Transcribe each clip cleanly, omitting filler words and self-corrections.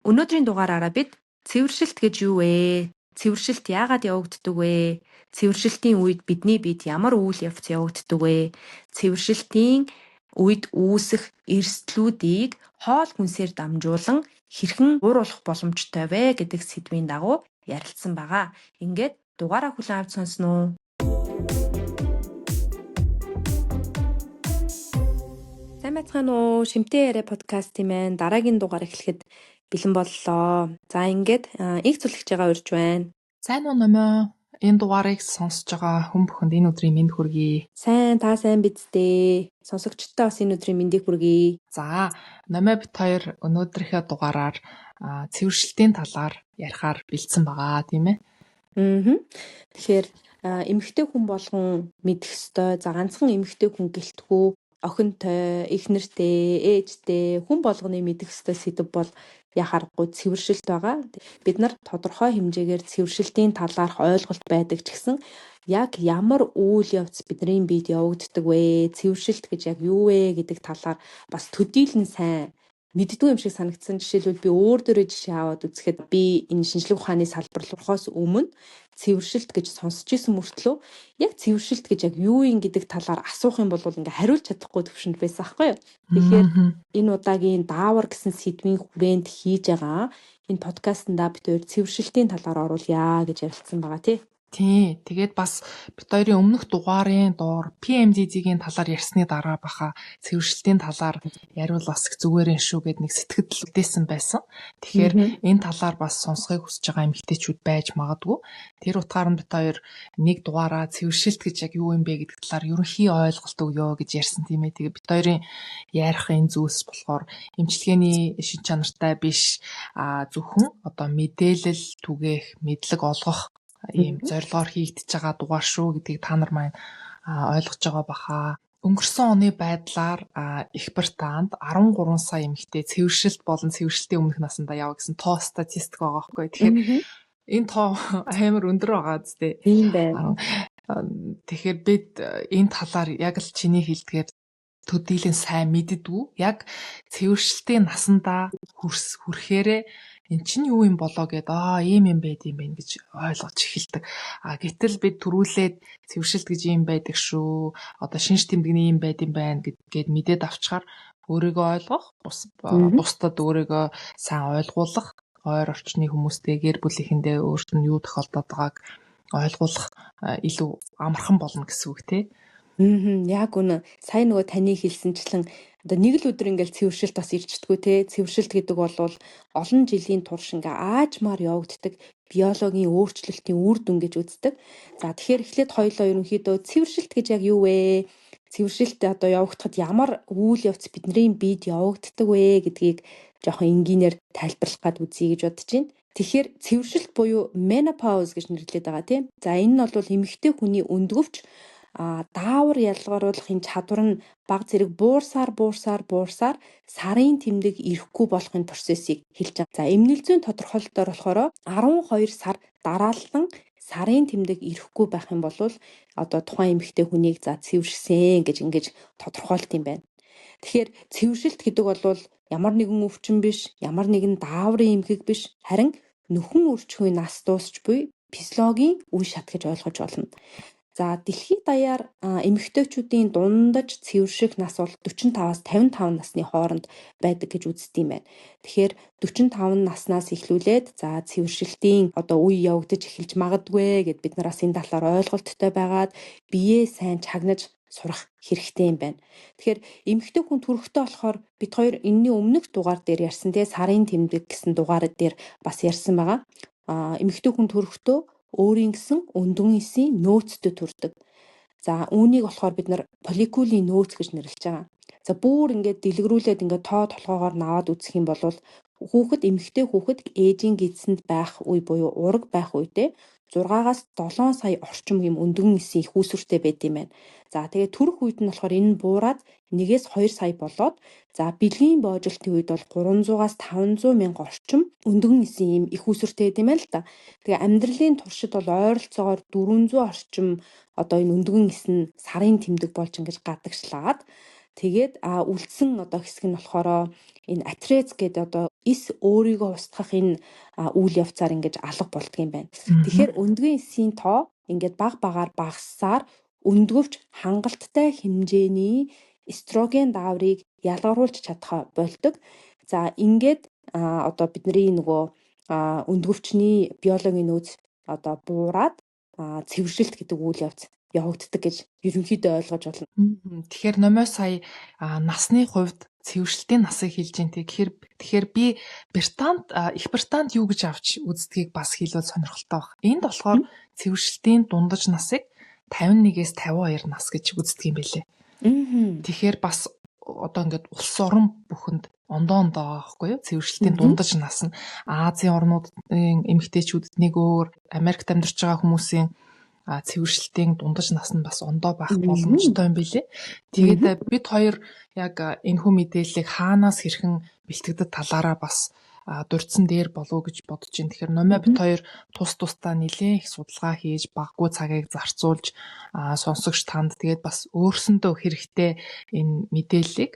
Өнөөдрийн дугаараараа бид цэвэршилт гэж юу вэ? Цэвэршилт яагаад явагддаг вэ? Цэвэршилтийн үед бидний биед ямар үйл явц явагддаг вэ? Цэвэршилтийн үед үүсэх эрсдлүүдийг хоол хүнсээр дамжуулан хэрхэн бууруулах боломжтой вэ гэдэг сэдвийн дагуу ярилцсан байгаа. Ингээд дугаараа хүлээн авч сонсно уу? Сайн байцгаана уу? Шимтэй яриа подкастын маань дараагийн дугаар эхлэхэд бэлэн боллоо. За ингээд их зүлэгч байгаа урьж байна. Сайн уу Номоо? Энэ дугаарыг сонсож байгаа хүн бүхэнд энэ өдрийн мэнд хүргэе. Сайн, та сайн биз дээ. Сонсогчдод бас энэ өдрийн мэндийг хүргэе. За, Номоо бит хоёр өнөөдрийнхөө дугаараар цэвэршилтийн талаар ярихаар бэлдсэн байгаа, тийм ээ? Тэгэхээр эмэгтэй хүн болгон мэдэх ёстой. За ганцхан эмэгтэй хүн гэлтгүү охинтой, эхнэртэй, ээжтэй хүн болгоны мэдэх ёстой сэдэв бол яхаарахгүй цэвэршилт байгаа. Бид нар тодорхой хэмжээгээр цэвэршилтийн талаарх ойлголт байдаг ч гэсэн яг ямар үйл явц бидний биед явагддаг вэ? Цэвэршилт гэж яг юу вэ гэдэг талаар бас төдийлөн сайн мэддэггүй юм шиг санагдсан. Жишээлбэл би өөр дөрөө жишээ аваад үзэхэд би энэ шинжлэх ухааны салбар руу орохоос өмнө цэвэршилт гэж сонсч ирсэн мөртлөө яг цэвэршилт гэж яг юу юм гэдэг талаар асуух юм бол ингээ хариулж чадахгүй төвшөнд байсан аахгүй юу. Тэгэхээр энэ удаагийн даавар гэсэн сэдвийн хүрээнд хийж байгаа энэ подкастнда бид хоёр цэвэршилтийн талаар оруулъя гэж ярилцсан байгаа тий. Тий. Тэгээд бас бит хоёрын өмнөх дугаарын доор PMDD-ийн талаар ярьсны дараа баха цэвэршилтийн талаар яриул бас их зүгээр юм шүү гэд нэг сэтгэл үлдээсэн байсан. Тэгэхээр энэ талаар бас сонсохыг хүсэж байгаа эмэгтэйчүүд байж магадгүй. Тэр утгаар нь бит хоёр нэг дугаараа цэвэршилт гэж яг юу юм бэ гэдэг талаар ерөнхий ойлголт өгөө гэж ярьсан тийм ээ. Тэгээд бит хоёрын ярих энэ зүйлс болохоор эмчилгээний шин чанартай биш, зөвхөн одоо мэдээлэл түгээх, мэдлэг олгох ийм зорилгоор хийгдэж байгаа дугаар шүү гэдгийг та нар маань ойлгож байгаа баха. Өнгөрсөн оны байдлаар Их Британд 13 сая эмэгтэй цэвэршилт болон цэвэршилтийн өмнөх насандаа яваа гэсэн тоо статистик байгаа байхгүй. Тэгэхээр энэ тоо амар өндөр байгаа зү. Тийм байна. Тэгэхээр бид энэ талаар яг л чиний хэлдгээр төдийлөн сайн мэддэггүй. Яг цэвэршилтийн насандаа хүрэхээрээ эн чинь юу юм болоо гэд ийм юм байд юм байна гэж ойлгож эхэлдэг. А гэтэл бид түрүүлээд цэвэршилт гэж ийм байдаг шүү. Одоо шинж тэмдэгний ийм байд юм байна гэд мэдээд авчгаар өөрийгөө ойлгох, бусдад өөрийгөө сайн ойлгуулах, ойр орчны хүмүүстэй гэр бүлийнхэндээ өөрт нь юу тохиолдоод байгааг ойлгуулах илүү амархан болно гэсэн үг тий. Яг үнэ. Сая нөгөө таны хэлсэнчлэн одоо нэг л өдөр ингээл цэвэршилт бас ирчдэггүй те. Цэвэршилт гэдэг бол олон жилийн турш ингээ аажмаар явагддаг биологийн өөрчлөлтийн үр дүн гэж үздэг. За тэгэхээр эхлээд хоёулаа ерөнхийдөө цэвэршилт гэж яг юу вэ? Цэвэршилт одоо явагдахад ямар үйл явц бидний биед явагддаг вэ гэдгийг жоохон энгийнээр тайлбарлах гад үзье гэж бодож байна. Тэгэхээр цэвэршилт буюу menopause гэж нэрлэдэг байгаа тийм. За энэ нь бол эмэгтэй хүний өндгөвч даавар ялгаруулахын чадвар нь баг зэрэг буурсаар сарын тэмдэг ирэхгүй болохын процессыг хэлж байгаа. За эмнэл зүйн тодорхойлолтоор болохоор 12 сар дараалан сарын тэмдэг ирэхгүй байх юм бол одоо тухайн эмэгтэй хүнийг за цэвэршсэн гэж ингэж тодорхойлт юм байна. Тэгэхээр цэвэршилт гэдэг бол ямар нэгэн өвчин биш, ямар нэгэн дааврын эмгэг биш, харин нөхөн үржихүйн нас дуусч буй физиологийн үе шат гэж ойлгож болно. За дэлхийд даяар эмэгтэйчүүдийн дундаж цэвэрших нас бол 45-аас 55 насны хооронд байдаг гэж үздэг юм байна. Тэгэхээр 45 наснаас эхлүүлээд за цэвэршилтийн одоо үе явагдаж эхэлж магадгүй гэд бид нар бас энэ талаар ойлголттой байгаад биеэ сайн чагнаж сурах хэрэгтэй юм байна. Тэгэхээр эмэгтэй хүн төрөхтэй болохоор бид хоёр энэний өмнөх дугаар дээр ярьсан те сарын тэмдэг гэсэн дугаар дээр бас ярьсан байгаа. Эмэгтэй хүн төрөхдөө өөрийн гэсэн өндгөн эсийн нөөцтэй төрдөг. За үүнийг болохоор бид нар фолликулийн нөөц гэж нэрлэж байгаа. За бүр ингээд дэлгэрүүлээд ингээд тоо толгоогоор наваад үзэх юм бол хүүхэд эмэгтэй хүүхэд ээжийн гидсэнд байх үе буюу ураг байх үедээ 6-аас 7 сая орчим юм өндгөн эсийн их үүсвэртэй байд юм байна. За тэгээд төрөх үед нь болохоор энэ нь буураад 1-ээс 2 сая болоод за бэлгийн боожилтын үед бол 300-аас 500 мянга орчим өндгөн эсийн юм их үүсвэртэй байд юм байна л да. Тэгээ амьдралын туршид бол ойролцоогоор 400 орчим одоо энэ өндгөн эс нь сарын тэмдэг болж ингэж гадагшлаад Тэгээд үлдсэн одоо хэсэг нь болохоор энэ атрез гэдэг одоо эс өөрийгөө устгах энэ үйл явцаар ингэж алга болдго юм байна. Тэгэхээр өндгөн эсийн тоо ингээд баг багаар багассаар өндгөвч хангалттай хэмжээний эстроген дааврыг ялгаруулж чадхаа болдог. За ингээд одоо бидний нөгөө өндгөвчний биологийн нөөц одоо буураад цэвэршилт гэдэг үйл явц явагддаг гэж ерөнхийдөө ойлгож байна. Тэгэхээр Номой сая насны хувьд цэвэршилтийн насыг хэлж байна. Тэгэхээр би Британд Их Британд юу гэж авч үздгийг бас хэлбэл сонирхолтой баг. Энд болохоор цэвэршилтийн дундаж насыг 51-ээс 52 нас гэж үздэг юм байлээ. Тэгэхээр бас одоо ингээд улс орон бүхэнд ондоо ондоо байгаа байхгүй юу? Цэвэршилтийн дундаж нас нь Азийн орнуудын эмэгтэйчүүдэд нэг өөр, Америкт амьдарч байгаа хүмүүсийн цэвэршилтийн дундаж нас нь бас ондоо байх боломжтой юм билээ. Тэгээд бид хоёр яг энэхүү мэдээллийг хаанаас хэрхэн бэлтгэдэг талаараа бас дурдсан дээр болов уу гэж бодож байна. Тэгэхээр Номой бид хоёр тус тусдаа нэлээн их судалгаа хийж, багагүй цагийг зарцуулж сонсогч танд тэгээд бас өөрсөндөө хэрэгтэй энэ мэдээллийг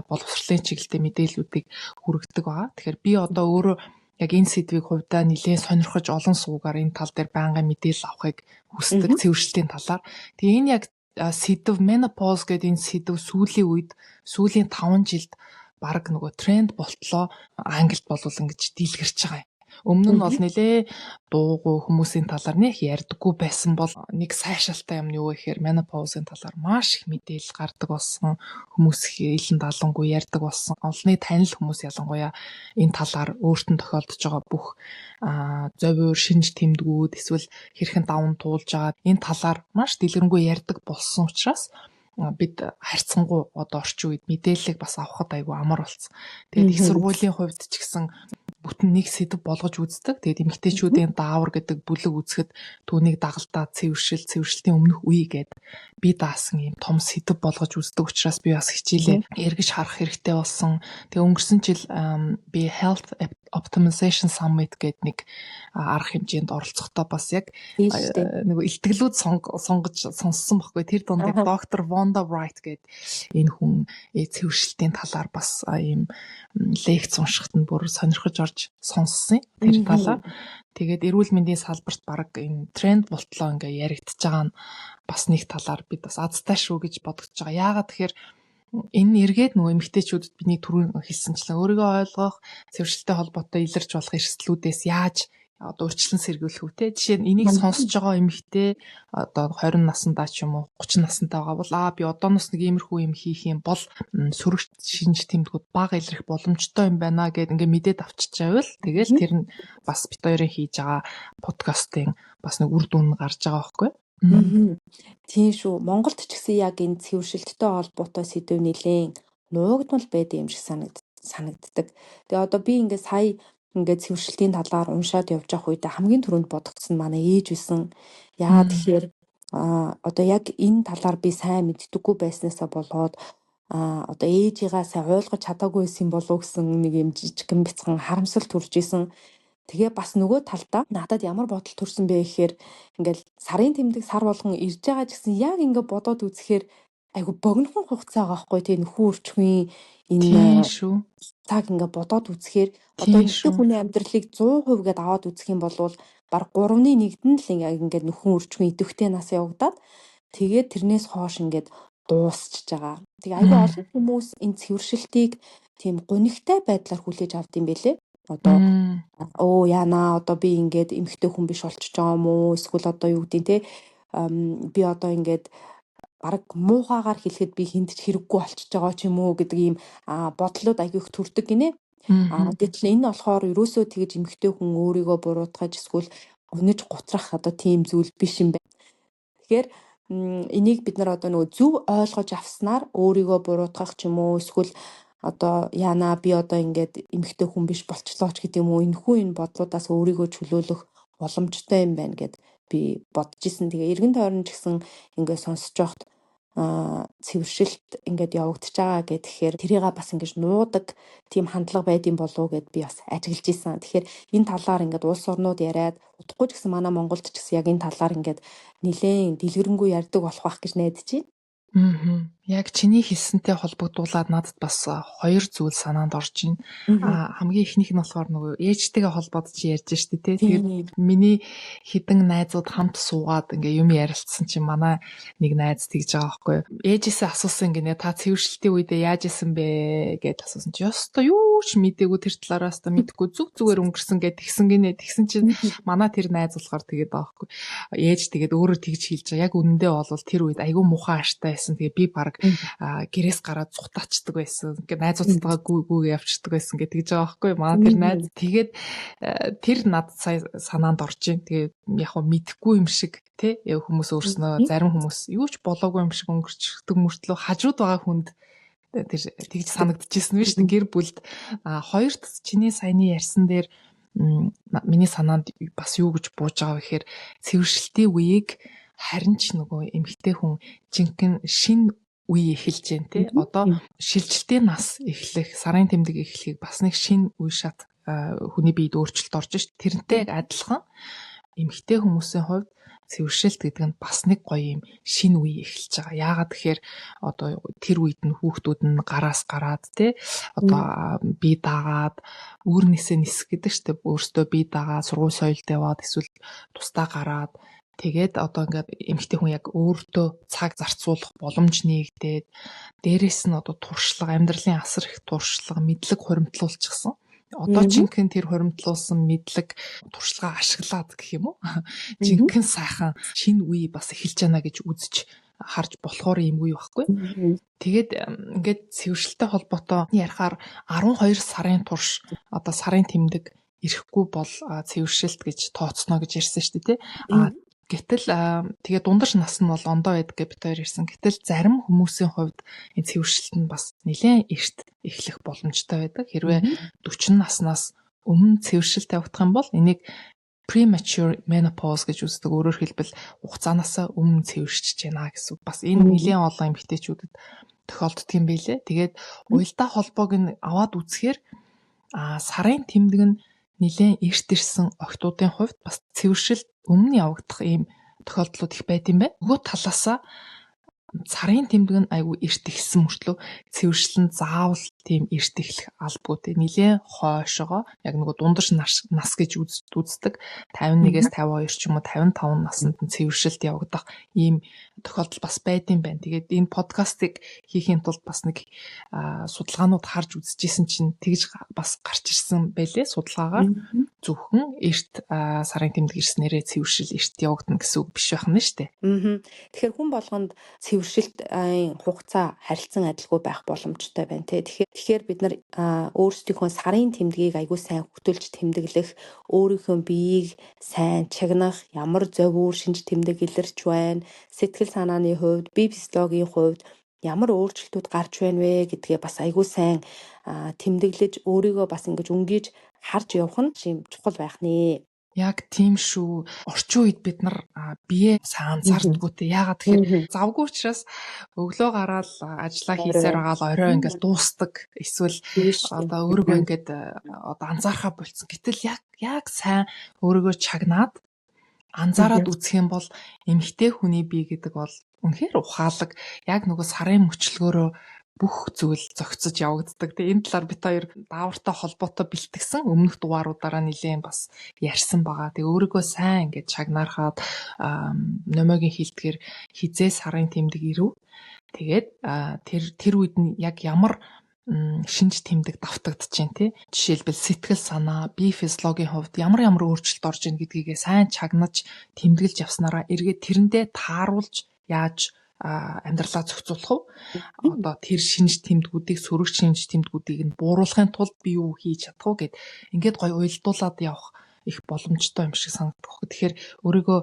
боловсролын чиглэлтэй мэдээллүүдийг хүргэдэг байгаа. Тэгэхээр би одоо өөрөө яг энэ сэдвийг хувьдаа нэлээн сонирхож олон суугаар энэ тал дээр байнгын мэдээлэл авахыг хүсдэг цэвэршилтийн талаар. Тэгээ энэ яг сэдв menopause гэдэг энэ сэдв сүүлийн үед сүүлийн 5 жилд бараг нөгөө тренд болтлоо Англид болвол ингэж дийлгэрч байгаа юм. Өмнө нь бол нэлээ дуугүй хүмүүсийн талаар нэх ярьдаггүй байсан бол нэг сайшаалтай юм нь юу вэ гэхээр menopause-ын талаар маш их мэдээлэл гардаг болсон. Хүмүүс их илэн далангүй ярьдаг болсон. Олонний танил хүмүүс ялангуяа энэ талаар өөрт нь тохиолдож байгаа бүх зовиур, шинж тэмдгүүд эсвэл хэрхэн даван туулж байгаа энэ талаар маш дэлгэрэнгүй ярьдаг болсон учраас бид харьцангуй одоо орчин үед мэдээллийг бас авахад айгүй амар болсон. Тэгээд их сургуулийн хувьд ч гэсэн бүтэн нэг сэдв болгож үздэг. Тэгээд эмэгтэйчүүдийн даавар гэдэг бүлэг үзэхэд түүнийг дагалдаа цэвэршил, цэвэршилтийн өмнөх үе гээд би даасан ийм том сэдв болгож үздэг учраас би бас хичээлээ эргэж харах хэрэгтэй болсон. Тэгээ өнгөрсөн жил би Health Optimization Summit гээд нэг арга хэмжээнд оролцохдоо бас яг нөгөө илтгэлүүд сонгож сонссон байхгүй. Тэр дунд доктор Wanda Wright гээд энэ хүн цэвэршилтийн талаар бас ийм лекц уншихад нь бүр сонирхож орж сонссон тэр талаар. Тэгээд эрүүл мэндийн салбарт бараг энэ тренд болтлоо ингээ яригдчихэж байгаа нь бас нэг талаар бид бас азтай шүү гэж бодогдож байгаа. Яагаад тэгэхээр энэ эргээд нөгөө эмэгтэйчүүдэд бидний түрүүн хэлсэнчлэн өөрийгөө ойлгох, цэвэршилтэй холбоотой илэрч болох эрсдлүүдээс яаж одоо урьдчилан сэргийлэх үү те. Жишээ нь энийг сонсож байгаа эмэгтэй одоо 20 наснда ч юм уу 30 настай байгаа бол би одооноос нэг иймэрхүү юм хийх юм бол сөрөг шинж тэмдгүүд бага илрэх боломжтой юм байна гэд ингээ мэдээд авчиж байвал тэгэл тэр нь бас бит хоёрын хийж байгаа подкастын бас нэг үр дүн гарч байгаа байхгүй. Тийм шүү. Монголд ч гэсэн яг энэ цэвэршилттэй холбоотой сэдв нэлээн нуугдмал байдаг юм шиг санагддаг. Тэгээ одоо би ингээ сая ингээд цэвэршилтийн талаар уншаад явж явах үедээ хамгийн түрүүнд бодогдсон нь манай ээж байсан. Яагаад тэгэхээр одоо яг энэ талаар би сайн мэддэггүй байснаасаа болоод одоо ээжигээ сайн ойлгож чадаагүй байсан юм болов уу гэсэн нэг юм жижигхэн бяцхан харамсал төрж исэн. Тэгээ бас нөгөө талдаа надад ямар бодол төрсөн бэ гэхээр ингээл сарын тэмдэг сар болгон ирж байгаа ч гэсэн яг ингээ бодоод үзэхээр айгу богинохон хугацаа байгаа байхгүй тий нөхөн үрчхийн энэ цаг ингээ бодоод үзэхээр одоо эмэгтэй хүний амьдралыг 100% гээд аваад үзэх юм бол баг 3-ны 1-д нь л ингээ нөхөн үрчхийн идэвхтэй нас явагдаад тэгээд тэрнээс хойш ингээд дуусчихж байгаа. Тэгээ айгүй олон хүмүүс энэ цэвэршилтийг тийм гунигтай байдлаар хүлээж авд юм бэлээ. Одоо яана одоо би ингээд эмэгтэй хүн биш болчихж байгаа юм уу? Эсвэл одоо юу гэдэг те би одоо ингээд бараг муухайгаар хэлэхэд би хүнд ч хэрэггүй болчихж байгаа ч юм уу гэдэг ийм бодлууд аягүй их төрдөг гинэ. Гэтэл энэ болохоор ерөөсөө тэгж эмэгтэй хүн өөрийгөө буруутгаж эсвэл гуниж гутрах одоо тийм зүйл биш юм байна. Тэгэхээр энийг бид нар одоо нөгөө зөв ойлгож авснаар өөрийгөө буруутгах ч юм уу эсвэл одоо яана би одоо ингээд эмэгтэй хүн биш болчлоо ч гэдэг юм уу энэхүү энэ бодлуудаас өөрийгөө чөлөөлөх боломжтой юм байна гэд би бодож исэн. Тэгээ эргэн тойрон ч гэсэн ингээд сонсож байхад цэвэршилт ингээд явагдаж байгаа гэхээр тэрийг бас ингэж нуудаг тийм хандлага байд юм болов уу гэд би бас ажиглаж исэн. Тэгэхээр энэ талаар ингээд улс орнууд яриад удахгүй ч гэсэн манай Монголд ч гэсэн яг энэ талаар ингээд нэлээн дэлгэрэнгүй ярьдаг болох байх гэж найдаж байна. Мгм. Яг чиний хэлсэнтэй холбогдуулаад надад бас хоёр зүйл санаанд орж байна. Хамгийн эхнийх нь болохоор нөгөө ээжтэйгээ холбоод чи ярьж штэ тий. Тэгээд миний хэдэн найзууд хамт суугаад ингээ юм ярилцсан чинь манай нэг найз тэгж байгаа байхгүй юу. Ээжээсээ асуусан гинэ, та цэвэршилтийн үедээ яаж исэн бэ гэд асуусан чи ёстой юу ч мдээгүй, тэр талаараас та мэдэхгүй, зүг зүгээр өнгөрсөн гэд тэгсэн гинэ. Тэгсэн чинь манай тэр найз болохоор тэгээд байгаа байхгүй. Ээж тэгээд өөрөө тэгж хэлж байгаа. Яг үнэндээ бол тэр үед айгүй муухай аштай байсан. Тэгээ би баг гэрээс гараад цухтаачдаг байсан. Ингээ найзуудтайгаа гүү гүү явчихдаг байсан гэж тэгж байгаа байхгүй. Манай тэр найз тэгээд тэр надад сая санаанд орж ийн. Тэгээд яг хөө мэдэхгүй юм шиг тий хүмүүс өөрснөө, зарим хүмүүс юу ч болоогүй юм шиг өнгөрчдөг мөртлөө хажууд байгаа хүнд тэр тэгж санагдчихсэн биш гэр бүлд. Хоёрт чиний саяны ярьсан дээр миний санаанд бас юу гэж бууж байгаа вэ гэхээр цэвэршилтийн үеийг харин ч нөгөө эмэгтэй хүн жинхэнэ шинэ үе эхэлж байна тий. Одоо шилжилтийн нас эхлэх, сарын тэмдэг эхлэхийг бас нэг шинэ үе шат хүний биед өөрчлөлт орж ш. Тэрнтэй яг адилхан эмэгтэй хүмүүсийн хувьд цэвэршилт гэдэг нь бас нэг гоё юм шинэ үе эхэлж байгаа. Яагаад тэгэхээр одоо тэр үед нь хүүхдүүд нь гараас гараад тий одоо бие дагаад үүрнээсээ нисэх гэдэг штеп, өөртөө бие дагаад сургууль соёлд яваад эсвэл тусдаа гараад тэгээд одоо ингээд эмэгтэй хүн яг өөртөө цаг зарцуулах боломж нээгдээд, дээрэс нь одоо туршлага, амьдралын асар их туршлага, мэдлэг хуримтлуулчихсан. Одоо жинхэнэ тэр хуримтлуулсан мэдлэг, туршлага ашиглаад гэх юм уу? Жинхэнэ сайхан шинэ үе бас эхэлж байна гэж үзэж харж болохоор юм үе байхгүй. Тэгээд ингээд цэвэршилтэй холбоотой ярихаар 12 сарын турш одоо сарын тэмдэг ирэхгүй бол цэвэршилт гэж тооцно гэж ярьсан шүү дээ, тий. Гэтэл тэгээ дундаж нас нь бол ондоо байдаг гэж бид хоёр ярьсан. Гэтэл зарим хүмүүсийн хувьд энэ цэвэршилт нь бас нэлээд эрт эхлэх боломжтой байдаг. Хэрвээ 40 наснаас өмнө цэвэршилт явагдах юм бол энийг premature menopause гэж үздэг. Өөрөөр хэлбэл хугацаанаасаа өмнө цэвэршиж байна гэсэн үг. Бас энэ нэлээд олон эмэгтэйчүүдэд тохиолддог юм билээ. Тэгээд уялдаа холбоог нь аваад үзэхээр сарын тэмдэг нь нэлээд эрт ирсэн охидуудын хувьд бас цэвэршилт өмнө явагдах ийм тохиолдлууд их байд юм байна. Нөгөө талаасаа сарын тэмдэг нь айгүй эрт эхэлсэн мөртлөө цэвэршил нь заавал тийм эрт эхлэх албагүй те, нэлээд хойшоогоо яг нөгөө дундаж нас гэж үздэг 51-ээс 52 ч юм уу 55 наснд нь цэвэршилт явагдах ийм тохиолдол бас байд юм байна. Тэгээд энэ подкастыг хийхийн тулд бас нэг судалгаанууд харж үзчихсэн чинь тэгж бас гарч ирсэн байлээ судалгаагаар. Зөвхөн эрт сарын тэмдэг ирснээрээ цэвэршил эрт явагдана гэсэн үг биш байх нь шүү дээ. Тэгэхээр хүн болгонд цэвэршилт хугацаа харилцан адилгүй байх боломжтой байна те. Тэгэхээр бид нар өөрсдийнхөө сарын тэмдгийг айгүй сайн хөтөлж тэмдэглэх, өөрийнхөө биеийг сайн чагнах, ямар зовиур шинж тэмдэг илэрч байна, сэтгэл санааны хувьд, бие физиологийн хувьд ямар өөрчлөлтүүд гарч байна вэ гэдгээ бас айгүй сайн тэмдэглэж, өөрийгөө бас ингэж өнгийж харж явах нь чухал байх нэ. Яг тийм шүү. Орчин үед бид нар бие сайн анзаардаггүй те. Яагаад тэгэхээр завгүй учраас өглөө гараал ажиллаа хийсээр байгаа л орой ингээл дуустдаг. Эсвэл одоо өөрийгөө ингээд одоо анзаархаа болцсон. Гэтэл яг сайн өөрийгөө чагнаад анзаараад үзэх юм бол эмэгтэй хүний бие гэдэг бол үнэхээр ухаалаг. Яг нөгөө сарын мөчлөгөөрөө бүх зүйл зохицож явагддаг. Тэгээ энэ талаар бид хоёр даавартай холбоотой бэлтгэсэн өмнөх дугааруудаараа нэлээд бас ярьсан байгаа. Тэгээ өөрийгөө сайн ингээд чагнаархаад номогийн хилдгээр хизээ сарын тэмдэг ирэв. Тэгээд тэр үед нь яг ямар шинж тэмдэг давтагдаж байна те. Жишээлбэл сэтгэл санаа, бие физиологийн хувьд ямар ямар өөрчлөлт орж ийн гэдгийгээ сайн чагнаж тэмдэглэж явснараа эргээд тэрэндээ тааруулж яаж амьдралаа зохицуулах вэ? Одоо тэр шинж тэмдгүүдийг, сөрөг шинж тэмдгүүдийг нь бууруулахын тулд би юу хийж чадах вэ гэд ингээд гоё уялдуулаад явах их боломжтой юм шиг санагдах. Тэгэхээр өөрийгөө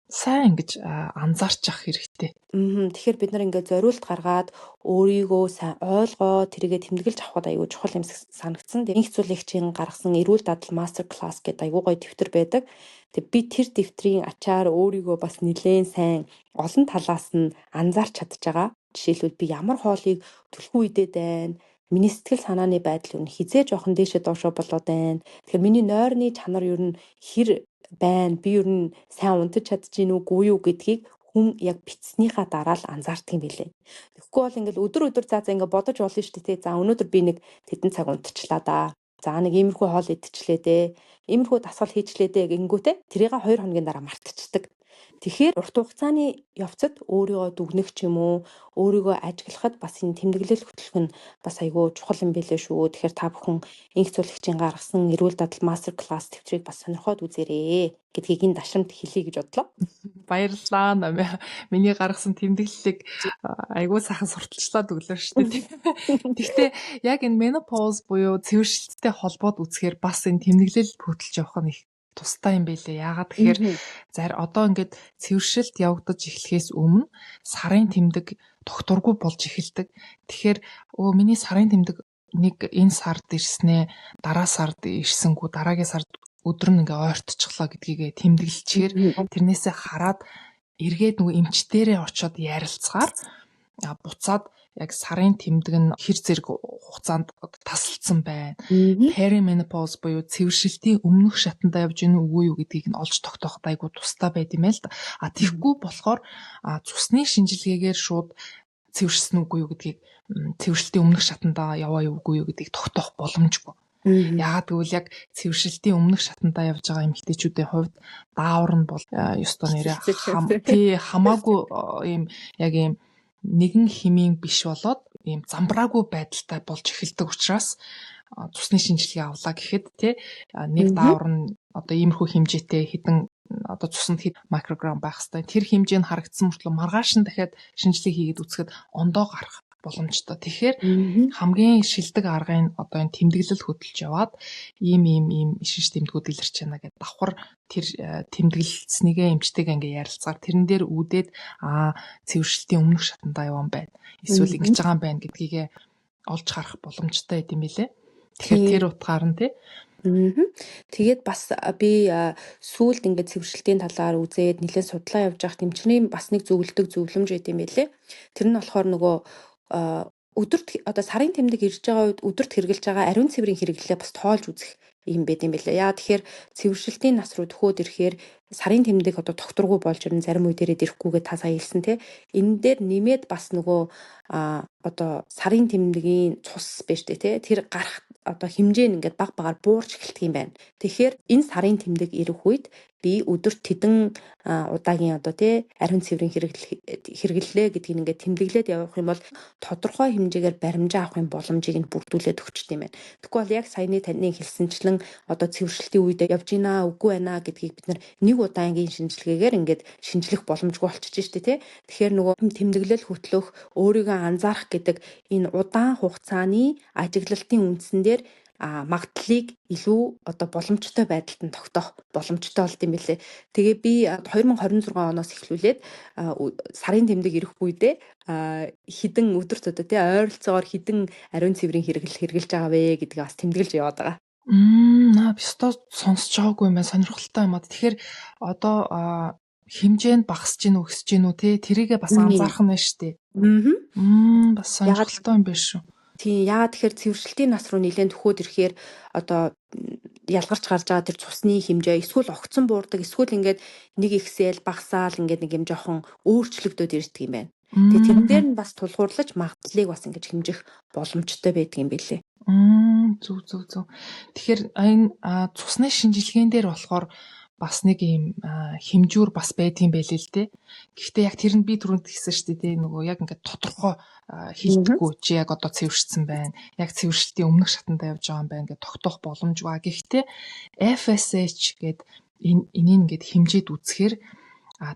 сайн ингэж анзаарчих хэрэгтэй. Тэгэхээр бид нар ингээд зориулт гаргаад өөрийгөө сайн ойлгоо, тэрийгэ тэмдэглэж авахд айгүй чухал юм санагдсан. Инх зүйлэгчийн гаргасан эрүүл дадал мастер класс гэдэг айгүй гоё дэвтэр байдаг. Тэг би тэр дэвтрийн ачаар өөрийгөө бас нэлээн сайн олон талаас нь анзаарч чадж байгаа. Жишээлбэл би ямар хоолыг түлхүү идээд байна, миний сэтгэл санааны байдал юу хизээ жоохон дээшээ доошоо болоод байна. Тэгэхээр миний нойрны чанар юу нь хэр байна, би юу нь сайн унтаж чадж гин үгүй юу гэдгийг Хүн яг бичснийхаа дараа л анзаардаг юм билээ. Тэгэхгүй бол ингээл өдөр өдөр за за ингээ бодож болно шүү дээ. За өнөөдөр би нэг тэдэн цаг унтчлаа да. За нэг иймэрхүү хоол идчихлээ дээ. Иймэрхүү дасгал хийчлээ дээ гингүүтээ тэрийг 2 хоногийн дараа мартчихдаг. Тэгэхээр урт хугацааны явцад өөрийгөө дүгнэх ч юм уу, өөрийгөө ажиглахад бас энэ тэмдэглэл хөтлөх нь бас айгүй чухал юм билээ шүү. Тэгэхээр та бүхэн инх зуулагчийн гаргасан эрүүл дадал мастер класс тэмцвэрийг бас сонирхоод үзээрэй гэдгийг энэ дашрамт хэлье гэж бодлоо. Баярлалаа намаа. Миний гаргасан тэмдэглэлийг айгүй сайхан сурталчлаад өглөө шүү дээ. Гэхдээ яг энэ menopause буюу цэвэршилттэй холбоод үзэхээр бас энэ тэмдэглэл хөтөлж явах нь их тустай юм байлээ. Яагаад тэгэхээр зар одоо ингээд цэвэршилт явагдаж эхлэхээс өмнө сарын тэмдэг тогтворгүй болж эхэлдэг. Тэгэхээр миний сарын тэмдэг нэг энэ сард ирснээ, дараа сард ирсэнгүү, дараагийн сард өдөр нь ингээ ойртчихлоо гэдгийг тэмдэглэчихээр тэрнээсээ хараад эргээд нөгөө эмчтэрээ очиод ярилцгаар буцаад яг сарын тэмдэг нь хэр зэрэг хугацаанд тасалдсан байна. Perimenopause буюу цэвэршилтийн өмнөх шатанда явж гинүү үгүй юу гэдгийг нь олж тогтооход айгүй тустай байд юм байл л да. А тэгэхгүй болохоор цусны шинжилгээгээр шууд цэвэршсэн үгүй юу гэдгийг, цэвэршилтийн өмнөх шатанда яваа юу үгүй юу гэдгийг тогтоох боломжгүй. Яагаад гэвэл яг цэвэршилтийн өмнөх шатанда явж байгаа эмэгтэйчүүдийн хувьд даавар нь бол ёстой нэрээ хамаагүй ийм яг ийм нэгэн хэмийн биш болоод ийм замбраагүй байдалтай болж эхэлдэг учраас цусны шинжилгээ авлаа гэхэд тий нэг даавар нь одоо иймэрхүү хэмжээтэй, хэдэн одоо цуснд хэд микрограмм байх хэвээр, тэр хэмжээ нь харагдсан мөртлөө маргааш нь дахиад шинжилгээ хийгээд үзэхэд ондоо гарах боломжтой. Тэгэхээр хамгийн шилдэг аргын одоо энэ тэмдэглэл хөтөлж яваад ийм ийм ийм шинж тэмдгүүд илэрч байна гэдээ давхар тэр тэмдэглэлцнийгээ эмчтэйгээ ингээ ярилцгаар тэрэн дээр үүдээд цэвэршилтийн өмнөх шатандаа явсан байна. Эсвэл ингэж байгаа юм байна гэдгийгээ олж харах боломжтой байд юм билэ. Тэгэхээр тэр утгаар нь тий. Тэгээд бас би сүүлд ингээд цэвэршилтийн талаар үзээд нэлээд судлаа явж байхад эмчний бас нэг зөвлөдөг зөвлөмж байд юм байлээ. Тэр нь болохоор нөгөө өдөрт одоо сарын тэмдэг ирж байгаа үед өдөрт хэрглэж байгаа ариун цэврийн хэрэглэлээ бас тоолж үзэх юм байд юм билээ. Яа тэгэхээр цэвэршилтийн нас руу төхөөд ирэхээр сарын тэмдэг одоо тогтворгүй болж ирнэ, зарим үе дээрээ ирэхгүйгээ та сая хэлсэн те. Энэ дээр нэмээд бас нөгөө одоо сарын тэмдгийн цус байж тээ те. Тэр гарах одоо хэмжээ нь ингээд баг багаар буурч эхэлдэг юм байна. Тэгэхээр энэ сарын тэмдэг ирэх үед би өдөрт тэдэн удаагийн одоо тий ариун цэврийн хэрэглэлээ гэдгийг ингээд тэмдэглээд явах юм бол тодорхой хэмжээгээр баримжаа авахын боломжийг нь бүрдүүлээд өгчт юм байна. Тэгэхгүй бол яг саяны таны хэлсэнчлэн одоо цэвэршилтийн үед явж гинаа үгүй байна гэдгийг бид нэг удаагийн шинжилгээгээр ингээд шинжлэх боломжгүй болчихж штэ тий. Тэгэхээр нөгөө тэмдэглэл хөтлөх, өөрийгөө анзаарах гэдэг энэ удаан хугацааны ажиглалтын үндсэн дээр магадлалыг илүү одоо боломжтой байдалд нь тогтоох боломжтой болд юм билээ. Тэгээ би 2026 оноос эхлүүлээд сарын тэмдэг ирэх үедээ хідэн өдөрт одоо тий ойролцоогоор хідэн ариун цэврийн хэрэглэл хэрэглэж байгаа вэ гэдгийг бас тэмдэглэж яваад байгаа. Наа би өстой сонсож байгаагүй юм байна. Сонирхолтой юм аа. Тэгэхээр одоо хэмжээ нь багасж гин үү, өсөж гин үү те тэрийгээ бас анзаарах нь байна шүү дээ. Бас сонирхолтой юм байна шүү. Тийм, яагаад тэгэхээр цэвэршилтийн нас руу нэлээд төхөөд ирэхээр одоо ялгарч гарч байгаа тэр цусны хэмжээ эсвэл огцон буурдаг, эсвэл ингээд нэг ихсэл багасаал ингээд нэг юм жоохон өөрчлөгдөд ирдэг юм байна. Тэгээ тэрэн дээр нь бас тулгуурлаж магадлалыг бас ингэж хэмжих боломжтой байдаг юм билээ. Зүг зүг зүг. Тэгэхээр энэ цусны шинжилгээн дээр болохоор бас нэг юм хэмжүүр бас байдгийн байлээ л дээ. Гэхдээ яг тэр нь би түрүүнд хэлсэн шүү дээ, тий, нөгөө яг ингээд тодорхой хэлдэггүй, чи яг одоо цэвэршсэн байна. Яг цэвэршилтийн өмнөх шатанда явж байгаа юм байна гэж тогтоох боломжгүй. Гэхдээ FSH гээд энэ энийг ингээд хэмжээд үзэхээр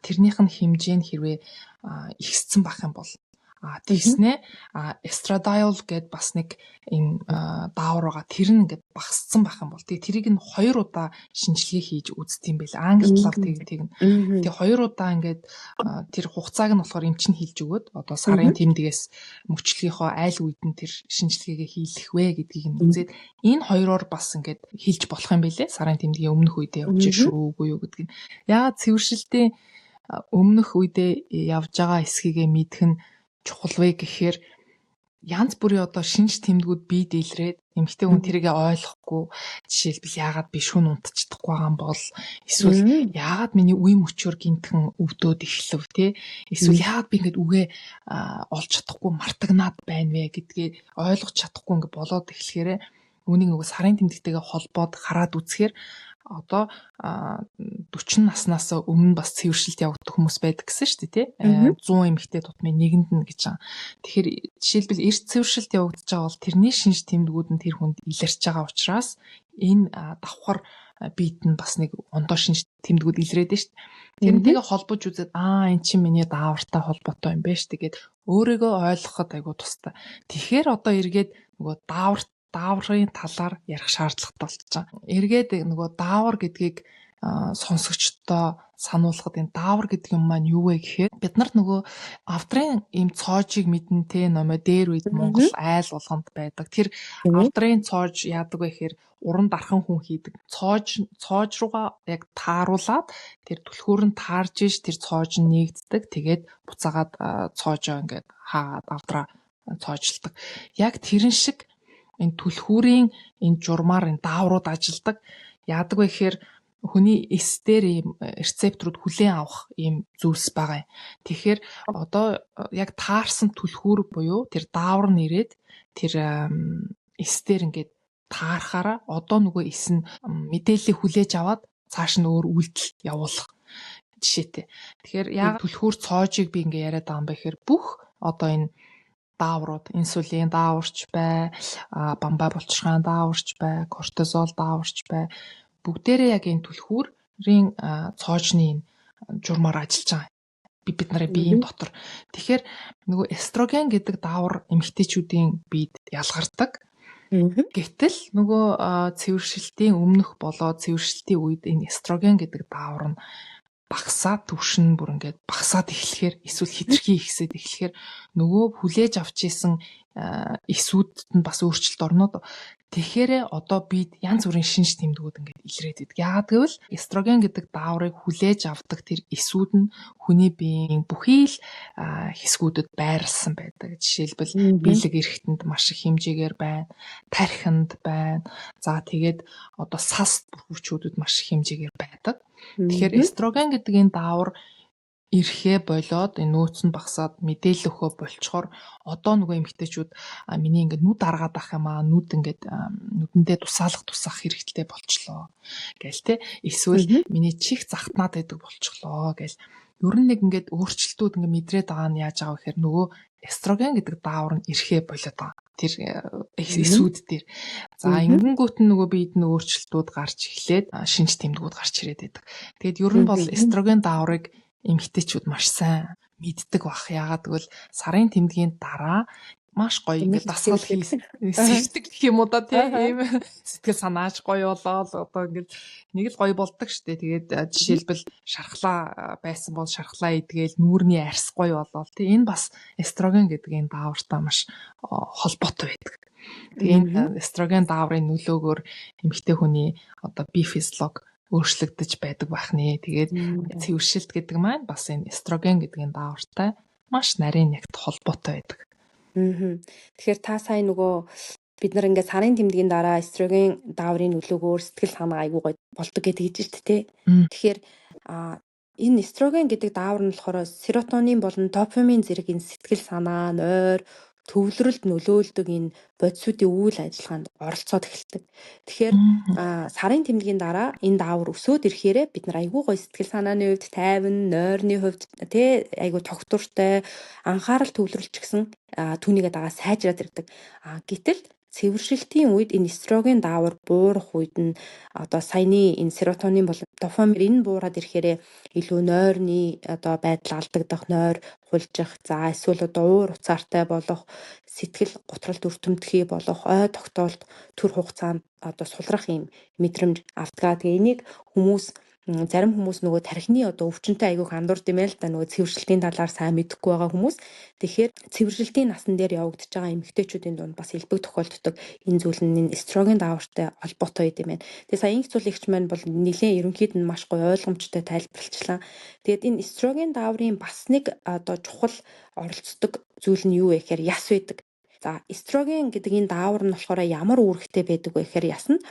тэрнийх нь хэмжээ нь хэрвээ ихссэн байх юм бол тэгснээ эстрадиол гэд бас нэг ийм даавар байгаа. Тэр нь ингээд багассан байх юм бол тэгээ тэрийг нь 2 удаа шинжилгээ хийж үздэг юм байл. Англи талаар тэг нь. Тэгээ 2 удаа ингээд тэр хугацааг нь болохоор эмч нь хэлж өгөөд одоо сарын тэмдгээс мөчлөгийнхөө айл үед нь тэр шинжилгээгээ хийлэх вэ гэдгийг нь үзээд энэ хоёроор бас ингээд хэлж болох юм байлээ. Сарын тэмдгийн өмнөх үедээ явж шүү үгүй юу гэдгийг. Яагаад цэвэршилтийн өмнөх үедээ явж байгаа эсхийгээ мэдэх нь чухал вэ гэхээр янз бүрийн одоо шинж тэмдгүүд бие дийлрээд Эмэгтэй хүн тэрийгэ ойлгохгүй, жишээлбэл яагаад би шүн унтчихдаггүй байгаа юм бол, эсвэл яагаад миний үе мөчөөр гинтхэн өвдөөд эхлэв те, эсвэл яагаад би ингээд үгээ олж чадахгүй мартагнаад байна вэ гэдгээ ойлгож чадахгүй ингээд болоод эхлэхээр үүнийг нөгөө сарын тэмдэгтэйгээ холбоод хараад үзэхээр одоо 40 наснаас өмнө бас цэвэршилт явагдах хүмүүс байдаг гэсэн шүү дээ тий. 100 эмэгтэй тутмын нэгэнд нь гэж байгаа. Тэгэхээр жишээлбэл эрт цэвэршилт явагдаж байгаа бол тэрний шинж тэмдгүүд нь тэр хүнд илэрч байгаа учраас энэ давхар биед нь бас нэг ондоо шинж тэмдгүүд илрээд нь шүү дээ. Тэрнтэйгээ холбож үзээд энэ чинь миний даавартай холбоотой юм байна шүү дээ гэд өөрийгөө ойлгоход айгуу тустай. Тэгэхээр одоо эргээд нөгөө дааврын талаар ярих шаардлагатай болчихж байгаа. Эргээд нөгөө даавар гэдгийг сонсогчдоо сануулхад энэ даавар гэдэг юм маань юу вэ гэхээр бид нар нөгөө авдрын ийм цоожийг мэднэ те, номоо дээр үед Монгол айл болгонд байдаг. Тэр авдрын цоож яадаг вэ гэхээр уран дархан хүн хийдэг. Цоож руугаа яг тааруулаад тэр түлхүүр нь таарж иш тэр цоож нь нэгддэг. Тэгээд буцаагаад цоожоо ингээд хаагаад авдраа цоожлдог. Яг тэрэн шиг энэ түлхүүрийн энэ журмаар энэ дааврууд ажилдаг. Яадаг вэ гэхээр хүний эс дээр ийм рецепторууд хүлээн авах ийм зүйлс байгаа юм. Тэгэхээр одоо яг таарсан түлхүүр буюу тэр даавар нь ирээд тэр эс дээр ингээд таарахаараа одоо нөгөө эс нь мэдээллийг хүлээж аваад цааш нь өөр үйлдэл явуулах жишээтэй. Тэгэхээр яг түлхүүр цоожийг би ингээд яриад байгаа юм бэ гэхээр бүх одоо энэ дааврууд, инсулин дааварч бай, бамбай булчирхаан дааварч бай, кортизол дааварч бай, бүгдээрээ яг энэ түлхүүрийн цоожны энэ журмаар ажиллаж байгаа. Бид нарын биеийн дотор. Тэгэхээр нөгөө эстроген гэдэг даавар эмэгтэйчүүдийн биед ялгардаг. Гэтэл нөгөө цэвэршилтийн өмнөх болоо цэвэршилтийн үед энэ эстроген гэдэг даавар нь багасаад түвшин бүр ингээд багасаад эхлэхээр эсвэл хитрхи ихсээд эхлэхээр нөгөө хүлээж авч исэн эсүүдэд нь бас өөрчлөлт орно. Тэгэхээр одоо бид янз бүрийн шинж тэмдгүүд ингээд илрээд идэг. Яагаад гэвэл эстроген гэдэг дааврыг хүлээж авдаг тэр эсүүд нь хүний биеийн бүхий л хэсгүүдэд байрлсан байдаг. Жишээлбэл биелэг эрхтэнд маш их хэмжээгээр байна, тархинд байна. За тэгээд одоо сас бүрхүүчүүдэд маш их хэмжээгээр байдаг. Тэгэхээр эстроген гэдэг энэ даавар ирэхээ болоод энэ нөөц нь багасаад мэдээлэл өгөхөө болчхоор одоо нөгөө эмэгтэйчүүд миний ингээд нүд аргаад ах юм аа, нүд ингээд нүдэндээ тусаалах тусах хэрэгтэй болчлоо гээл те, эсвэл миний чих захтнаад байдаг болчихлоо гээл. Ер нь нэг ингээд өөрчлөлтүүд ингээд мэдрээд байгаа нь яаж байгаа вэ гэхээр нөгөө эстроген гэдэг даавар нь ирэхээ болоод байгаа. Тэр эсүүд дээр. За ингэнгүүт нь нөгөө биед нь өөрчлөлтүүд гарч эхлээд шинж тэмдгүүд гарч ирээд байдаг. Тэгээд ер нь бол эстроген дааврыг эмэгтэйчүүд маш сайн мэддэг бах. Яагаад гэвэл сарын тэмдгийн дараа маш гоё ингээд дасгал хийдэг гэх юм уу да тийм сэтгэл санааж гоё болоод одоо ингээд нэг л гоё болдог штэ. Тэгээд жишээлбэл шархлаа байсан бол шархлаа идгээл нүүрний арьс гоё болоод тийм энэ бас эстроген гэдэг энэ даавартай маш холбоотой байдаг. Тэгээд энэ эстроген дааврын нөлөөгөөр эмэгтэй хүний одоо бие физиолог өөрчлөгдөж байдаг байх нэ. Тэгээд цэвэршилт гэдэг маань бас энэ эстроген гэдэг энэ даавартай маш нарийн нягт холбоотой байдаг. Тэгэхээр та сая нөгөө бид нар ингээд сарын тэмдгийн дараа эстроген дааврын нөлөөгөөр сэтгэл санаа айгүй гоё болдог гэдэг хэлж шүү дээ, тэ. Тэгэхээр энэ эстроген гэдэг даавар нь болохоор серотонин болон допамин зэрэг энэ сэтгэл санаа, нойр, төвлөрөлд нөлөөлдөг энэ бодисуудын үйл ажиллагаанд оролцоод эхэлдэг. Тэгэхээр сарын тэмдгийн дараа энэ даавар өсөөд ирэхээрээ бид нар айгүй гоё сэтгэл санааны хувьд тайван, нойрны хувьд тий айгүй тогтвортой, анхаарал төвлөрөлч гэсэн түүнийгээ дагаа сайжраад ирдэг. Гэтэл цэвэршилтийн үед энэ эстроген даавар буурах үед нь одоо саяны энэ серотонин болон допамин энэ буураад ирэхээрээ илүү нойрны одоо байдал алдагдах, нойр хулжих, за эсвэл одоо уур уцаартай болох, сэтгэл готролд өртөмтгий болох, ой тогтоолт төр хугацаанд одоо сулрах юм мэдрэмж авдгаа. Тэгээ энийг хүмүүс зарим хүмүүс нөгөө тархины одоо өвчнөд айгүйх андуурд юм л да, нөгөө цэвэршилтийн талаар сайн мэдэхгүй байгаа хүмүүс. Тэгэхээр цэвэршилтийн насан дээр явагдаж байгаа эмэгтэйчүүдийн дунд бас элбэг тохиолддог энэ зүйл нь эстроген даавартай холбоотой юм байна. Тэгээ сая инх зүйл ихч маань бол нэлээд ерөнхийд нь маш гоё ойлгомжтой тайлбарлачлаа. Тэгээд энэ эстроген дааврын бас нэг одоо чухал оролцдог зүйл нь юу вэ гэхээр яс байдаг. За, эстроген гэдэг энэ даавар нь болохоор ямар үүрэгтэй байдаг вэ гэхээр ясанд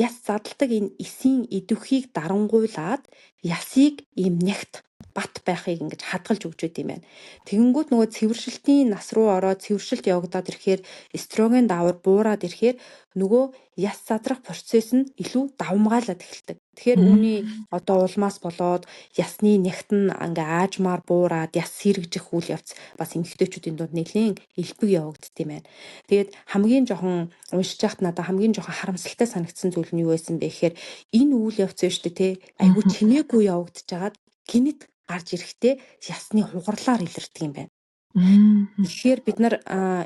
яс задалдаг энэ эсийн идэвхийг дарангуйлаад ясыг ийм нягт бат байхыг ингэж хадгалж өгч байд юм байна. Тэгэнгүүт нөгөө цэвэршилтийн нас руу ороод цэвэршилт явагдаад ирэхээр эстроген даавар буураад ирэхээр нөгөө яс задрах процесс нь илүү давамгайлаад эхэлдэг. Тэгэхээр үүний одоо улмаас болоод ясны нягт нь ингээ аажмаар буураад яс сэргжих үйл явц бас эмэгтэйчүүдийн дунд нэлээн элбэг явагдд юм байна. Тэгээд хамгийн жоохон уншиж байхад надад хамгийн жоохон харамсалтай санагдсан зүйл нь юу байсан бэ гэхээр энэ үйл явц нь шүү дээ, те, айгүй чимээгүй явагдаж байгаад гэнэт гарч ирэхдээ ясны хугарлаар илэрдэг юм байна. Тэгэхээр бид нар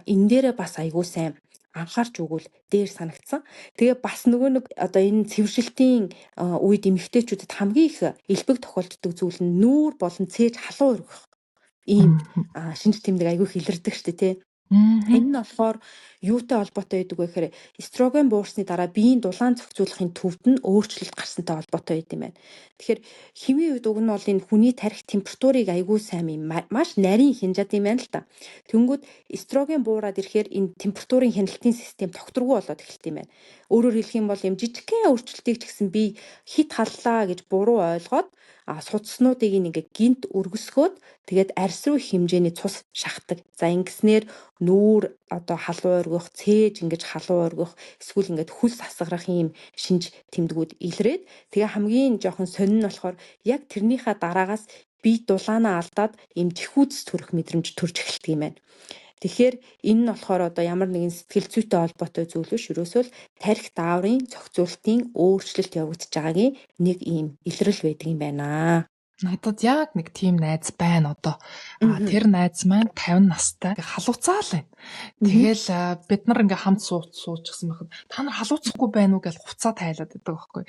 энэ дээрээ бас айгүй сайн анхаарч өгвөл дээр санагдсан. Тэгээ бас нөгөө нэг одоо энэ цэвэршилтийн үед эмэгтэйчүүдэд хамгийн их элбэг тохиолддог зүйл нь нүүр болон цээж халуун өргөх ийм шинж тэмдэг айгүй их илэрдэг шүү дээ, тий. Энэ нь болохоор юутай холбоотой байдаг вэ гэхээр эстроген буурсны дараа биеийн дулаан зохицуулахын төвд нь өөрчлөлт гарсантай холбоотой байдаг юм байна. Тэгэхээр химийн үед уг нь бол энэ хүний тархи температурыг айгүй сайн юм маш нарийн хянжаад юм байна л та. Тэнгүүд эстроген буураад ирэхээр энэ температурын хяналтын систем тогтворгүй болоод эхэлт юм байна. Өөрөөр хэлэх юм бол юм жижигхэн өөрчлөлтийг ч гэсэн би хит халлаа гэж буруу ойлгоод судаснуудыг ингээ гинт өргөсгөөд тэгээд арьс руу их хэмжээний цус шахдаг. За, ингэснээр нүүр одоо халуун өргөх, цээж ингэж халуун өргөх, эсвэл ингээд хөлс асгарах ийм шинж тэмдгүүд илрээд, тэгээ хамгийн жоохон сонин нь болохоор яг тэрнийхээ дараагаас бие дулаанаа алдаад ийм чихүүдэс төрөх мэдрэмж төрж эхэлдэг юм байна. Тэгэхээр энэ нь болохоор одоо ямар нэгэн сэтгэл зүйтэй холбоотой зүйл биш, ерөөсөө л тархи дааврын зохицуултын өөрчлөлт явагдаж байгаагийн нэг ийм илрэл байдаг юм байна. Надад яг нэг тийм найз байна одоо. Тэр найз маань 50 настай. Халууцаа л байна. Тэгэл бид нар ингээ хамт суучихсан байхад та нар халууцахгүй байна уу гэж хувцаа тайлаад байдаг байхгүй.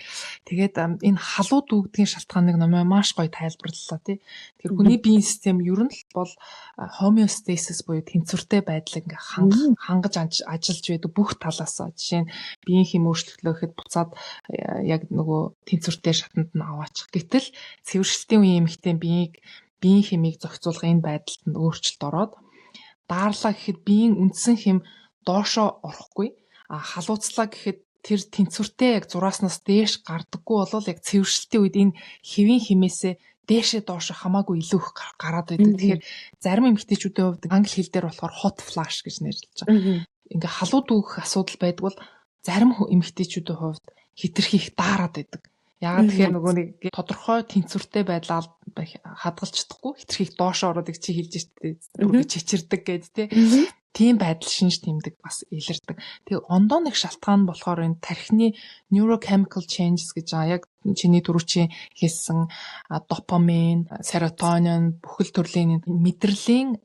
Тэгээд энэ халуу дүүгдгийн шалтгааныг номоо маш гоё тайлбарлалаа, тий. Тэр хүний биеийн систем ер нь л бол homeostasis буюу тэнцвэртэй байдлыг ингээ хангаж ажиллаж байдаг бүх талаас. Жишээ нь биеийн хэм өөрчлөлтөө гэхэд буцаад яг нөгөө тэнцвэртэй шатанд нь аваачих. Гэтэл цэвэршилтийн үеийн эмэгтэй биеийн хэмийг зохицуулах энэ байдалд нь өөрчлөлт ороод daарлаа гэхэд биеийн үндсэн хэм доошоо орохгүй, а халууцлаа гэхэд тэр тэнцвэртэй яг зурааснаас дээш гардаггүй болвол яг цэвэршилтийн үед энэ хэвийн хэмээсээ дээшээ доошо хамаагүй илүү их гараад байдаг. Тэгэхээр зарим эмэгтэйчүүдийн хувьд англи хэл дээр болохоор hot flash гэж нэрлэж байгаа. Ингээ халуу дүүгэх асуудал байдаг бол зарим эмэгтэйчүүдийн хувьд хэтэрхий их даарад байдаг. Яагаад тэгэхээр нөгөө нэг тодорхой тэнцвэртэй байдлаа хадгалж чадахгүй хэтэрхий их доошоо ороод чи хэлж штэ, бүр чичирдэг гээд тий. Тийм байдал шинж тэмдэг бас илэрдэг. Тэгээ ондоо нэг шалтгаан нь болохоор энэ тархины neurochemical changes гэж байгаа. Яг чиний түрүүчийн хэлсэн допамин, серотонин бүхэл төрлийн мэдрэлийн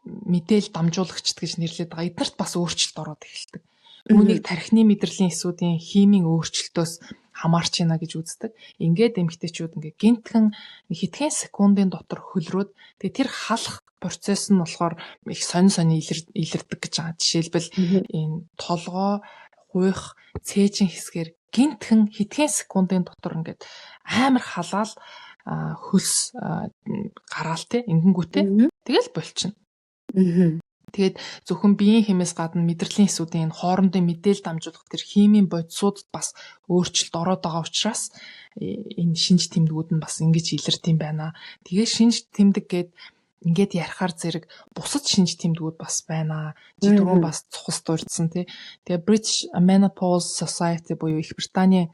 мэдээл дамжуулагчд гэж нэрлэдэг байгаа. Эднэрт бас өөрчлөлт ороод эхэлдэг. Үүнийг тархины мэдрэлийн эсүүдийн химийн өөрчлөлтөөс хамаарч байна гэж үздэг. Ингээд эмэгтэйчүүд ингээ гинтхэн хэдхэн секундын дотор хөлрөөд, тэгээ тэр халах процесс нь болохоор их сонин сонин илэрдэг гэж байгаа. Жишээлбэл, энэ толгой гуйх, цээжин хэсгээр гинтхэн хэдхэн секундын дотор ингээд амар халаал хөлс гараал те, ингэнгүүтээ тэгэл болчихно. Тэгээд зөвхөн биеийн хэмээс гадна мэдрэлийн эсүүдийн энэ хоорондын мэдээлэл дамжуулах тэр химийн бодисуудад бас өөрчлөлт ороод байгаа учраас энэ шинж тэмдгүүд нь бас ингэж илэрдэг юм байна. Тэгээ шинж тэмдэг гээд ингээд ярихаар зэрэг бусад шинж тэмдгүүд бас байна. Чи түрүүн бас цухас дурдсан, тий. Тэгээ British Menopause Society буюу Их Британийн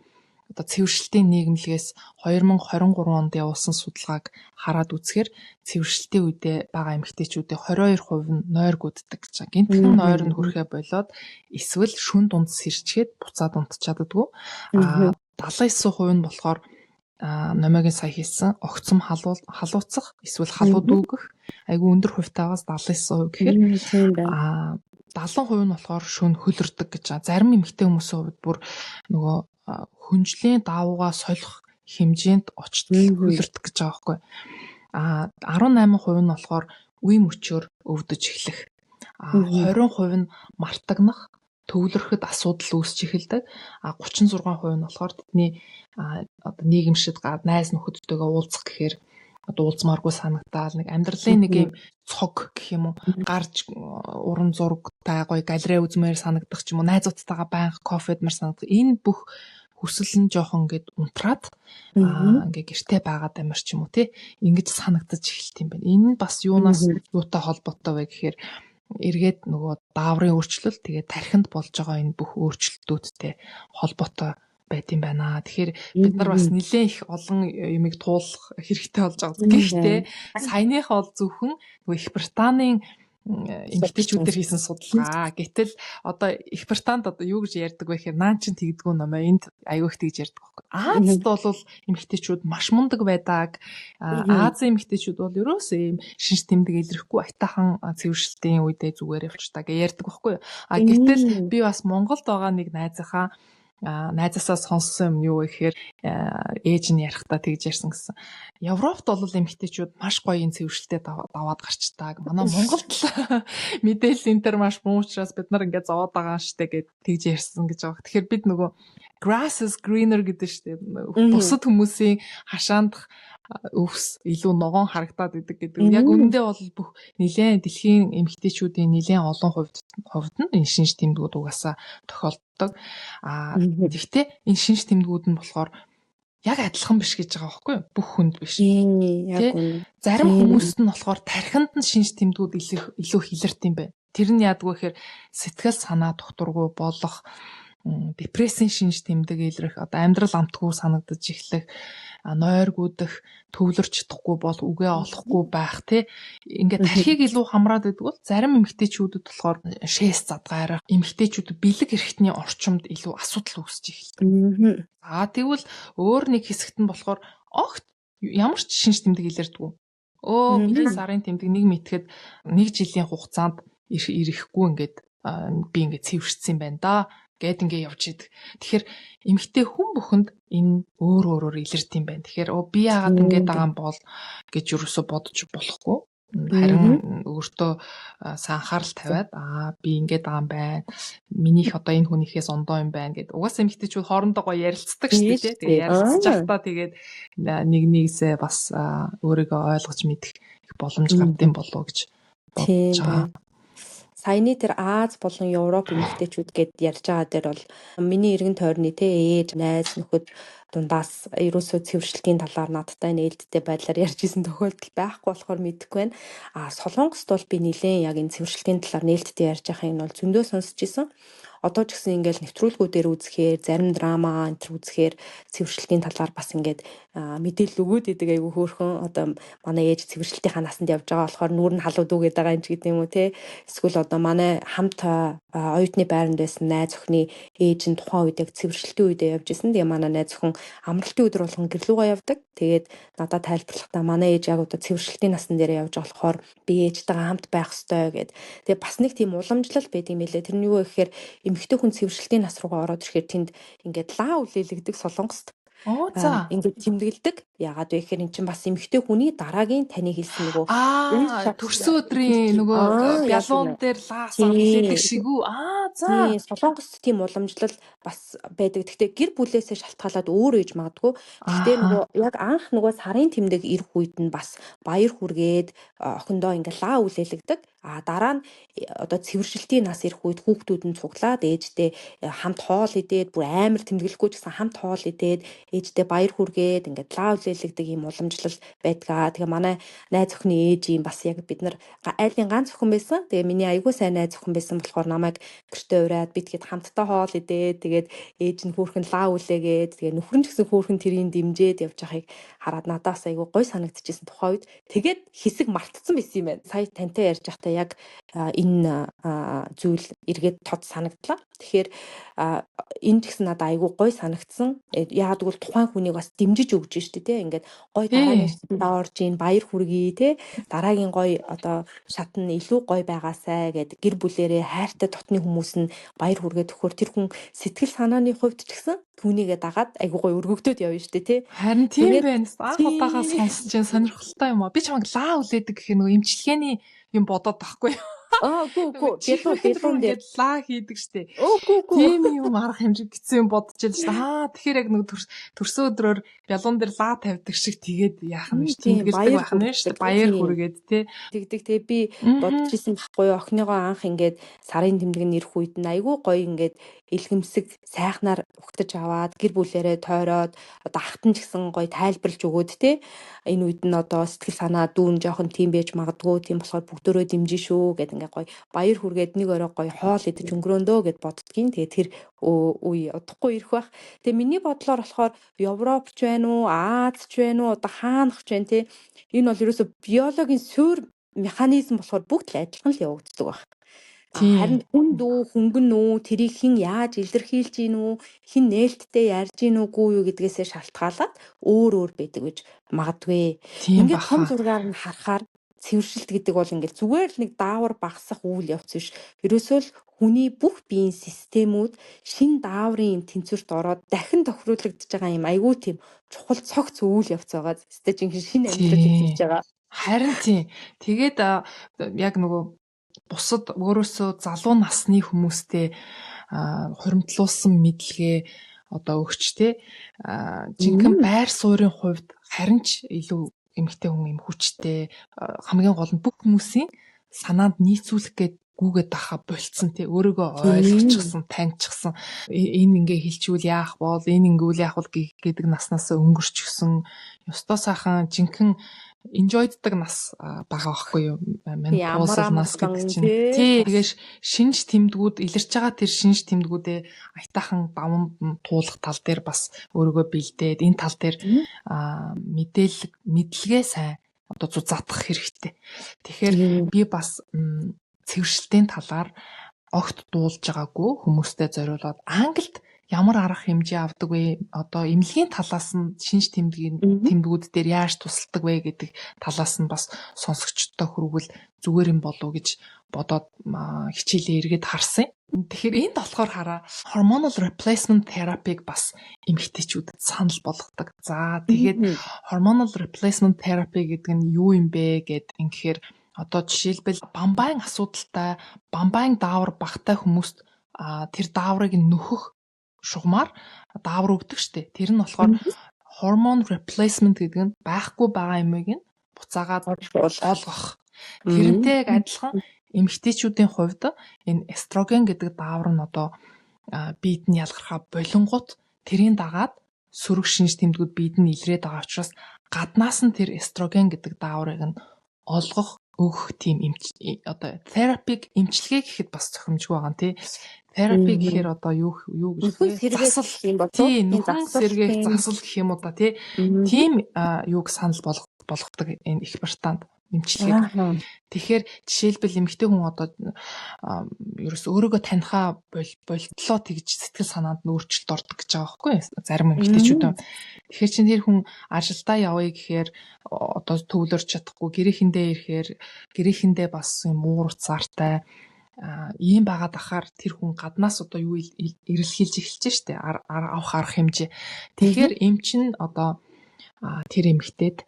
одоо цэвэршилтийн нийгэмлэгээс 2023 онд явуулсан судалгааг хараад үзэхээр цэвэршилтийн үедээ байгаа эмэгтэйчүүдийн 22% нь нойргүйддэг гэж байгаа. Гинтхэн нойр нь хүрэхээ болоод эсвэл шүн дунд сэрчгээд буцаад унтчихаддаггүй. 79% нь болохоор номиогийн сая хэлсэн огцом халууцах эсвэл халуу дүүгэх, айгүй өндөр хувьтайгаас 79% гэхээр 70% нь болохоор шөнө хөлөрдөг гэж байгаа. Зарим эмэгтэй хүмүүсийн хувьд бүр нөгөө хөнжлийн даавуугаа солих хэмжээнд очтол хөлөрдөг гэж байгаа байхгүй. 18% нь болохоор үе мөчөөр өвдөж эхлэх. 20% нь мартагнах, төвлөрөхөд асуудал үүсч эхэлдэг. 36% нь болохоор тэдний одоо нийгэмшид найз нөхөдтэйгээ уулзах гэхээр Одоо уулзмааргүй санагдаал нэг амьдралын нэг юм цог гэх юм уу, гарч уран зурагтай гоё галерей үзмээр санагдах ч юм уу, найзуудтайгаа байнга кофе идмээр санагдах. Энэ бүх хүсэл нь жоохон ингээд унтраад ингээ гэрте байгаад амар ч юм уу, тий, ингэж санагдаж эхэлт юм байна. Энэ нь бас юунаас юутай холбоотой вэ гэхээр эргээд нөгөө дааврын өөрчлөлт, тэгээд тархинд болж байгаа энэ бүх өөрчлөлтүүдтэй холбоотой байд юм байна. Тэгэхээр бид нар бас нэлээд их олон юмыг туулах хэрэгтэй болж байгаа. Гэхдээ саяных бол зөвхөн нөгөө Их Британийн эмэгтэйчүүдээр хийсэн судалгаа. Гэтэл одоо Их Британд одоо юу гэж ярьдаг вэ гэхээр наан чин тэгдэггүй номоо энд аюу их тэгж ярьдаг байхгүй. Азид бол эмэгтэйчүүд маш мундаг байдаг. Азийн эмэгтэйчүүд бол ерөөсөө ийм шинж тэмдэг илэрхгүй, аятайхан цэвэршилтийн үедээ зүгээр явчихдаг гэж ярьдаг байхгүй юу. А гэтэл би бас Монголд байгаа нэг найзынхаа найзаасаа сонссон юм юу вэ гэхээр ээж нь ярихдаа тэгж ярьсан гэсэн. Европт бол эмэгтэйчүүд маш гоё энэ цэвэршилтэд даваад гарчдаг. Манай Монголд л мэдээлэл энэ төр маш муу учраас бид нар ингээд зовоод байгаа штэ гэд тэгж ярьсан гэж байгаа. Тэгэхээр бид нөгөө grass is greener гэдэг штэ. Бусад хүмүүсийн хашаандах өвс илүү ногоон харагдаад идэг гэдэг. Яг үнэндээ бол бүх нэлээд дэлхийн эмэгтэйчүүдийн нэлээд олон хувьд нь энэ шинж тэмдгүүд угаасаа тохиолддог. Аа, тэгтээ энэ шинж тэмдгүүд нь болохоор яг адилхан биш гэж байгаа байхгүй юу? Бүх хүнд биш. Яг үнэ. Зарим хүмүүст нь болохоор тархинд нь шинж тэмдгүүд илүү илэрт юм байна. Тэр нь яадаг вэ гэхээр сэтгэл санаа тогтворгүй болох, депрессийн шинж тэмдэг илрэх, одоо амьдрал амтгүй санагдаж эхлэх, нойргүйдэх, төвлөрч чадахгүй бол, үгээ олохгүй байх, тий. Ингээд тархийг илүү хамраад байдаг бол зарим эмэгтэйчүүдэд болохоор шээс задгайрах, эмэгтэйчүүд бэлэг эрхтний орчимд илүү асуудал үүсэж эхэлдэг. За, тэгвэл өөр нэг хэсэгт нь болохоор огт ямар ч шинж тэмдэг илэрдэггүй. Өө, миний сарын тэмдэг нэг мэтгэд нэг жилийн хугацаанд ирэхгүй, ингээд би ингээд цэвэршсэн юм байна да гэд ингээ явж идэг. Тэгэхээр эмэгтэй хүн бүхэнд энэ өөр өөрөөр илэрдэг юм байна. Тэгэхээр өө, би яагаад ингэж байгаа юм бол гэж юусоо бодож болохгүй. Харин өөртөө сайн анхаарал тавиад, аа, би ингэж байгаа юм байна. Минийх одоо энэ хүнийхээс ондоо юм байна гэд. Угаасаа эмэгтэйчүүд хоорондоо гоё ярилцдаг шүү дээ. Тэгээ ярилцж байхдаа тэгээд нэг нэгээсээ бас өөрийгөө ойлгож мэдэх их боломж гардыг болов уу гэж бодож байгаа. Саяны тэр Ази болон Европ эмэгтэйчүүд гээд ярьж байгаа дээр бол миний эргэн тойрны те ээж, найз нөхөд дундаас ерөөсөө цэвэршилтийн талаар надтай нээлттэй байдлаар ярьж исэн тохиолдол байхгүй болохоор мэдэхгүй байна. А Солонгост бол би нэлээд яг энэ цэвэршилтийн талаар нээлттэй ярьж байхыг нь бол зөндөө сонсч исэн. Одоо ч гэсэн ингээл нэвтрүүлгүүдээр үзэхээр, зарим драма энэ төр үзэхээр цэвэршилтийн талаар бас ингээд мэдээлэл өгөөд идэг, айгу хөөрхөн. Одоо манай ээж цэвэршилтийнхаа насанд явж байгаа болохоор нүүр нь халууд үгээд байгаа юм ч гэдэг юм уу, те. Эсвэл одоо манай хамт оюутны байранд байсан найз охины ээж нь тухайн үед яг цэвэршилтийн үедээ явж исэн. Тэгээ манай найз охин амралтын өдөр болгон гэр лүүгээ явдаг. Тэгээд надад тайлбарлахдаа манай ээж яг одоо цэвэршилтийн насан дээр явж болохоор би ээжтэйгээ хамт байх ёстой гэд. Тэгээ бас нэг тийм уламжлал байд юм билээ. Тэр нь юу вэ гэхээр эмэгтэй хүн цэвэршилтийн нас руугаа ороод ирэхээр тэнд ингээд лаа үлээлгдэг Солонгост. Оо, за. Ингээд тэмдэглэдэг. Яагаад вэ гэхээр эн чинь бас эмэгтэй хүний дараагийн таны хэлсэн нөгөө Аа, төрсөн өдрийн нөгөө бялуун дээр лаасаа үлээдэг шиг үү? Аа, за. Тийм, Солонгост тийм уламжлал бас байдаг. Гэхдээ гэр бүлээсээ шалтгаалаад өөр ээж магадгүй. Гэхдээ нөгөө яг анх нөгөө сарын тэмдэг ирэх үед нь бас баяр хүргээд охиндоо ингээд лаа үлээлгдэг. А дараа нь одоо цэвэршилтийн нас ирэх үед хүүхдүүд нь цуглаад ээжтэй хамт хоол идээд, бүр амар тэмдэглэхгүй ч гэсэн хамт хоол идээд, ээжтэй баяр хүргээд ингээд лаа үлээлгдэг юм уламжлал байдгаа. Тэгээ манай найз охины ээж юм бас яг бид нар айлын ганц охин байсан. Тэгээ миний айгүй сайн найз охин байсан болохоор намайг гэртээ ураад бид хэд хамтдаа хоол идээд, тэгээд ээж нь хөөрхөн лаа үлээгээд, тэгээ нөхөр нь ч гэсэн хөөрхөн тэрийг дэмжиж явж байгааг хараад надаас айгүй гой санагдчихсэн тухайн үед. Тэгээд хэсэг мартцсан байсан юм байна. Сая тантай ярьж байхдаа яг энэ зүйл эргээд тод санагдлаа. Тэгэхээр энэ ч гэсэн надад айгүй гой санагдсан. Яагаад гэвэл тухайн хүнийг бас дэмжиж өгч штэ, тий. Ингээд гой дараагийн шатанд орж ийн баяр хүргэе, тий. Дараагийн гой одоо шат нь илүү гой байгаасай гэд гэр бүлэрээ, хайртай дотны хүмүүс нь баяр хүргээд өгөхөөр тэр хүн сэтгэл санааны хувьд ч гэсэн түүнийгээ дагаад айгүй гой өргөгдөд явна штэ, тий. Харин тийм байна. Анх удаага сонсч чинь сонирхолтой юм аа. Би чамайг лаа үлээдэг гэх нөгөө эмчилгээний юм бодоод байхгүй юу? Аа, үгүй, үгүй. Бялуу чихмэн рүү бялуун дээр. ингээд лаа хийдэг штэ. Өө, үгүй, үгүй. Тийм юм арга хэмжээ гэсэн юм бодож л штэ. Аа, тэгэхээр яг нэг төрсөн өдрөөр бялуун дээр лаа тавьдаг шиг тэгээд яах нь биш Тийм, тэмдэглэдэг баяр байх нь штэ. хүргэдэг. Баяр Тийм. хүргээд те. Тэгдэг. Тэгээ би бодож исэн байхгүй юу? Охиныгоо анх ингээд сарын тэмдэг нь ирэх үед нь айгүй гоё ингээд илгэмсэг сайхнаар угтаж аваад гэр бүлээрээ тойроод одоо ахтан ч гэсэн гоё тайлбарлаж өгөөд те. Энэ үед нь одоо сэтгэл санаа дүүн жоохон тийм байж магадгүй. Тийм болохоор бүгдөрөө дэмжин шүү гэд ингээд гоё баяр хүргээд нэг орой гоё хоол идэж өнгөрөөндөө гэд боддгийн. Тэгээ тэр үе удахгүй ирэх байх. Тэгээ миний бодлоор болохоор Европч байна уу, Аз ч байна уу, одоо хаанах ч байна те. Энэ бол ерөөсө биологийн суурь механизм болохоор бүгд л адилхан л явагддаг байх. Харин хүнд үү, хөнгөн үү, тэрийг хэн яаж илэрхийлж гин үү, хэн нээлттэй ярьж гин үгүй юу гэдгээсээ шалтгаалаад өөр өөр байдаг гэж магадгүй. Ингээд том зургаар нь харахаар цэвэршилт гэдэг бол ингээд зүгээр л нэг даавар багасах үйл явц биш. Ерөөсөө л хүний бүх биеийн системүүд шин дааврын юм тэнцвэрт ороод дахин тохируулагдаж байгаа юм айгүй тийм чухал цогц үйл явц байгаа. Тэстэ жинхэнэ шинэ амьдрал эхэлж байгаа. Харин тийм. Тэгээд яг нөгөө бусад өөрөөсөө залуу насны хүмүүстэй хуримтлуулсан мэдлэгээ одоо өгч те, жинхэнэ байр суурийн хувьд харин ч илүү эмэгтэй хүн юм хүчтэй, хамгийн гол нь бүх хүмүүсийн санаанд нийцүүлэх гээд гүгээд ахаа болцсон тий, өөрийгөө ойлгочихсон, таньчихсан, энэ ингээ хэлчихвэл яах бол, энэ ингэвэл яах бол гэдэг наснаас өнгөрчихсөн, ёстой сайхан жинхэнэ enjoy-ддаг нас байгаа байхгүй юу? Менопаузал нас гэдэг чинь. Тий, тэгээс шинж тэмдгүүд илэрч байгаа, тэр шинж тэмдгүүдээ аятайхан даванд нь туулах тал дээр бас өөрийгөө бэлдээд энэ тал дээр мэдээлэл мэдлэгээ сайн одоо зузаатгах хэрэгтэй. Тэгэхээр би бас цэвэршилтийн талаар огт дуулж байгаагүй хүмүүстэй зориулаад Англид ямар арга хэмжээ авдаг вэ? Одоо эмнэлгийн талаас нь шинж тэмдгийн тэмдгүүд дээр яаж тусалдаг вэ гэдэг талаас нь бас сонсогчдод хүргвэл зүгээр юм болов уу гэж бодоод хичээлээ эргээд харсан. Тэгэхээр энд болохоор хараа, hormonal replacement therapy-г бас эмэгтэйчүүдэд санал болгодог. За, тэгээд hormonal replacement therapy гэдэг нь юу юм бэ гэд ингэхээр одоо жишээлбэл бамбайн асуудалтай, бамбайн даавар багтай хүмүүст тэр дааврыг нөхөх шугамар даавар өгдөг штэ. Тэр нь болохоор hormone replacement гэдэг нь байхгүй байгаа юмыг нь буцаагаад олгох. Тэрнтэй яг адилхан эмэгтэйчүүдийн хувьд энэ эстроген гэдэг даавар нь одоо биед нь ялгархаа болонгууд тэрийн дагаад сөрөг шинж тэмдгүүд биед нь илрээд байгаа учраас гаднаас нь тэр эстроген гэдэг дааврыг нь олгох, өгөх тийм эмч, одоо therapy-г, эмчилгээ гэхэд бас зохимжгүй байгаа юм тий. Therapy гэхээр одоо юу юу гэж вэ? Засал юм болов. Тий, нүхэн сэргээх засал гэх юм уу да тий. Тийм юуг санал болгодог энэ Их Британд эмчилгээг. Тэгэхээр жишээлбэл эмэгтэй хүн одоо ерөөс өөрийгөө танихаа болтлоо тэгж сэтгэл санаанд нь өөрчлөлт ордог гэж байгаа байхгүй зарим эмэгтэйчүүд. Тэгэхээр чин тэр хүн ажилдаа явъя гэхээр одоо төвлөрч чадахгүй, гэрээхэндээ ирэхээр гэрээхэндээ бас юм уур уцаартай ийм байгаад ахаар тэр хүн гаднаас одоо юу эрэлхийлж эхэлж штэ, авах арга хэмжээ. Тэгэхээр эмч нь одоо тэр эмэгтэйд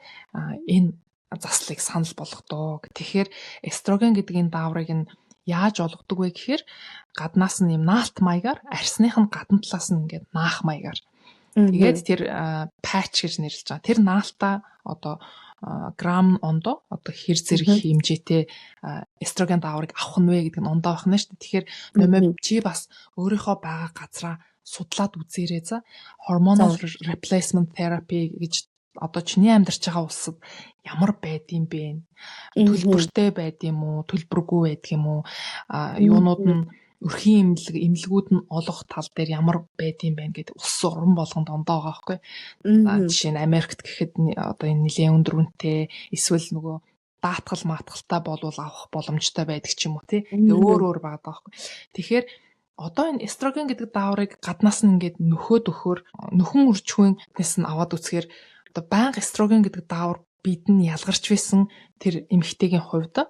энэ заслыг санал болгодог. Тэгэхээр эстроген гэдэг энэ дааврыг нь яаж олгодог вэ гэхээр гаднаас нь юм наалт маягаар, арьсных нь гадна талаас нь ингээд наах маягаар. Тэгээд тэр patch гэж нэрлэж байгаа. Тэр наалтаа одоо грамм ондоо одоо хэр зэрэг хэмжээтэй эстроген дааврыг авах нь вэ гэдэг нь ондоо авах нь шүү дээ. Тэгэхээр номоо чи бас өөрийнхөө байгаа газраа судлаад үзээрэй за. Hormonal replacement therapy гэж одоо чиний амьдарч байгаа улсад ямар байдсан бэ? Төлбөртэй байд юм уу? Төлбөргүй байдаг юм уу? А юунууд нь, өрхийн эмнэлэг, эмнэлгүүд нь олох тал дээр ямар байдсан бэ гэдэг улс орон болгонд ондоо байгаа байхгүй. Жишээ нь Америкт гэхэд одоо энэ нэлээд өндөр үнэтэй, эсвэл нөгөө даатгал маатгалтай болвол авах боломжтой байдаг ч юм уу тий. Тэгээ өөр өөр байгаа байхгүй. Тэгэхээр одоо энэ эстроген гэдэг дааврыг гаднаас нь ингээд нөхөөд өгөхөөр, нөхөн үржихүүнээс нь аваад үзэхээр одоо байнга эстроген гэдэг даавар бид нь ялгарч байсан тэр эмэгтэйгийн хувьд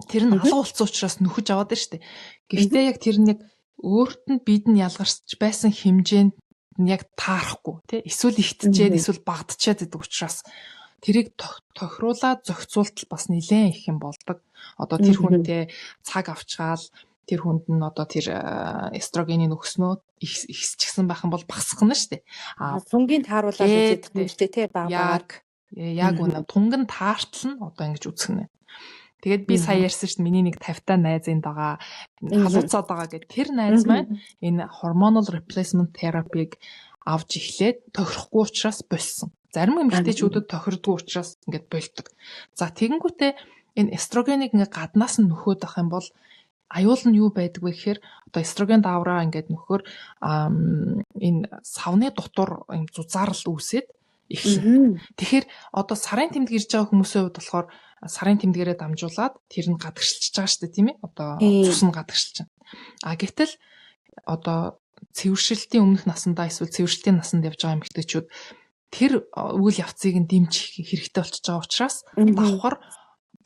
тэр нь алга болсон учраас нөхөж аваад байна шүү дээ. Гэхдээ яг тэр нэг өөрт нь бид нь ялгарч байсан хэмжээнд нь яг таарахгүй тий, эсвэл ихдчээд эсвэл багадчаад гэдэг учраас Тэрийг тохируулаад зохицуултал бас нэлээд их юм болдог. Одоо тэр хүнтэй цаг авчгаал тэр хүнд нь одоо тэр эстрогенийг өгснөө ихсчихсэн байх юм бол багасгах нь шүү дээ. А тунгийн тааруулаад үзэх юм шүү дээ, тий, баг багаар. Яг үнэ тунг нь таартал нь одоо ингэж үзэх нэ. Тэгээд би сая ярьсан шүү дээ, миний нэг 50 та найз энд байгаа, халууцаад байгаа гэд. Тэр найз маань энэ hormonal replacement therapy-г авч эхлээд тохирохгүй учраас болсон. Зарим эмэгтэйчүүдэд тохирдгүй учраас ингээд болдог. За, тэгэнгүүтээ энэ эстрогенийг ингээд гаднаас нь нөхөөд авах юм бол аюул нь юу байдаг вэ гэхээр одоо эстроген даавраа ингээд нөхөр энэ савны дотор юм зузаарл үүсээд эхэлнэ. Тэгэхээр одоо сарын тэмдэг ирж байгаа хүмүүсийн хувьд болохоор сарын тэмдгээрээ дамжуулаад тэр нь гадагшилж байгаа шүү дээ, тийм ээ. Одоо цус нь гадагшилж байна. А гэтэл одоо цэвэршилтийн өмнөх насандаа эсвэл цэвэршилтийн насанд явж байгаа эмэгтэйчүүд тэр үйл явцыг нь дэмжих хэрэгтэй болчихж байгаа учраас давхар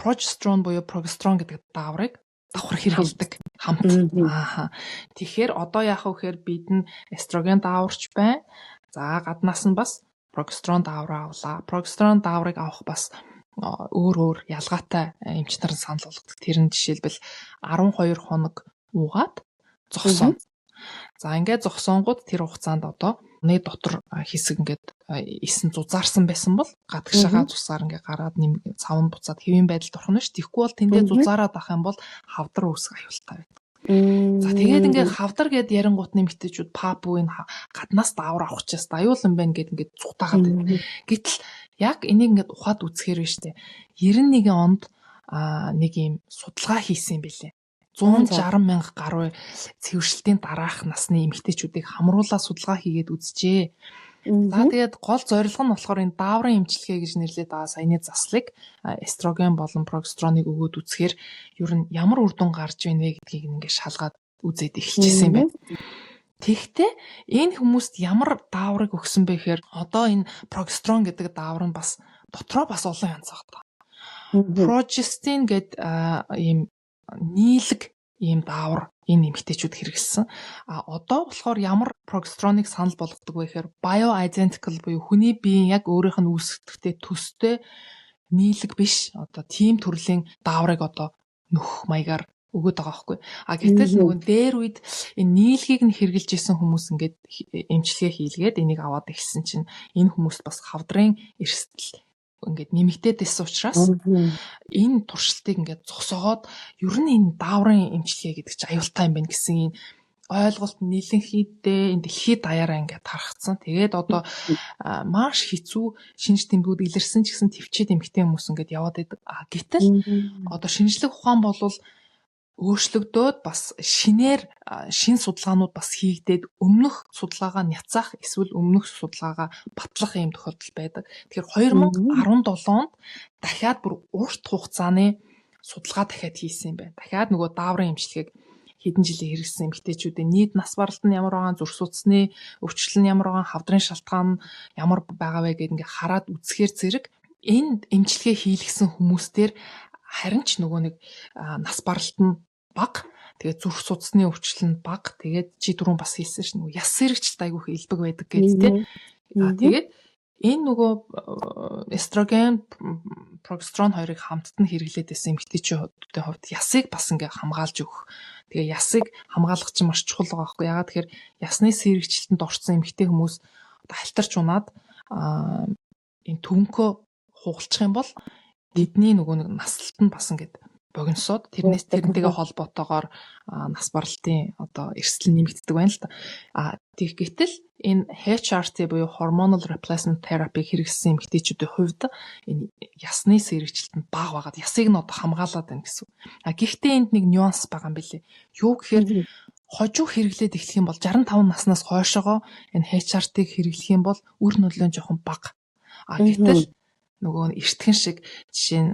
прогестерон буюу прогестерон гэдэг дааврыг давхар хэрэглэдэг хамт. Ааха. Тэгэхээр одоо яах вэ гэхээр бид нь эстроген дааварч байна. За, гаднаас нь бас прогестерон даавраа авлаа. Прогестерон дааврыг авах бас өөр өөр ялгаатай эмч нар санал болгодог. Тэр нь жишээлбэл 12 хоног уугаад зогсоо. За, ингээд зогсоонгууд тэр хугацаанд одоо нэг дотор хэсэг ингээд эсэн зузаарсан байсан бол гадагшаага цусаар ингээд гараад цав нь буцаад хэвийн байдалд орох нь ш. Тэгэхгүй бол тэндээ зузаараад ах юм бол хавдар үүсэх аюултай байдаг. За, тэгээд ингээд хавдар гэд ярингуут нэмэгтэйчүүд папу энэ гаднаас даавар авах чаас аюул юм байна гэд ингээд цухтаагаад байна. Гэтэл яг энийг ингээд ухаад үзэхээр биш үү. 91 онд нэг юм судалгаа хийсэн юм бэлээ. 160 мянга гаруй цэвэршилтийн дараах насны эмэгтэйчүүдийг хамруулаад судалгаа хийгээд үзжээ. За, тэгээд гол зорилго нь болохоор энэ дааврын эмчилгээ гэж нэрлэдэг байгаа саяны заслыг эстроген болон прогестероныг өгөөд үзэхээр ер нь ямар үр дүн гарч ийн вэ гэдгийг ингээд шалгаад үзээд эхэлчихсэн юм байна. Тэгэхдээ энэ хүмүүст ямар дааврыг өгсөн бэ гэхээр одоо энэ прогестерон гэдэг даавар нь бас дотроо бас олон янз байгаа. Progestin гэд ийм нийлэг ийм даавар энэ эмэгтэйчүүд хэрэглэсэн. А одоо болохоор ямар прогестероныг санал болгодог вэ гэхээр bioidentical буюу хүний биеийн яг өөрийнх нь үүсгэхдээ төстэй нийлэг биш, одоо тийм төрлийн дааврыг одоо нөх маягаар өгөөд байгаа байхгүй. А гэтэл нөгөө дээр үед энэ нийлгийг нь хэрэглэж исэн хүмүүс ингээд эмчилгээ хийлгээд энийг аваад эхэлсэн чинь энэ хүмүүст бас хавдрын эрсдэл ингээд нэмэгдээд байсан учраас энэ туршилтыг ингээд зогсоогоод ер нь энэ дааврын эмчилгээ гэдэг чинь аюултай юм байна гэсэн энэ ойлголт нэлэнхийдээ энэ дэлхийд даяараа ингээд тархацсан. Тэгээд одоо маш хэцүү шинж тэмдгүүд илэрсэн ч гэсэн төвчээд эмэгтэй хүмүүс ингээд яваад байдаг. А гэтэл одоо шинжлэх ухаан болвол өөрчлөгдөөд бас шинээр шин судалгаанууд бас хийгдээд өмнөх судалгаагаа няцаах эсвэл өмнөх судалгаагаа батлах юм тохиолдол байдаг. Тэгэхээр 2017 онд дахиад бүр урт хугацааны судалгаа дахиад хийсэн юм байна. Дахиад нөгөө дааврын эмчилгээг хэдэн жилийн хэрэглэсэн эмэгтэйчүүдийн нийт нас баралт нь ямар байгаа, зүрх судасны өвчлөл нь ямар байгаа, хавдрын шалтгаан нь ямар байгаа вэ гэдээ ингээ хараад үзэхээр зэрэг энэ эмчилгээ хийлгсэн хүмүүстээр харин ч нөгөө нэг нас баралт нь бага. Тэгээд зүрх судасны өвчлөл нь бага. Тэгээд чи түрүүн бас хэлсэн шин нөгөө яс сэрэгчлэлт айгүйх элбэг байдаг гэж, тий. Аа, тэгээд энэ нөгөө эстроген, прогестерон хоёрыг хамтд нь хэрэглээд байсан эмэгтэйчүүдийн хувьд ясыг бас ингээ хамгаалж өгөх. Тэгээ ясыг хамгаалах чинь маш чухал байгаа байхгүй. Яагаад тэгэхээр ясны сэрэгчлэлтэнд орсон эмэгтэй хүмүүс одоо халтарч унаад энэ төвөнхөө хугалчих юм бол тэдний нөгөө нэг наслалт нь бас ингээд богиносоод тэрнээс тэрнтэйгээ холбоотойгоор нас баралтын одоо эрсдэл нэмэгддэг байна л та. А тэг гэтэл энэ HRT буюу hormonal replacement therapy хэрэглэсэн эмэгтэйчүүдийн хувьд энэ ясны сэрэгчлэлт нь бага байгаад ясыг нь одоо хамгаалаад байна гэсэн. А гэхдээ энд нэг нюанс байгаа юм билээ. Юу гэхээр хожуу хэрэглээд эхлэх юм бол 65 наснаас хойшоогоо энэ HRT-г хэрэглэх юм бол үр нөлөө нь жоохон бага. А гэтэл нөгөө эртхэн шиг жишээ нь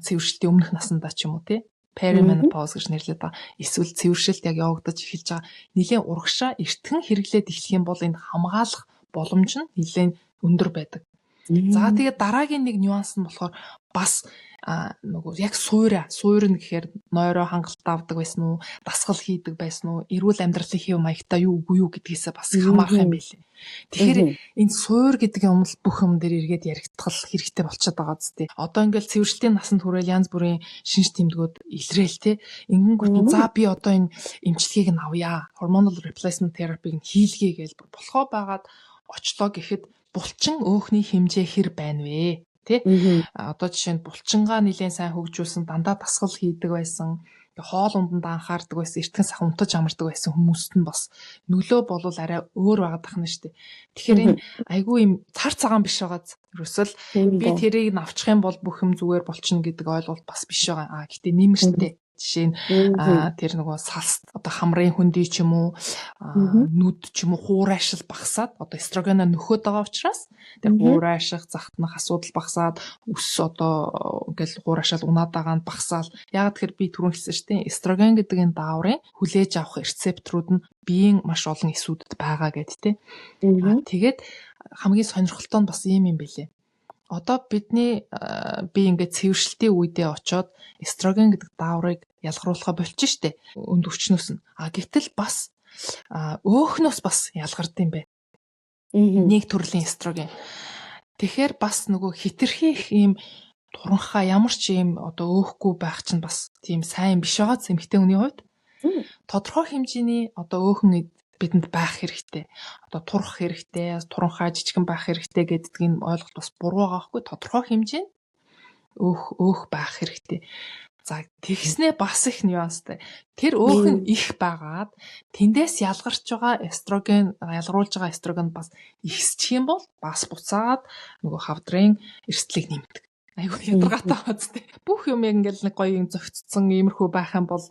цэвэршилтийн өмнөх насандаа ч юм уу, тий, perimenopause гэж нэрлэдэг байгаа. Эсвэл цэвэршилт яг явагдаж эхэлж байгаа нэлээн урагшаа эртхэн хэрэглээд эхлэх юм бол энэ хамгаалах боломж нь нэлээн өндөр байдаг. За, тэгээд дараагийн нэг нюанс нь болохоор бас нөгөө яг суура суурна гэхээр нойроо хангалттай авдаг байсан уу, дасгал хийдэг байсан уу, эрүүл амьдралын хэв маягтай юу үгүй юу гэдгээсээ бас хамаарах юм билээ. Тэгэхээр энэ суур гэдэг юм л бүх юм дээр эргээд яригдтал хэрэгтэй болчиход байгаа зү. Одоо ингээл цэвэршилтийн насанд хүрээл янз бүрийн шинж тэмдгүүд илрээл те. Ингэнгүүт нь за би одоо энэ эмчилгээг нь авъя. Hormonal replacement therapy-г нь хийлгэе гэж болохоо байгаад очлоо гэхэд булчин өөхний хэмжээ хэр байна вэ? Тэ? Одоо жишээ нь булчингаа нэлээд сайн хөгжүүлсэн, дандаа дасгал хийдэг байсан, хоол унданд анхаардаг байсан, эртхэн сах унтаж амардаг байсан хүмүүст нь бас нөлөө болвол арай өөр байгаад тахна шүү дээ. Тэгэхээр энэ айгүй юм цар цагаан биш байгааз. Ерөөсөл би тэрийг навчих юм бол бүх юм зүгээр болчихно гэдэг ойлголт бас биш байгаа. А гэтээ нэмэртэй. Жишээ нь тэр нөгөө салс одоо хамрын хөндий ч юм уу, нүд ч юм уу хуурайшил багасаад одоо эстрогеноо нөхөд байгаа учраас тэр хуурайших, захтнах асуудал багасаад өс одоо ингээл хуурайшаал унаад байгаа нь багасаал. Яг тэгэхээр би түрүүн хэлсэн шүү дээ. Эстроген гэдэг энэ дааврын хүлээж авах рецепторууд нь биеийн маш олон эсүүдэд байгаа гэд тэ. Тэгээд хамгийн сонирхолтой нь бас ийм юм бэлээ. Одоо бидний би ингээд цэвэршилтийн үедээ очоод эстроген гэдэг дааврыг ялгаруулахаа болчих штэ. Өнд өвчнөөс нь. А гэтэл бас өөхнөөс бас ялгард юм бэ. Нэг төрлийн эстроген. Тэгэхээр бас нөгөө хитрхи их ийм туранхаа ямар ч ийм одоо өөхгүй байх чинь бас тийм сайн биш байгаа эмэгтэй хүний хувьд. Тодорхой хэмжээний одоо өөхөн бидэнд байх хэрэгтэй. Одоо турах хэрэгтэй, туранхаа жижигэн байх хэрэгтэй гэдгийг нь ойлголт бас буруу байгаа байхгүй. Тодорхой хэмжээнд өөх байх хэрэгтэй. За тэгснээ бас их нюанстай. Тэр өөх нь их байгаад тэндээс ялгарч байгаа эстроген, ялгаруулж байгаа эстроген бас ихсчих юм бол бас буцаад нөгөө хавдрын эрсдлийг нэмдэг. Айгүй ядаргаатай байгаа зү. Бүх юм яг ингээл нэг гоё юм зохицсон иймэрхүү байх юм бол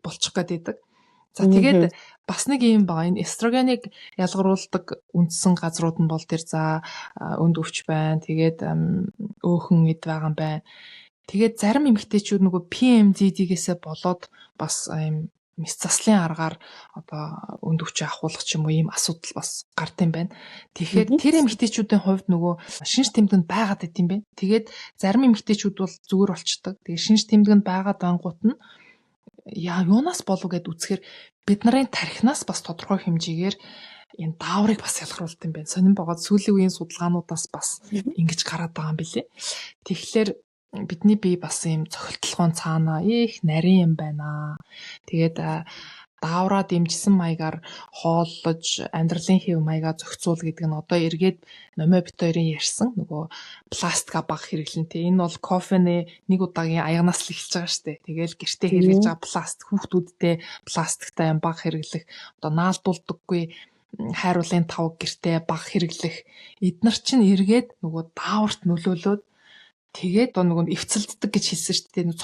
болчих гээд идэг. За тэгээд бас нэг юм байгаа. Энэ эстрогеныг ялгаруулдаг үндсэн газрууд нь бол тэр за өнд өвч байна. Тэгээд өөхөн эд байгаа юм байна. Тэгээд зарим эмэгтэйчүүд нөгөө PMDD-гээсээ болоод бас ийм мэс заслын аргаар одоо өнд өвчөө ахуулах ч юм уу ийм асуудал бас гард юм байна. Тэгэхээр тэр эмэгтэйчүүдийн хувьд нөгөө шинж тэмдэг нь байгаад байт юм байна. Тэгээд зарим эмэгтэйчүүд бол зүгээр болчдөг. Тэгээд шинж тэмдэг нь байгаад бангууд нь яа юунаас болов гэд үзэхээр бид нарын тархинаас бас тодорхой хэмжээгээр энэ дааврыг бас ялгаруулт юм байна. Сонин богоод сүүлийн үеийн судалгаануудаас бас ингэж гараад байгаа юм билээ. Тэгэхээр бидний бие бас ийм цохилтолгоон цаанаа их нарийн юм байна. Тэгээд даавраа дэмжсэн маягаар хооллож амьдралын хэв маягаа зохицуул гэдэг нь одоо эргээд номой бит хоёрын ярьсан нөгөө пластика баг хэрэглэн тэ. Энэ бол кофений нэг удаагийн аягнаас л эхэлж байгаа штэ. Тэгээл гэртээ хэрэглэж байгаа пластик, хүүхдүүдтэй пластиктай юм баг хэрэглэх, одоо наалдуулдаггүй хайруулын тавг гэртээ баг хэрэглэх. Эднэр чинь эргээд нөгөө дааварт нөлөөлөөд тэгээд одоо нөгөө эвцэлддэг гэж хэлсэн шүү дээ.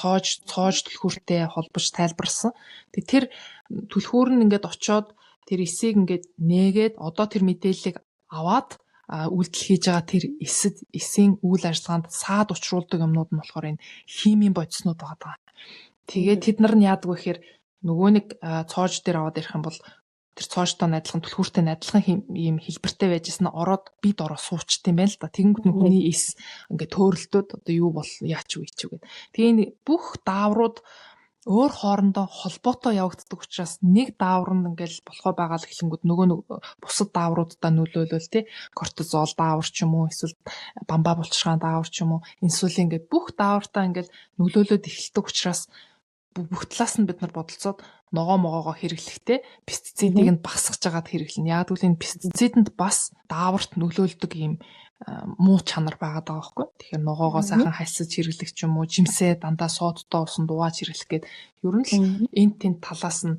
Цоож түлхүүртэй холбож тайлбарласан. Тэгээд тэр түлхүүр нь ингээд очоод тэр эсийг ингээд нээгээд одоо тэр мэдээллийг аваад үйлдэл хийж байгаа тэр эсэд эсийн үйл ажиллагаанд саад учруулдаг юмнууд нь болохоор энэ химийн бодиснууд байгаа. Тэгээд тэд нар нь яадаг вэ гэхээр нөгөө нэг цоож дээр аваад ирэх юм бол тэр цоожтой адилхан түлхүүртэй адилхан ийм хэлбэртэй байжсэн нь ороод бид ороо суучт юм байна л да. Тэгэнгүүт нь хүний эс ингээд төөрөлтөд одоо юу бол яач вэ ч үгээд. Тэгээ энэ бүх дааврууд өөр хоорондоо холбоотой явагддаг учраас нэг даавар нь ингээл болохоо байгаа л хэлэнгүүд нөгөө бусад даавруудаа нөлөөлөл тий кортизол даавар ч юм уу эсвэл бамбаа булчирхаан даавар ч юм уу инсулин ингээд бүх даавартаа ингээл нөлөөлөд эхэлдэг учраас бүх талаас нь бид нар бодолцоод ногоо могоогоо хэрэглэхдээ пестицидийг нь багасгаж байгаад хэрэглэнэ. Яг гэвэл энэ пестицидэнд бас дааварт нөлөөлдөг ийм муу чанар байгаад байгаа байхгүй. Тэгэхээр ногоогоо сайхан хальсаж хэрэглэх ч юм уу, жимсээ дандаа содтой усан дуугааж хэрэглэх гээд ер нь л энэ тэнд талаас нь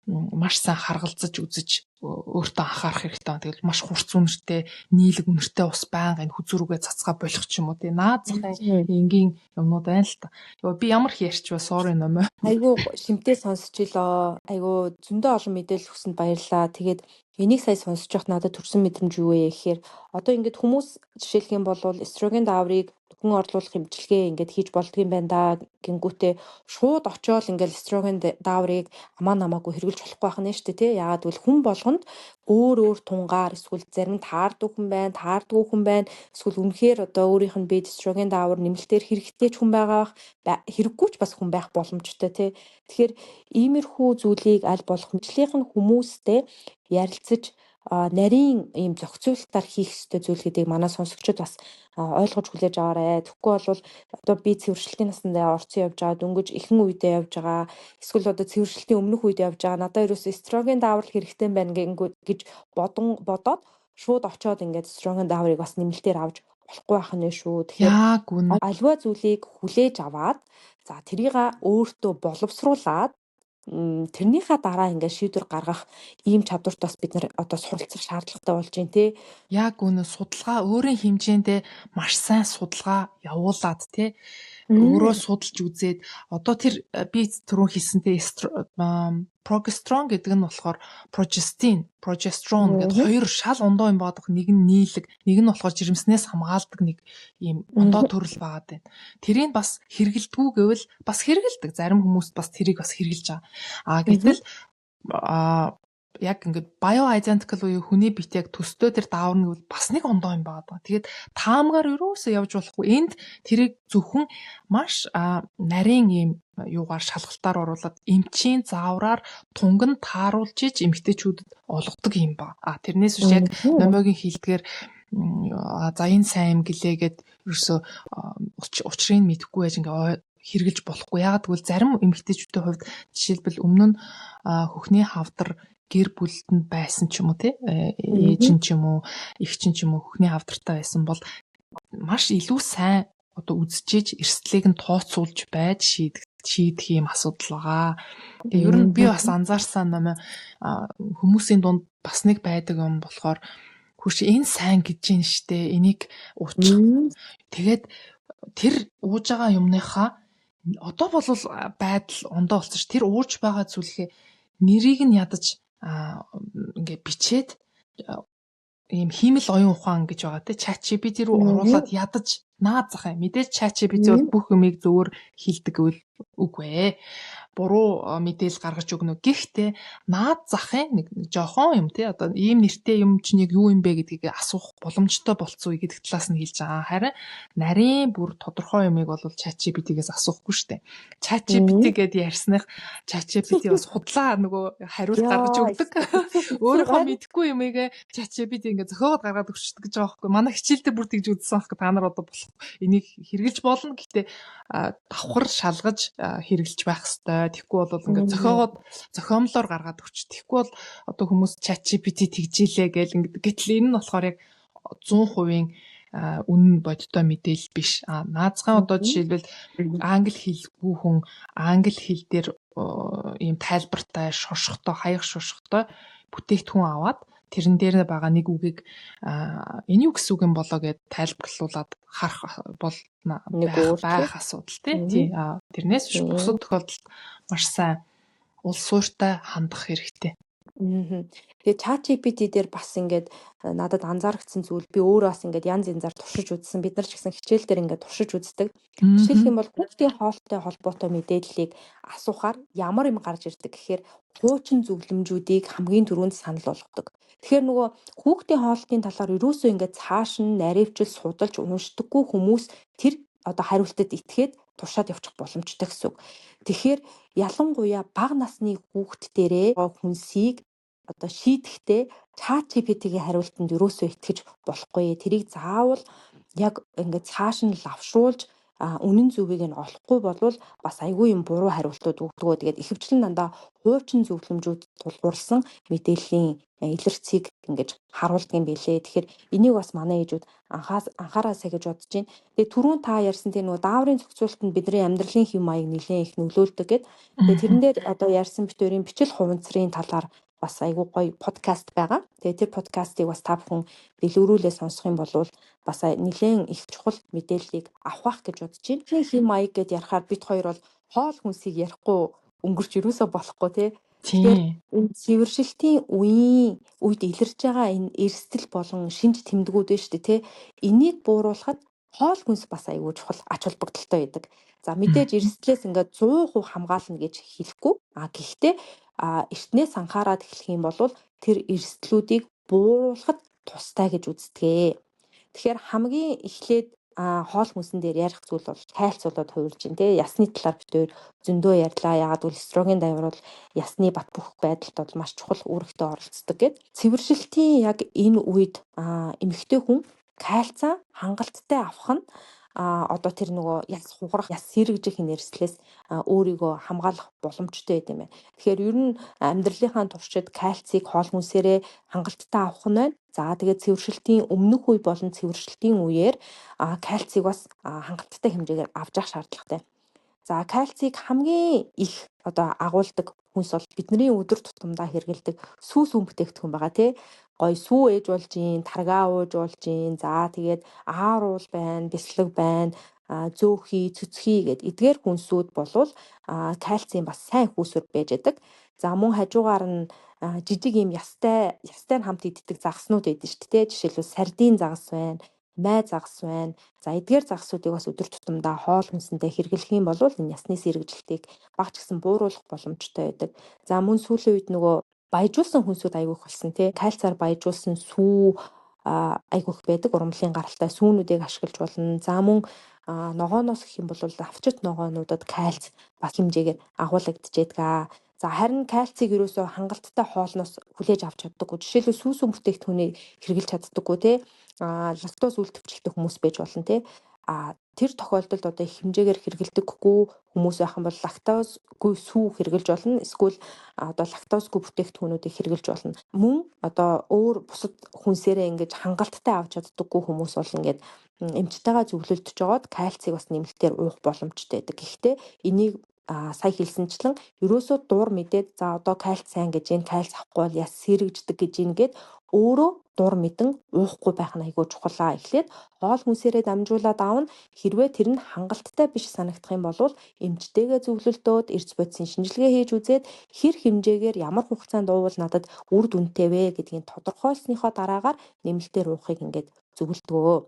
маш сайн харгалзаж үзэж өөртөө анхаарах хэрэгтэй байна. Тэгэл маш хурц үнэртэй, нийлэг үнэртэй ус байнга энэ хүзүүрүүгээ цацгаа болох ч юм уу тий. Наад захын энгийн юмнууд байна л та. Йоо би ямар их ярьчваа sorry номой. Айгуу шимтэй сонсч илоо. Айгуу зөндөө олон мэдээлэл өгсөнд баярлалаа. Тэгээд энийг сая сонсож байхад надад төрсэн мэдрэмж юу вэ гэхээр одоо ингээд хүмүүс жишээлх юм бол эстроген дааврыг хүн орлуулах эмчилгээ ингээд хийж болдго юм байна да гингүүтээ шууд очиод ингээд эстроген дааврыг амаа намаагүй хэрэглэж болохгүй байх нь шүү дээ тий. Яагаад гэвэл хүн болгонд өөр өөр тунгаар эсвэл зарим таардаг хүн байна, таардгүй хүн байна. Эсвэл үнэхээр одоо өөрийнх нь биед эстроген даавар нэмэлтээр хэрэгтэй ч хүн байгаа бах, хэрэггүй ч бас хүн байх боломжтой тий. Тэгэхээр иймэрхүү зүйлийг аль болох мэдлийнх нь хүмүүстэй ярилцаж нарийн ийм зохицуулалтаар хийх ёстой зүйл гэдгийг манай сонсогчид бас ойлгож хүлээж аваарай. Тэгэхгүй бол одоо би цэвэршилтийн насандаа орцсон явж байгаа, дөнгөж ихэнх үедээ явж байгаа, эсвэл одоо цэвэршилтийн өмнөх үед явж байгаа, надад ерөөсөө эстроген дааврал хэрэгтэй байна гэж бодоод шууд очоод ингээд эстроген дааврыг бас нэмэлтээр авч болохгүй байх нь шүү. Тэгэхээр Яг үнэ. Альва зүйлийг хүлээж аваад за тэрийг өөртөө боловсруулад тэрнийхээ дараа ингээд шийдвэр гаргах ийм чадварт бас бид нар одоо суралцах шаардлагатай болж байна тий. Яг үнэ, судалгаа өөрийн хэмжээндээ маш сайн судалгаа явуулаад тий, өөрөө судалж үзээд одоо тэр би түрүүн хэлсэнтэй прогестерон гэдэг нь болохоор прогестин, прогестерон гэдэг хоёр шал ондоо юм байдаг. Нэг нь нийлэг, нэг нь болохоор жирэмснээс хамгаалдаг нэг ийм ондоо төрөл байгаад байна. Тэрийг бас хэрэглэдэггүй гэвэл бас хэрэглэдэг. Зарим хүмүүс бас тэрийг бас хэрэглэж байгаа. А гэтэл яг ингээд bioidentical буюу хүний бит яг төстэй тэр дааварна гэвэл бас нэг ондоо юм байгаа. Тэгээд таамгаар ерөөсөө явж болохгүй. Энд тэрийг зөвхөн маш нарийн ийм юугаар шалгалтаар оруулаад эмчийн заавраар тунг нь тааруулж иж эмэгтэйчүүдэд олгодог юм ба. А тэрнээс биш яг номиогийн хилдгээр за энэ сайн юм гэлээгээд ерөөсөө учрыг мэдэхгүй байж ингээ хэрэгжилж болохгүй. Яагаад гэвэл зарим эмэгтэйчүүдийн хувьд жишээлбэл өмнө нь хөхний хавдар гэр бүлд нь байсан ч юм уу, тий, ээж нь ч юм уу, эгч нь ч юм уу хөхний хавдартай байсан бол маш илүү сайн одоо үзчихэж эрсдлийг нь тооцоолж байж шийдэх юм асуудал байгаа. Тэгээ ер нь би бас анзаарсан ном хүмүүсийн дунд бас нэг байдаг юм болохоор хөрш энэ сайн гэж юм штэ, энийг уучих. Тэгээд тэр ууж байгаа юмныхаа одоо бол байдал ондоо болсон ш. Тэр ууж байгаа зүйлхээ нэрийг нь ядаж ингээ бичээд ийм хиймэл оюун ухаан гэж байгаа те, ChatGPT рүү оруулаад ядаж наад зах юм. Мэдээж ChatGPT бол бүх юмыг зөвөр хилдэг гэвэл үгүй ээ. Буруу мэдээлэл гаргаж өгнө. Гэхдээ наад захын нэг жохон юм те, одоо ийм нэртэй юм чинь яг юу юм бэ гэдгийг асуух боломжтой болцсон үе гэдэг талаас нь хэлж байгаа. Харин нарийн бүр тодорхой юмыг бол ChatGPT-гээс асуухгүй штэ. ChatGPT гэдээ ярьсных ChatGPT бас худлаа нөгөө хариулт гаргаж өгдөг. Өөрийнхөө мэдэхгүй юмыг ChatGPT ингээ зохиогоод гаргаад өгчдөг гэж байгаа байхгүй. Манай хичээлдээ бүр тэгж үзсэн байхгүй. Та нар одоо болох энийг хэрэгжилж болно. Гэхдээ давхар шалгаж хэрэгжилж байх хэвээр. Тэгэхгүй бол ингээд зохиогоод зохиомлоор гаргаад өгч. Тэгэхгүй бол одоо хүмүүс ChatGPT тэгжээлээ гэл ингээд. Гэтэл энэ нь болохоор яг 100% үнэн бодиттой мэдээлэл биш. А наазхан одоо жишээлбэл англи хэлгүй хүн англи хэл дээр ийм тайлбартай, шошготой, хаяг шошготой бүтээгдэхүүн аваад тэрэн дээр байгаа нэг үгийг энэ юу гэсэн үг юм болоо гэд тайлбарлуулад харах бол байх асуудал тий. Тэрнээс биш бусад тохиолдолд маш сайн улс суурьтай хандах хэрэгтэй. Тэгээ ChatGPT дээр бас ингээд надад анзаарчихсан зүйл, би өөрөө бас ингээд янз янзаар туршиж үзсэн. Бид нар ч гэсэн хичээл дээр ингээд туршиж үздэг. Жишээлх юм бол хүүхдийн хоолтой холбоотой мэдээллийг асуухаар ямар юм гарч ирдэг гэхээр хуучин зөвлөмжүүдийг хамгийн түрүүнд санал болгодог. Тэгэхээр нөгөө хүүхдийн хоолтын талаар ерөөсөө ингээд цааш нь наривчил судалж уншдаггүй хүмүүс тэр одоо хариултад итгээд туршаад явчих боломжтой гэсэн үг. Тэгэхээр ялангуяа бага насны хүүхд дээрээ хүнсийг одоо шийдэхдээ ChatGPT-ийн хариултанд ерөөсөө итгэж болохгүй. Тэрийг заавал яг ингээд цааш нь лавшруулж үнэн зөвийг нь олохгүй болвол бас айгүй юм буруу хариултууд өгдөг. Тэгээд ихэвчлэн дандаа хуучин зөвлөмжүүд тулгуурласан мэдээллийн илэрцгийг ингэж харуулдаг юм билээ. Тэгэхээр энийг бас манай ээжүүд анхаараасай гэж бодож байна. Тэгээд түрүүн та ярьсан тийм нөгөө дааврын зохицуулалт нь бидний амьдралын хэв маяг нэлээд их нөлөөлдөг гэд. Тэгээд тэрэн дээр одоо ярьсан бит хоёрын бичил хуванцрын талаар бас айгүй гоё подкаст байгаа. Тэгээд тэр подкастыг бас та бүхэн дэлгэрүүлээ сонсох юм бол бас нэлээд их чухал мэдээллийг авах байх гэж бодож байна. Хэв маяг гэд ярихаар бит хоёр бол хоол хүнсийг ярихгүй өнгөрч ерөөсөө болохгүй тий. Тэгэхээр энэ цэвэршилтийн үеийн үед илэрч байгаа энэ эрсдэл болон шинж тэмдгүүд байна шүү дээ тий. Энийг бууруулахад хоол хүнс бас айгүй чухал ач холбогдолтой байдаг. За мэдээж эрсдлээс ингээд 100% хамгаална гэж хэлэхгүй. А гэхдээ эртнээс анхаарад эхлэх юм бол тэр эрсдлүүдийг бууруулахад тустай гэж үздэг. Тэгэхээр хамгийн эхлээд хоол хүнсэн дээр ярих зүйл бол кальц болоод хувирж байна те. Ясны талаар бид хоёр зөндөө ярьлаа. Яагаад гэвэл эстроген давар бол ясны бат бөх байдалд бол маш чухал үүрэгтэй оролцдог гэд. Цэвэршилтийн яг энэ үед эмэгтэй хүн кальцаа хангалттай авах нь одоо тэр нөгөө яс хугарах, яс сэргжих нэрслээс өөрийгөө хамгаалах боломжтой байд юм байна. Тэгэхээр ер нь амьдралынхаа туршид кальцийг хоол хүнсээрээ хангалттай авах нь байна. За тэгээд цэвэршилтийн өмнөх үе болон цэвэршилтийн үеэр кальцийг бас хангалттай хэмжээгээр авч явах шаардлагатай. За кальцийг хамгийн их одоо агуулдаг хүнс бол бидний өдөр тутамдаа хэрэглэдэг сүү сүүн бүтээгдэхүүн байгаа тий. Гой сүү ээж болж гин, таргаа ууж болж гин. За тэгээд ааруул байна, бяцлаг байна, зөөхий, цөцхий гэд эдгээр хүнсүүд болвол кальцийн бас сайн хүүсвэр байж байдаг. За мөн хажуугаар нь жижиг ийм ястай хамт иддэг загаснууд байдаг шүү дээ. Жишээлбэл сардин загас байна, май загас байна. За эдгээр загасуудыг бас өдөр тутамдаа хоол хүнсэндээ хэрэглэх юм бол энэ ясны сэргэжилтийг баг ч гэсэн бууруулах боломжтой байдаг. За мөн сүүлийн үед нөгөө баяжуулсан хүнсүүд айгүйх болсон тий. Кальцаар баяжуулсан сүү айгүйх байдаг. Ургамлын гаралтай сүүнүүдийг ашиглаж болно. За мөн ногооноос гэх юм бол авчит ногоонуудад кальц бас хэмжээгээр агуулгадчихэдэг. За харин кальцийг ерөөсөө хангалттай хоолноос хүлээж авч чаддаггүй. Жишээлбэл сүүсэн бүтээгдэхүүнийг хэрэглэж чаддаггүй тий. Лактоз үл төвчлөлтэй хүмүүс байж болно тий. Тэр тохиолдолд одоо их хэмжээгээр хэрэглэдэггүй хүмүүс байх юм бол лактозгүй сүү хэрэглэж болно. Эсвэл одоо лактозгүй бүтээгдэхүүнүүдийг хэрэглэж болно. Мөн одоо өөр бусад хүнсээрээ ингэж хангалттай авч чаддаггүй хүмүүс бол ингээд эмчтэйгээ зөвлөлдөж жогоод кальцийг бас нэмэлтээр уух боломжтой байдаг. Гэхдээ энийг сая хэлсэнчлэн ерөөсөө дур мэдээд за одоо кальц сайн гэж энэ кальц авахгүй бол яс сэрэгждэг гэж ийн гээд өөрөө дур мэдэн уухгүй байх нь айгүй чухал аа. Эхлээд хоол хүнсээрээ дамжуулаад аавна. Хэрвээ тэр нь хангалттай биш санагдах юм бол эмчтэйгээ зөвлөлдөөд эрдэс бодисын шинжилгээ хийж үзээд хэр хэмжээгээр ямар хугацаанд уувал надад үр дүнтэй вэ гэдгийг тодорхойлсныхоо дараагаар нэмэлтээр уухыг ингээд зөвлөдгөө.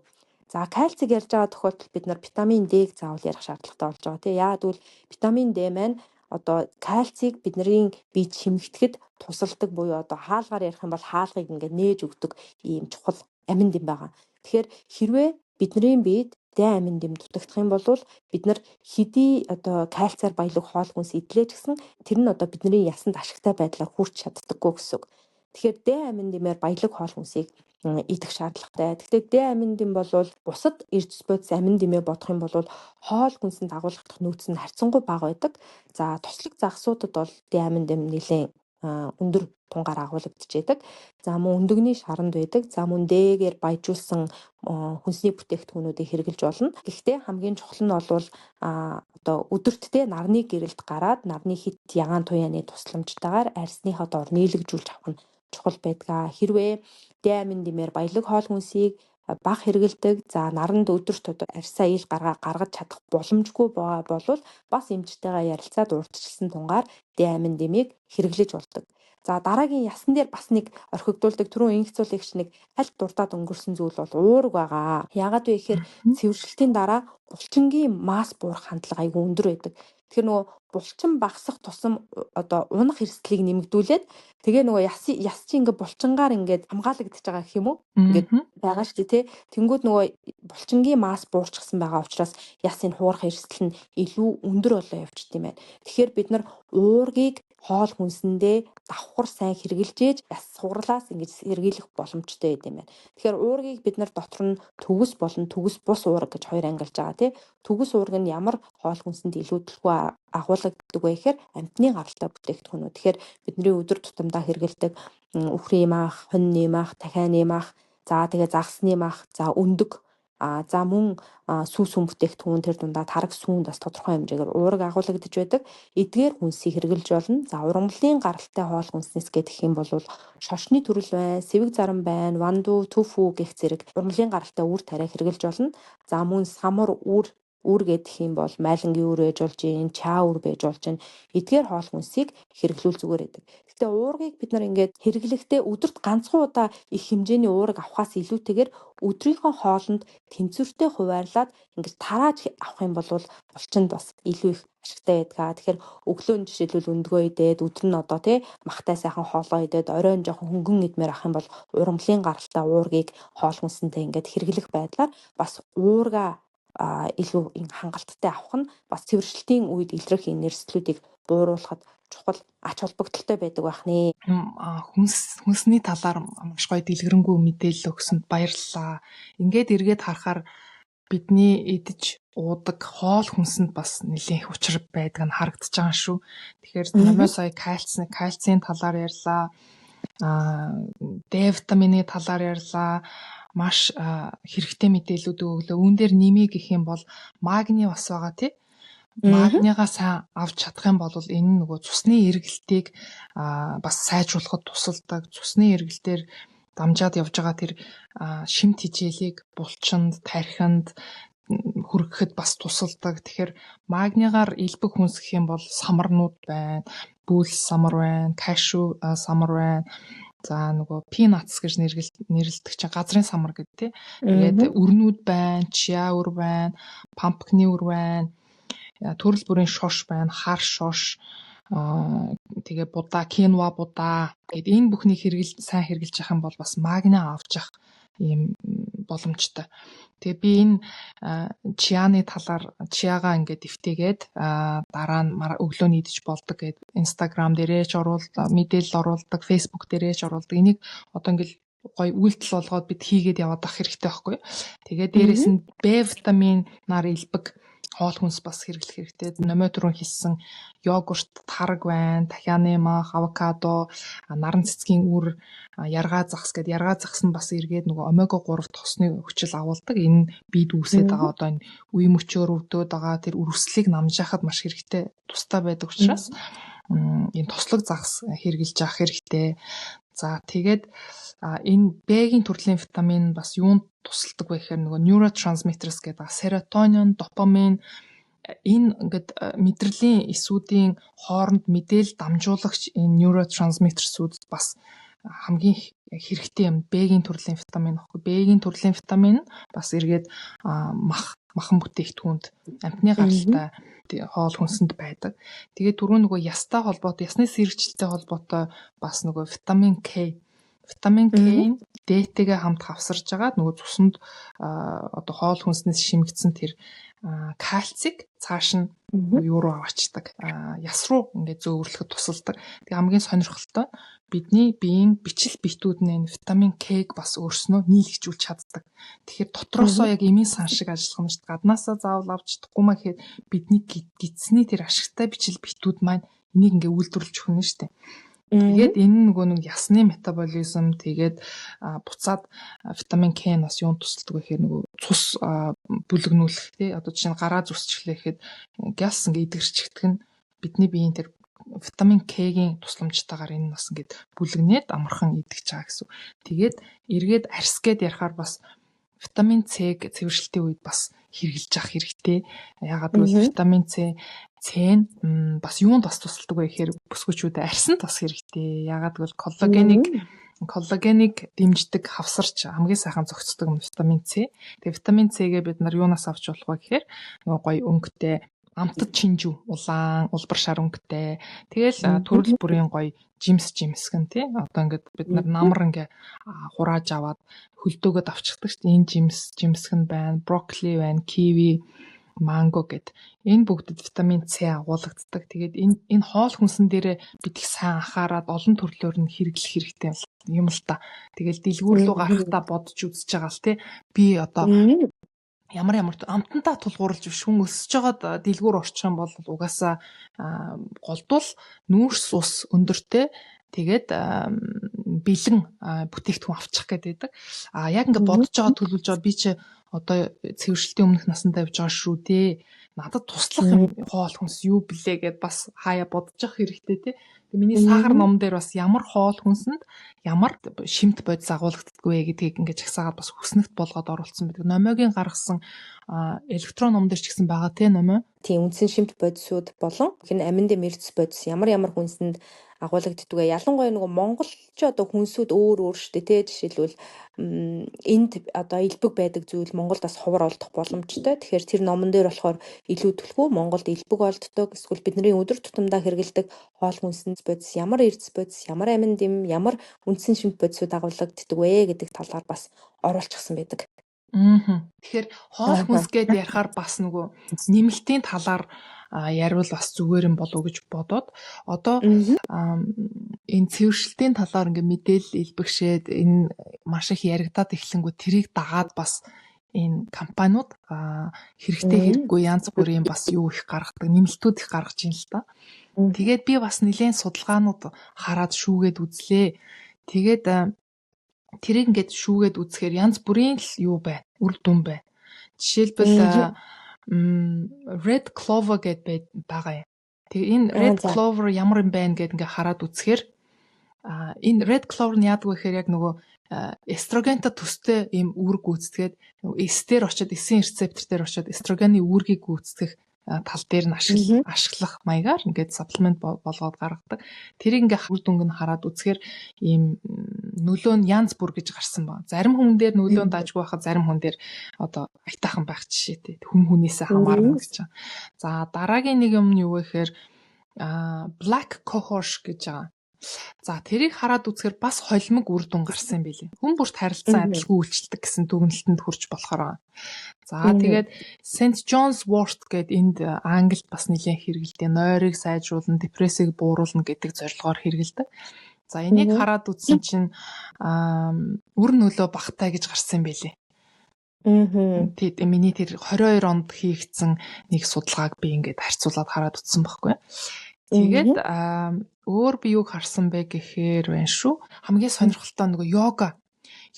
За кальцийг ярьж байгаа тохиолдолд бид нар витамин D-г заавал ярих шаардлагатай болж байгаа тий. Яагаад гэвэл витамин D маань одоо кальцийг бидний биед шимэгдэхэд тусалдаг буюу одоо хаалгаар ярих юм бол хаалгыг ингээд нээж өгдөг ийм чухал амин дэм байгаа. Тэгэхээр хэрвээ бидний биед D амин дэм дутагдах юм бол бид нар хэдий одоо кальцаар баялаг хоол хүнс идлээ ч гэсэн тэр нь одоо бидний ясанд ашигтай байдлаар хүрч чаддаггүй гэсэн үг. Тэгэхээр D амин дэмээр баялаг хоол хүнсийг идэх шаардлагатай. Гэхдээ D амин дэм бол бусад эрдэс бодис амин дэмээ бодох юм бол хоол хүнсэнд агуулгадах нөөц нь харьцангуй бага байдаг. За тослог загасуудад бол D амин дэм нэлээд өндөр тунгаар агуулгадчихэдэг. За мөн өндөгний шаранд байдаг. За мөн D-гээр баяжуулсан хүнсний бүтээгдэхүүнүүдийг хэрэглэж болно. Гэхдээ хамгийн чухал нь бол одоо өдөртдээ нарны гэрэлд гараад нарны хит ягаан туяаны тусламжтайгаар арьсныхаа дор нийлэгжүүлж авах нь чухал байдаг. Хэрвээ D амин дэмээр баялаг хоол хүнсийг бага хэрэглэдэг, за наранд өдөрт одоо арьсаа ил гаргаж чадах боломжгүй байгаа бол бас эмчтэйгээ ярилцаад урьдчилсан тунгаар D амин дэмийг хэрэглэж болдог. За дараагийн ясан дээр бас нэг орхигдуулдаг түрүүн инх цул эгч нэг аль дуртад өнгөрсөн зүйл бол уург байгаа. Яагаад вэ гэхээр цэвэршилтийн дараа булчингийн масс буурах хандлага айгүй өндөр байдаг. Тэгэхээр нөгөө булчин багасах тусам одоо унах эрсдлийг нэмэгдүүлээд тэгээ нөгөө яс чи ингээ булчингаар ингээд хамгаалагдчихж байгаа гэх юм уу? Ингээд байгаа шүү дээ тий. Тэнгүүд нөгөө булчингийн масс буурчихсан байгаа учраас ясын хуурах эрсдэл нь илүү өндөр болоо явчихд юм байна. Тэгэхээр бид нар уургийг хоол хүнсэндээ давхар сайн хэрэглэж ээж яс хугарлаас ингэж сэргийлэх боломжтой байд юм байна. Тэгэхээр уургийг бид нар дотор нь төгс болон төгс бус уурга гэж хоёр ангилж байгаа тий. Төгс уурга нь ямар хоол хүнсэнд илүү төлхөө агуулгаддаг вэ гэхээр амьтны гаралтай бүтээгдэхүүнүүд. Тэгэхээр бидний өдөр тутамдаа хэрэглэдэг үхрийн мах, хоньны мах, дахианы мах, за тэгээ загасны мах, за өндөг, за мөн сүү сүм бүтээгдэхүүн тэр дундаа тараг сүүнд бас тодорхой хэмжээгээр уурга агуулгадж байдаг. Эдгээр хүнсийг хэрэглэж болно. За ургамлын гаралтай хоол хүнснээс гэх юм бол шошны төрөл байна, сэвэг зарам байна, ванду, төфү гэх зэрэг ургамлын гаралтай үр тариа хэрэглэж болно. За мөн самар, үр, Үр гэх юм бол майлангийн үр байж болж гин, чаа үр байж болж гин. Эдгээр хоол хүнсийг хэрэглүүл зүгээр байдаг. Гэхдээ уургийг бид нар ингээд хэрэглэхдээ өдөрт ганцхан удаа их хэмжээний уураг авахаас илүүтэйгээр өдрийнхөө хоолнд тэнцвэртэй хуваарлаад ингээд тарааж авах юм бол булчинд бас илүү их ашигтай байдаг. Тэгэхээр өглөө нь жишээлбэл өндгөө идээд, өдөр нь одоо тий махтай сайхан хоолоо идээд, оройн жоохон хөнгөн идмээр ах юм бол ургамлын гаралтай уургийг хоол хүнсэнтэй ингээд хэрэглэх байдлаар бас уурга илүү хангалттай авах нь бас цэвэршилтийн үед илрэх энэ эрсдлүүдийг бууруулахад чухал ач холбогдолтой байдаг байх нэ. Хүнсний талаар маш гоё дэлгэрэнгүй мэдээлэл өгсөнд баярлалаа. Ингээд эргээд харахаар бидний идэж уудаг хоол хүнсэнд бас нэлээн их учир байдаг нь харагдаж байгаа шүү. Тэгэхээр номоо сая кальцийн талаар ярьлаа. Д витамины талаар ярьлаа. Маш хэрэгтэй мэдээллүүд өглөө. Үүн дээр нэмээ гэх юм бол магний бас байгаа тий. Магнигаа сайн авч чадах юм бол энэ нөгөө цусны эргэлтийг бас сайжруулахад тусалдаг. Цусны эргэлтээр дамжаад явж байгаа тэр шим тижээлийг булчинд, тархинд хүргэхэд бас тусалдаг. Тэгэхээр магнигаар элбэг хүнс гэх юм бол самарнууд байна, бүүл самар байна, кашю самар байна. За нөгөө peanuts гэж нэрлэдэг чинь газрын самар гэдэг тий. Тэгээд өрнүүд байна, чиа үр байна, pumpkin үр байна, төрөл бүрийн шош байна, хар шош, тэгээ будаа, киноа будаа. Тэгээд энэ бүхнийг сайн хэрэглэж явах юм бол бас магни авч явах ийм боломжтой. Тэгээ би энэ чианы талаар чиагаа ингээд дэвтээгээд дараа нь өглөө нь идэж болдог гэд Instagram дээрээ ч мэдээлэл оруулдаг, Facebook дээрээ ч оруулдаг. Энийг одоо ингээд гоё үйлдэл болгоод бид хийгээд яваад ах хэрэгтэй байхгүй юу. Тэгээ дээрэс нь Б витаминаар элбэг хоол хүнс бас хэрэглэх хэрэгтэй. Номоо түрүүн хэлсэн йогурт, тараг байна, тахианы мах, авокадо, наран цэцгийн үр, яргаа загас гэдэг. Яргаа загас нь бас эргээд нөгөө омега 3 тосны хүчил агуулдаг. Энэ бид үүсээд байгаа одоо энэ үе мөчөөр өвдөөд байгаа тэр үрэвслийг намжаахад маш хэрэгтэй тустай байдаг учраас энэ тослог загас хэрэглэж авах хэрэгтэй. За тэгээд энэ B-ийн төрлийн витамин бас юунд тусалдаг вэ гэхээр нөгөө neurotransmitters гэдэг серотонин, допамин энэ ингээд мэдрэлийн эсүүдийн хооронд мэдээлэл дамжуулагч энэ neurotransmitters-үүд бас хамгийн хэрэгтэй юм. B-ийн төрлийн витамин баггүй. B-ийн төрлийн витамин бас эргээд махан бүтээгдэхүүнд амтны гаралтай хоол хүнсэнд байдаг. Тэгээд түрүү нөгөө ястай холбоотой, ясны сэрэгчлэлтэй холбоотой бас нөгөө витамин К. Витамин К нь D-тэйгээ хамт хавсарж байгаа нөгөө цуснд одоо хоол хүнснээс шимэгдсэн тэр кальцийг цааш нь юу руу аваачдаг. Яс руу ингээд зөөвөрлөхөд тусалдаг. Тэгээ хамгийн сонирхолтой бидний биеийн бичил битүүд нь витамин К-г бас өөрснөө нийлэгжүүлж чаддаг. Тэгэхээр дотроосоо яг эмийн сан шиг ажиллах юм шүү дээ. Гаднаасаа заавал авч чадахгүй маа гэхэд бидний гидсний тэр ашигтай бичил битүүд маань энийг ингээ үйлдвэрлэж өгнө шүү дээ. Тэгээд энэ нөгөө нэг ясны метаболизм тэгээд буцаад витамин К нь бас юунд тусалдаг вэ гэхээр нөгөө цус бүлэгнүүлэх тий одоо жишээ нь гараа зүсчихлээ гэхэд гяс ингээ идэгэрчигдэх нь бидний биеийн тэр витамин К-гийн тусламжтайгаар энэ бас ингээд бүлэгнээд амархан идэгч байгаа гэсэн. Тэгээд эргээд арьс гээд ярихаар бас витамин С-г цэвэршилтийн үед бас хэрэглэж авах хэрэгтэй. Яагаад гэвэл витамин С нь бас юунд бас тусалдаг вэ гэхээр бүсгүүчүүдэд арьсанд бас хэрэгтэй. Яагаад гэвэл коллагеныг дэмждэг хавсарч хамгийн сайхан зохицдог юм витамин С. Тэгээ витамин С-гээ бид нар юунаас авч болох вэ гэхээр нөгөө гоё өнгөтэй амтад чинжүү, улаан, улбар шар өнгөтэй. Тэгэл төрөл бүрийн гоё жимс жимсгэн тий. Одоо ингээд бид нар намар ингээ хурааж аваад хөлдөөгөөд авчихдаг шүү дээ. Энэ жимс жимсгэн байна, брокколи байна, киви, манго гэд. Энэ бүгдэд витамин С агуулагддаг. Тэгээд энэ хоол хүнсэн дээрээ бид их сайн анхаарад олон төрлөөр нь хэрэглэх хэрэгтэй юм л та. Тэгэл дэлгүүр рүү гарахдаа бодож үзэж байгаа л тий. Би одоо ямар ямар амтантаа тулгуурлаж биш хүн өсөж байгаад дэлгүүр орчих юм бол угаасаа голдвол нүүрс ус өндөртэй тэгээд бэлэн бүтээгдэхүүн авчих гэдэг. А яг ингээд бодож байгаа төлөвлөж байгаа би чи одоо цэвэршилтийн өмнөх насандаа явж байгаа шүү дээ. Надад туслах юм хоол хүнс юу блэ гэд бас хаяа бодчих хэрэгтэй тий. Тэгээ миний сахар ном дээр бас ямар хоол хүнсэнд ямар шимт бодис агуулгаддаг вэ гэдгийг ингээд жагсаагаад бас хүснэгт болгоод оруулсан байдаг. Номиогийн гаргасан электрон ном дээр ч гэсэн байгаа тий номио. Тийм, үндсэн шимт бодисууд болон хин амин дэмэрц бодис ямар ямар хүнсэнд агуулгаддаг вэ? Ялангуяа нөгөө Монгол ч одоо хүнсүүд өөр өөр шүү дээ тий. Жишээлбэл энд одоо элбэг байдаг зүйл Монголд бас ховор олдох боломжтой. Тэгэхээр тэр номон дээр болохоор илүү түлхүү Монголд элбэг олддог, эсвэл бидний өдөр тутамдаа хэрэглэдэг хоол хүнсэнд бодис ямар эрдэс бодис, ямар амин дэм, ямар үндсэн шимт бодисууд агуулгаддаг вэ гэдэг талаар бас оруулчихсан байдаг. Тэгэхээр хоол хүнс гээд ярихаар бас нөгөө нэмэлтийн талаар яриул бас зүгээр юм болов уу гэж бодоод одоо энэ цэвэршилтийн талаар ингээ мэдээлэл илбэгшээд энэ маш их яригадаад эхлэнгүү тэрийг дагаад бас энэ компаниуд хэрэгтэй хэрэггүй янз бүрийн бас юу их гаргадаг, нэмэлтүүд их гаргаж ийн л та. Тэгээд би бас нэлээд судалгаанууд хараад шүүгээд үзлээ. Тэгээд тэрийг ингээд шүүгээд үзэхээр янз бүрийн л юу байна, үр дүн байна. Жишээлбэл Red Clover гэд байгаа юм. Тэгээ энэ Red Clover ямар юм байна гэд ингээ хараад үзэхээр энэ Red Clover нь яадаг вэ гэхээр яг нөгөө эстрогентой төстэй ийм үүрэг гүйцэтгээд эс дээр очиод эсийн рецептор дээр очиод эстрогены үүргийг гүйцэтгэх тал дээр нь ашиглах маягаар ингээд supplement болгоод гаргадаг. Тэрийг ингээ үр дүнг нь хараад үзэхээр ийм нөлөө нь янз бүр гэж гарсан байна. Зарим хүн дээр нөлөө нь дажгүй байхад зарим хүн дээр одоо аятайхан байх жишээтэй. Хүн хүнээсээ хамаарна гэж байна. За дараагийн нэг юм нь юу вэ гэхээр black cohosh гэж байгаа. За тэрийг хараад үзэхээр бас холимог үр дүн гарсан юм билээ. Хүн бүрт харилцан адилгүй үйлчлдэг гэсэн дүгнэлтэнд хүрч болохоор байгаа. За тэгээд St John's Wort гээд энд Англид бас нэлээд хэрэглэдэг. Нойрыг сайжруулна, депрессийг бууруулна гэдэг зорилгоор хэрэглэдэг. За энийг хараад үзсэн чинь үр нөлөө багатай гэж гарсан юм билээ. Тэгээд миний тэр 22 онд хийгдсэн нэг судалгааг би ингээд харьцуулаад хараад үзсэн байхгүй. Тэгээд өөр би юг харсан бэ гэхээр байна шүү. Хамгийн сонирхолтой нөгөө йога.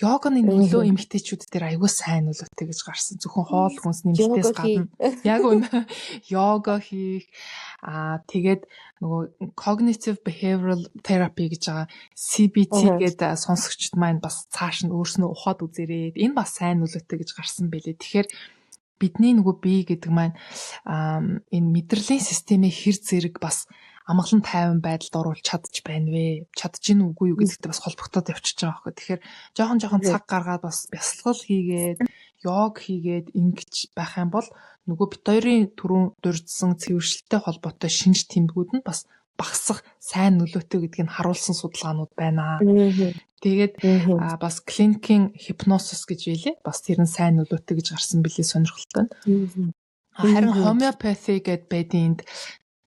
Йоганы нөлөө эмэгтэйчүүд дээр аягүй сайн нөлөөтэй гэж гарсан. Зөвхөн хоол хүнс нэмэлтээс гадна. Яг үнэ. Йога хийх, тэгээд нөгөө cognitive behavioral therapy гэж байгаа CBT гэдэг сонсогчд маань бас цааш нь өөрснөө ухаад үзээрэй. Энэ бас сайн нөлөөтэй гэж гарсан байлээ. Тэгэхээр бидний нөгөө бие гэдэг маань энэ мэдрэлийн системээ хэр зэрэг бас амгалан тайван байдалд оруулж чадж байна вэ? Чадж гин үгүй юу гэдэгтэй бас холбогдоод явчихж байгаа байхгүй. Тэгэхээр жоохон жоохон цаг гаргаад бас бясалгал хийгээд, йог хийгээд ингэж байх юм бол нөгөө бит хоёрын түрүүн дурдсан цэвэршилттэй холбоотой шинж тэмдгүүд нь бас багасах сайн нөлөөтэй гэдгийг нь харуулсан судалгаанууд байна. Тэгээд бас клиникийн hypnosis гэж байлээ. Бас тэр нь сайн нөлөөтэй гэж гарсан билээ, сонирхолтой нь. Харин homeopathy гэд байдیں۔ Энд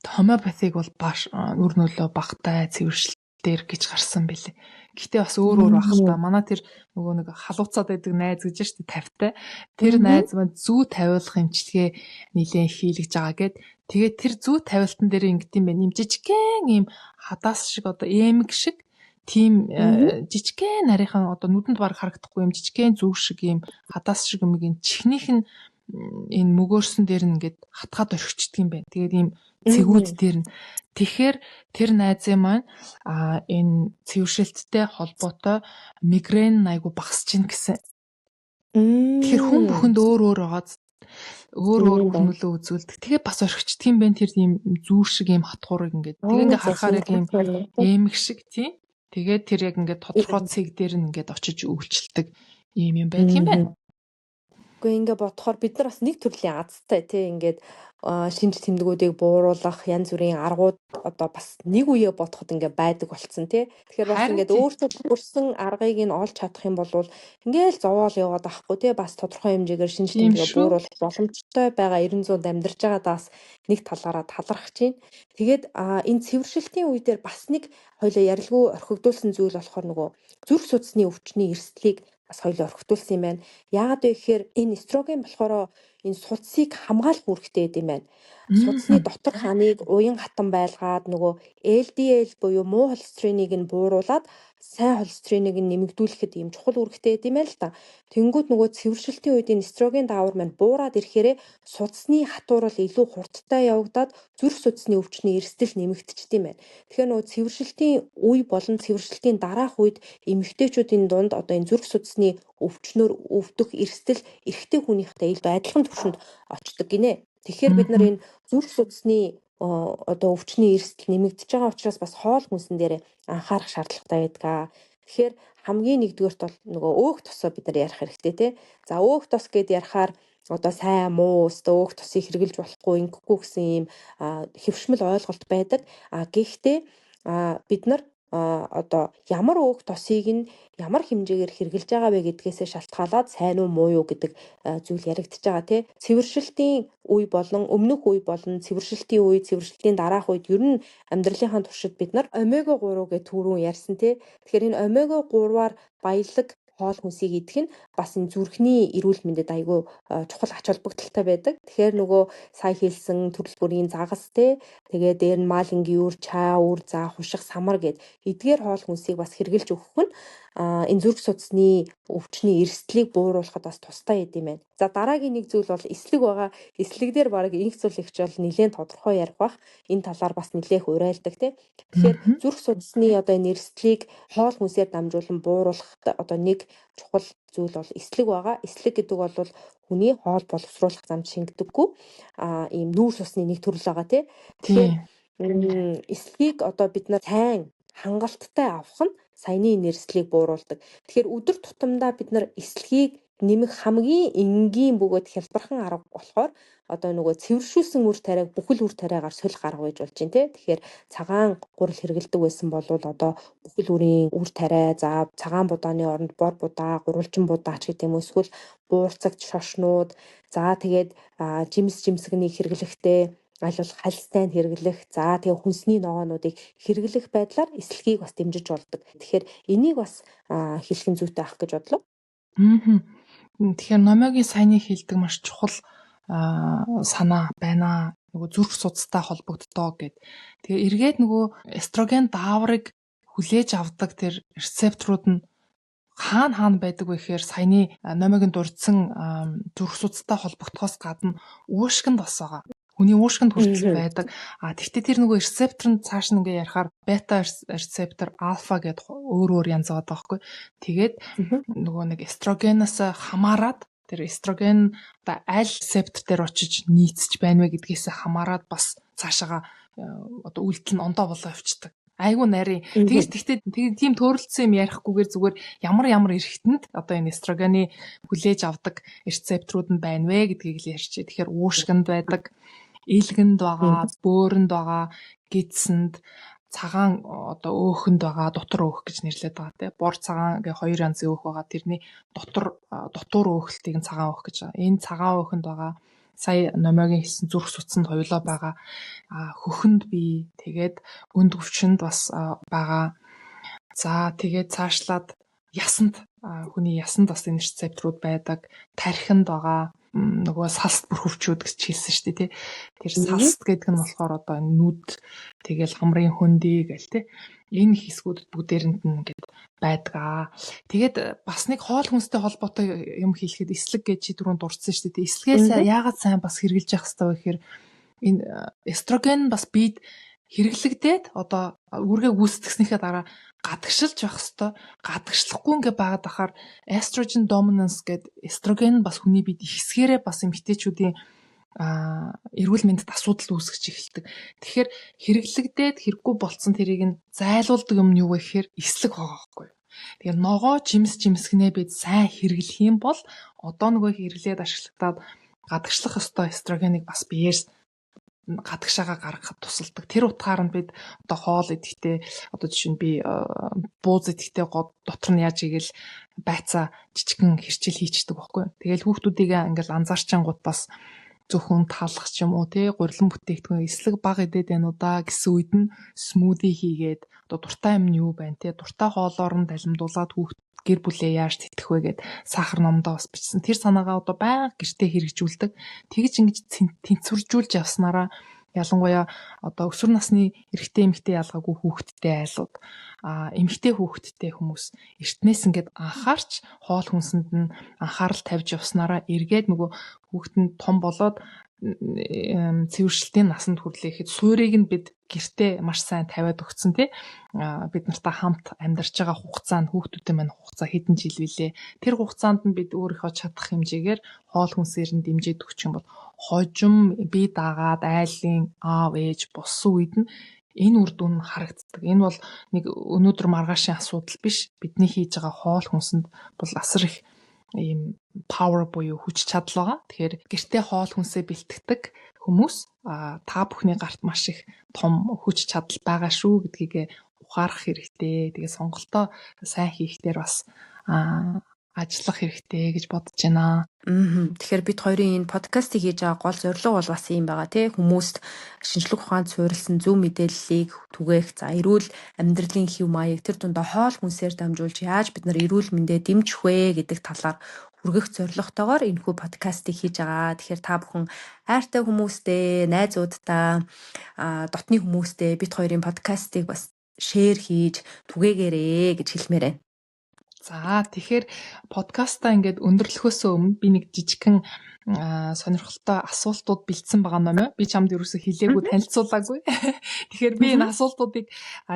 homeopathy-г бол баш үр нөлөө багатай цэвэршилтээр гэж гарсан билээ. Гэхдээ бас өөр өөр байх л та. Манай тэр нөгөө нэг халууцаад байдаг найз гэж шүү дээ 50-тай. Тэр найз маань зүү тавиулах эмчилгээ нэлээн хийлгэж байгаа гэд. Тэгээд тэр зүү тавиултан дээр ингэдэм байх. Ийм жижигхэн ийм хадаас шиг одоо эмэг шиг тийм жижигхэн нарийнхан одоо нүдэнд баг харагдахгүй юм жижигхэн зүү шиг ийм хадаас шиг юм ийн чихнийх нь энэ мөгөөрсөн дээр нь ингээд хатгаад орхичдөг юм байна. Тэгээд ийм цэгүүд дээр нь. Тэгэхээр тэр найзын маань энэ цэвэршилттэй холбоотой мигрен айгу багасч гин гэсэн. Тэгэхээр хүн бүхэнд өөр өөр байгаа, өөр өөр нөлөө үзүүлдэг. Тэгээ бас орхичдөг юм байна тэр ийм зүүр шиг ийм хатгуурыг ингээд. Тэгээ ингээд харахаар яг ийм эмэг шиг тийм. Тэгээд тэр яг ингээд тодорхой цэг дээр нь ингээд очиж үйлчилдэг ийм юм байдаг юм байна. Үгүй, ингээ бодохоор бид нар бас нэг төрлийн азтай тий, ингээд шинж тэмдгүүдийг бууруулах янз бүрийн аргууд одоо бас нэг үеэ бодоход ингээ байдаг болцсон тий. Тэгэхээр бас ингээд өөртөө тохирсон аргыг нь олж чадах юм бол ингээл зовоол яваад авахгүй тий, бас тодорхой хэмжээгээр шинж тэмдгээ бууруулах боломжтой байгаа 900-д амьдарч байгаадаас нэг талаараа талархаж байна. Тэгээд энэ цэвэршилтийн үе дээр бас нэг хоёлаа ярилгүй орхигдуулсан зүйл болохоор нөгөө зүрх судасны өвчний эрсдлийг бас хоёлоо орхигдуулсан юм байна. Яагаад вэ гэхээр энэ эстроген болохоор Энэ судсыг хамгаалах үүрэгтэй байд юм байна. Судасны доторх ханыг уян хатан байлгаад нөгөө LDL буюу муу холестериныг нь бууруулад сайн холестериныг нь нэмэгдүүлэхэд ийм чухал үүрэгтэй байд юм байна л да. Тэнгүүд нөгөө цэвэршилтийн үед энэ эстроген даавар маань буураад ирэхээрээ судасны хатуурал илүү хурдтай явагдаад зүрх судасны өвчний эрсдэл нэмэгдчихдэг юм байна. Тэгэхээр нөгөө цэвэршилтийн үе болон цэвэршилтийн дараах үед эмэгтэйчүүдийн дунд одоо энэ зүрх судасны өвчнөөр өвдөх эрсдэл эрэгтэй хүнийхтэй илүү адилхан түвшинд очдог гинэ. Тэгэхээр бид нар энэ зүрх судасны одоо өвчний эрсдэл нэмэгдэж байгаа учраас бас хоол хүнсэн дээр анхаарах шаардлагатай байдаг. Тэгэхээр хамгийн нэгдүгээрт бол нөгөө өөх тосоо бид нар ярих хэрэгтэй те. За өөх тос гэд ярихаар одоо сайн муу өстө өөх тосыг хэрглэж болохгүй ингэхгүй гэсэн ийм хэвшмэл ойлголт байдаг. А гэхдээ бид нар одоо ямар өөх тосыг нь ямар хэмжээгээр хэрглэж байгаа вэ гэдгээсээ шалтгаалаад сайн уу муу юу гэдэг зүйл яригдчихэж байгаа тий. Цэвэршилтийн үе болон өмнөх үе болон цэвэршилтийн үе, цэвэршилтийн дараах үед ер нь амьдралынхаа туршид бид нар омега 3 гэх түрүүн ярьсан тий. Тэгэхээр энэ омега 3-аар баялаг хоол хүнсийг идэх нь бас энэ зүрхний эрүүл мэндэд айгүй чухал ач холбогдолтой байдаг. Тэгэхээр нөгөө сая хэлсэн төрөл бүрийн загас те, тэгээ дээр нь маалингийн үр, чаа үр, за хуших, самар гэд эдгээр хоол хүнсийг бас хэрглэж өгөх нь энэ зүрх судасны өвчний эрсдлийг бууруулахад бас тустай юм байна. За дараагийн нэг зүйл бол эслэг байгаа. Эслэг дээр бараг инх зул ихч бол нэлээд тодорхой ярих бах. Энэ талаар бас нэлээх урайлдаг тий. Тэгэхээр зүрх судасны одоо энэ эрсдлийг хоол хүнсээр дамжуулан бууруулах одоо нэг чухал зүйл бол эслэг байгаа. Эслэг гэдэг бол хүний хоол боловсруулах замд шингдэггүй ийм нүүрс усны нэг төрөл байгаа тий. Тэгэхээр эслэгийг одоо бид нар сайн хангалттай авах нь саяны нэрслийг бууруулдаг. Тэгэхээр өдөр тутамдаа бид нар эслэгийг нэмэх хамгийн энгийн бөгөөд хялбархан арга болохоор одоо нөгөө цэвэршүүлсэн үр тариаг бүхэл үр тариагаар солих арга байж болж байна те. Тэгэхээр цагаан гурил хэрэгэлдэг байсан бол одоо бүхэл үрийн үр тариа, за цагаан будааны оронд бор будаа, гурвалжин будаа ч гэдэг юм уу, эсвэл буурцагч шошнууд, за тэгээд жимс жимсгнийг хэрэглэхдээ аль болох хальстай нь хэрэглэх, за тэгээ хүнсний ногоонуудыг хэрэглэх байдлаар эслэгийг бас дэмжиж болдог. Тэгэхээр энийг бас хэлэх нь зүйтэй ах гэж бодлоо. Тэгэхээр номиогийн саяны хэлдэг маш чухал санаа байна. Нөгөө зүрх судастай холбогддоо гэд. Тэгээ эргээд нөгөө эстроген дааврыг хүлээж авдаг тэр рецепторууд нь хаана хаана байдаг вэ гэхээр саяны номиогийн дурдсан зүрх судастай холбогдохоос гадна уушгинд бас байгаа. Хүний уушгинд хүртэл байдаг. А тэгтээ тэр нөгөө рецептор нь цааш нь ингээ ярихаар бета рецептор, альфа гэд өөр өөр янз байгаа байхгүй. Тэгээд нөгөө нэг эстрогеноос хамаарат тэр эстроген одоо аль рецептор дээр очиж нийцэж байна вэ гэдгээс хамаарат бас цаашаага одоо үйлдэл нь ондоо болоо явцдаг. Айгу нарийн. Тэгэж тэгтээ тийм төөрөлдсөн юм ярихгүйгээр зүгээр ямар ямар эрхтэнд одоо энэ эстрогены хүлээж авдаг рецепторууд нь байна вэ гэдгийг л ярьчих. Тэгэхээр уушгинд байдаг, илгэнд байгаа, бөөрөнд байгаа, гидсэнд, цагаан одоо өөхөнд байгаа, дотор өөх гэж нэрлэдэг байгаа тийм. Бор цагаан гэх хоёр янзын өөх байгаа. Тэрний дотор дотуур өөхөлтийг нь цагаан өөх гэж байгаа. Энэ цагаан өөхөнд байгаа сая номиогийн хэлсэн зүрх судсанд хоёулаа байгаа. Хөхөнд бий, тэгээд өнд өвчнөд бас байгаа. За тэгээд цаашлаад ясанд, хүний ясанд бас энэ рецепторууд байдаг. Тархинд байгаа. Нөгөө салст бүрхөвчүүд гэж хэлсэн шүү дээ тий. Тэр салст гэдэг нь болохоор одоо нүд, тэгэл хамрын хөндий гэл тий. Энэ хэсгүүдэд бүгдээрэнд нь ингээд байдаг аа. Тэгээд бас нэг хоол хүнстэй холбоотой юм хэлэхэд эслэг гэж чи түрүүнд дурдсан шүү дээ. Эслэгээ яагаад сайн бас хэрэглэж явах хэрэгтэй вэ гэхээр энэ эстроген бас бид хэрэглэгдээд одоо үүргээ гүйцэтгснийхээ дараа гадагшилж явах хэвээр. Гадагшлахгүй ингээ байгаад ахаар estrogen dominance гэд эстроген бас хүний бид ихсгээрээ бас эмэгтэйчүүдийн эрүүл мэндэд асуудал үүсгэж эхэлдэг. Тэгэхээр хэрэглэгдээд хэрэггүй болцсон тэрийг нь зайлуулдаг юм нь юу вэ гэхээр эслэг байгаа байхгүй юу. Тэгэхээр ногоо жимс жимсгнээ бид сайн хэрэглэх юм бол одоо нөгөө хэрэглээд ашиглагдаад гадагшлах ёстой эстрогеныг бас биеэр гадагшаага гаргахад тусалдаг. Тэр утгаар нь бид одоо хоол идэхдээ одоо жишээ нь би бууз идэхдээ дотор нь яаж игээл байцаа жижигхэн хэрчээл хийчдэг байхгүй юу. Тэгэл хүүхдүүдийг ингээл анзаарчангууд бас зөвхөн талах ч юм уу тий гурилан бүтээгдэхүүн эслэг баг идээд байна уу да гэсэн үед нь смузи хийгээд одоо дуртай юм нь юу байна тий дуртай хоолоор нь далимдуулаад хүүхд Гэр бүлээ яаж тэтгэх вэ гэд сахар номдоо бас бичсэн. Тэр санаагаа одоо байнга гэртээ хэрэгжүүлдэг. Тэгж ингэж тэнцвэржүүлж явснараа ялангуяа одоо өсвөр насны эрэгтэй эмэгтэй ялгаагүй хүүхэдтэй айлууд, эмэгтэй хүүхэдтэй хүмүүс эртнээс ингээд анхаарч, хоол хүнсэнд нь анхаарал тавьж явснараа эргээд нөгөө хүүхэд нь том болоод цэвэршилтийн насанд хүрлээхэд суурийг нь бид гэртээ маш сайн тавиад өгсөн, тий, бид нартай хамт амьдарч байгаа хугацаа нь, хүүхдүүдийн маань хугацаа хэдэн жил билээ. Тэр хугацаанд нь бид өөрийнхөө чадах хэмжээгээр хоол хүнсээр нь дэмжиж өгчих юм бол хожим бие даагаад айлын аав ээж болсон үед нь энэ үр дүн харагддаг. Энэ бол нэг өнөөдөр маргаашийн асуудал биш. Бидний хийж байгаа хоол хүнсэнд бол асар их ийм power буюу хүч чадал байгаа. Тэгэхээр гэртээ хоол хүнсээ бэлтгэдэг хүмүүс та бүхний гарт маш их том хүч чадал байгаа шүү гэдгийг ухаарах хэрэгтэй. Тэгээ сонголтоо сайн хийх дээр бас ажиллах хэрэгтэй гэж бодож байна. Тэгэхээр бид хоёрын энэ подкастыг хийж байгаа гол зорилго бол бас ийм байгаа, тий. Хүмүүст шинжлэх ухаанд суурилсан зөв мэдээллийг түгээх, за, эрүүл амьдралын хэв маяг, тэр дундаа хоол хүнсээр дамжуулж яаж бид нар эрүүл мэндээ дэмжих вэ гэдэг талаар хүргэх зорилготойгоор энэхүү подкастыг хийж байгаа. Тэгэхээр та бүхэн хайртай хүмүүстэй, найзуудтай, дотны хүмүүстэй бид хоёрын подкастыг бас share хийж түгээгээрэй гэж хэлмээр байна. За, тэгэхээр подкастаа ингээд өндөрлөхөөсөө өмнө би нэг жижигхэн сонирхолтой асуултууд бэлдсэн байгаа номоо. Би чамд ерөөсөө хэлээгүй, танилцуулаагүй. Тэгэхээр би энэ асуултуудыг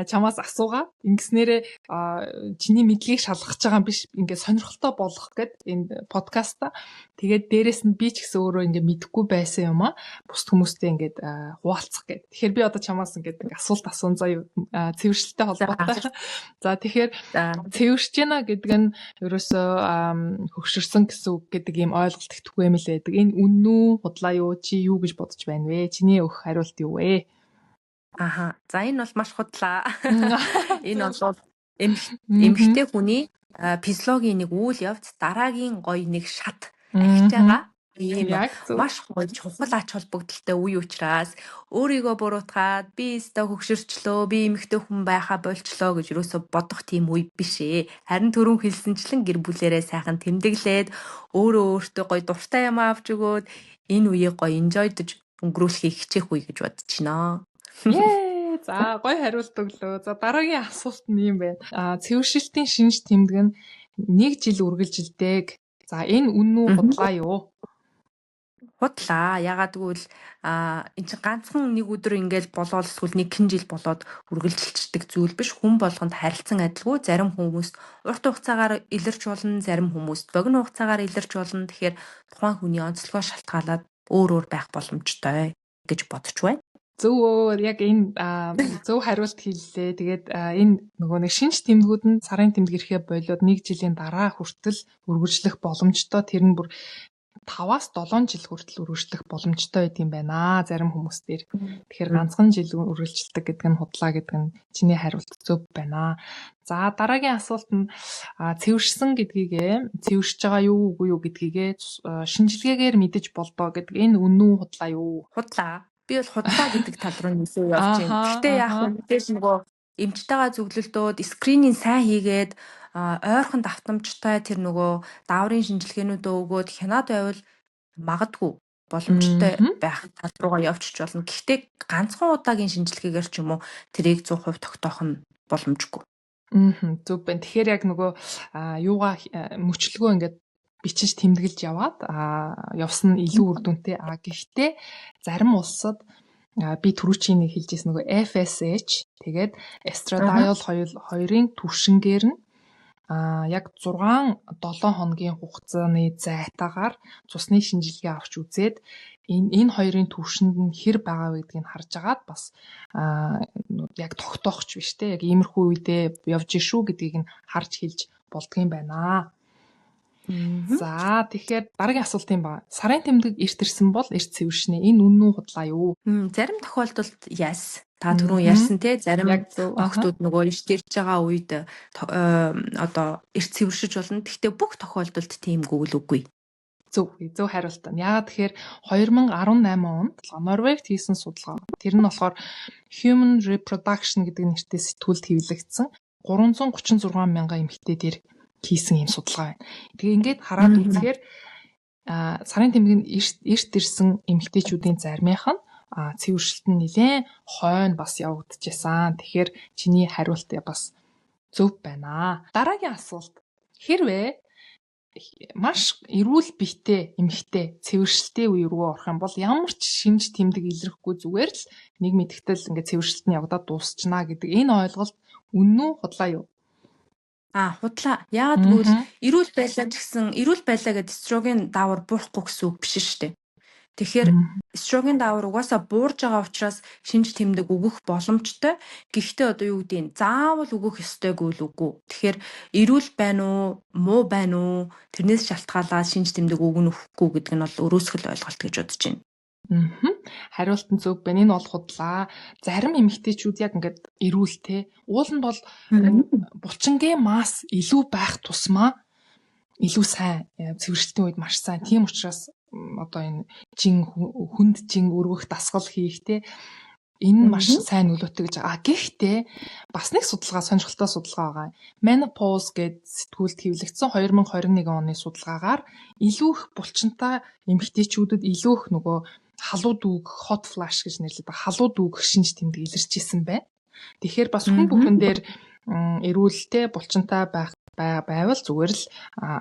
чамаас асуугаад ингэснээрээ чиний мэдлэгийг шалгах байгаа юм биш. Ингээд сонирхолтой болгох гээд энэ подкаста. Тэгээд дээрэс нь би ч гэсэн өөрөө ингээд мэдэхгүй байсан юм а бусад хүмүүстэй ингээд хуваалцах гээд. Тэгэхээр би одоо чамаас ингээд нэг асуулт асуун заяа, цэвэршилтэй холбоотой. За, тэгэхээр цэвэршиж гэнэ гэдэг нь ерөөсөө хөгшөрсөн гэсэн үг гэдэг ийм ойлголт их түгээмэл байдаг. Энэ үнэн үү, худлаа юу? Чи юу гэж бодож байна вэ? Чиний өгөх хариулт юу вэ? Аха. За, энэ бол маш худлаа. Энэ бол эмэгтэй хүний физиологийн нэг үйл явц, дараагийн гоё нэг шат ахиж байгаа ийм маш гоё чухал ач холбогдолтой үе учраас өөрийгөө буруутгаад, би өстой хөгшөрчлөө, би эмэгтэй хүн байхаа больчлоо гэж юусоо бодох тийм үе биш ээ. Харин түрүүн хэлсэнчлэн гэр бүлээрээ сайхан тэмдэглээд, өөрөө өөртөө гоё дуртай юм авч өгөөд, энэ үеийг гоё enjoy дож өнгөрүүлэхийг хичээх үе гэж бодож байна. За, гоё хариулт өглөө. За, дараагийн асуулт нь юм байна. Цэвэршилтийн шинж тэмдэг нь нэг жил үргэлжилдэг. За, энэ үнэн үү, худлаа юу? Худлаа. Ягаад гэвэл эн чинь ганцхан нэг өдөр ингээл болоод эсвэл нэг хэн жил болоод үргэлжилчихдэг зүйл биш. Хүн болгонд харилцан адилгүй, зарим хүмүүст урт хугацаагаар илэрч болно, зарим хүмүүст богино хугацаагаар илэрч болно. Тэгэхээр тухайн хүний онцлогоо шалтгаалаад өөр өөр байх боломжтой гэж бодож байна. Зөв өө, яг энэ зөв хариулт хэллээ. Тэгээд энэ нөгөө нэг шинж тэмдгүүд нь сарын тэмдэг ирэхээ болиод нэг жилийн дараа хүртэл үргэлжлэх боломжтой. Тэр нь бүр 5-аас 7 жил хүртэл үргэлжлэх боломжтой байдаг юм байна зарим хүмүүс дээр. Тэгэхээр ганцхан жил үргэлжилдэг гэдэг нь худлаа гэдэг нь чиний хариулт зөв байна. За, дараагийн асуулт нь цэвэршсэн гэдгийг, цэвэршиж байгаа юу, үгүй юу гэдгийг шинжилгээгээр мэдэж болдоо гэдэг энэ үнэн үү, худлаа юу? Худлаа. Би бол худлаа гэдэг тал руу нэлээ явж байна. Гэхдээ яг мэдээж нөгөө эмчтэйгээ зөвлөлдөөд, screening сайн хийгээд, ойрхон давтамжтай тэр нөгөө дааврын шинжилгээнүүдөө өгөөд хянаад байвал магадгүй боломжтой байх тал руугаа явчих болно. Гэхдээ ганцхан удаагийн шинжилгээгээр ч юм уу тэрийг 100% тогтоох нь боломжгүй. Зөв байна. Тэгэхээр яг нөгөө юугаа мөчлөгөө ингээд бичиж тэмдэглэж яваад явсан нь илүү үр дүнтэй. Гэхдээ зарим улсад би түрүүчийн нэг хэлжсэн нөгөө FSH тэгээд estradiol хоёрын түвшингээр нь яг 6 7 хоногийн хугацааны зайтаагаар цусны шинжилгээ авч үзээд энэ хоёрын түвшинд нь хэр байгаа вэ гэдгийг харж агаад бас яг тогтоохч биш те, яг иймэрхүү үедээ явж шүү гэдгийг нь харж хэлж болдгийм байна. За, тэгэхээр дараагийн асуулт юм ба. Сарын тэмдэг эрт ирсэн бол эрт цэвэршнэ. Энэ үнэн үү, худлаа юу? Зарим тохиолдолд yes. Та түрүүн ярьсан те, зарим охтууд нөгөө эрт ирж байгаа үед одоо эрт цэвэршиж болно. Гэхдээ бүх тохиолдолд тиймгүй л үгүй. Зөв, зөв хариулт байна. Яагаад тэгэхээр 2018 онд Норвегт хийсэн судалгаа. Тэр нь болохоор Human Reproduction гэдэг нэртэй сэтгүүлд хэвлэгдсэн. 336 мянган эмэгтэй дээр Хийсэн юм судалгаа байна. Тэгээ ингээд хараад үзэхээр сарын тэмдэг нь эрт ирсэн эмэгтэйчүүдийн заримынх нь цэвэршилт нь нэлээд хойно бас явагдчихсан. Тэгэхээр чиний хариулт бас зөв байна. Дараагийн асуулт. Хэрвээ маш эрүүл биетэй эмэгтэй цэвэршилтийн үе рүү орох юм бол ямар ч шинж тэмдэг илэрхгүй, зүгээр л нэг мэдгэтэл ингээд цэвэршилт нь явагдаад дуусчна гэдэг энэ ойлголт үнэн үү, худлаа юу? А, худлаа. Яагаад гэвэл эрүүл байлаа ч гэсэн, эрүүл байлаа гэдээ эстроген даавар буурахгүй гэсэн үг биш шүү дээ. Тэгэхээр эстроген даавар угаасаа буурж байгаа учраас шинж тэмдэг өгөх боломжтой. Гэхдээ одоо юу гэдгийг заавал өгөх ёстойгүй л үгүй. Тэгэхээр эрүүл байна уу, муу байна уу, тэрнээс шалтгаалаад шинж тэмдэг өгнө өгөхгүй гэдэг нь бол өрөөсгөл ойлголт гэж бодож байна. Хариулт нь зөв байна. Энэ бол худлаа. Зарим эмэгтэйчүүд яг ингээд эрүүл те. Уул нь бол булчингийн масс илүү байх тусмаа илүү сайн, цэвэршилтийн үед маш сайн. Тийм учраас одоо энэ жин, хүнд жин өргөх дасгал хийх те, энэ нь маш сайн нөлөөтэй гэж. А гэхдээ бас нэг судалгаа, сонирхолтой судалгаа байгаа. Menopause гээд сэтгүүлд хэвлэгдсэн 2021 оны судалгаагаар илүү их булчинтай эмэгтэйчүүдэд илүү их нөгөө халуу дүүг, hot flash гэж нэрлэдэг, халуу дүүгэх шинж тэмдэг илэрч исэн байна. Тэгэхээр бас хүн бүхэн дээр эрүүлтэй булчинтай байх байвал зүгээр л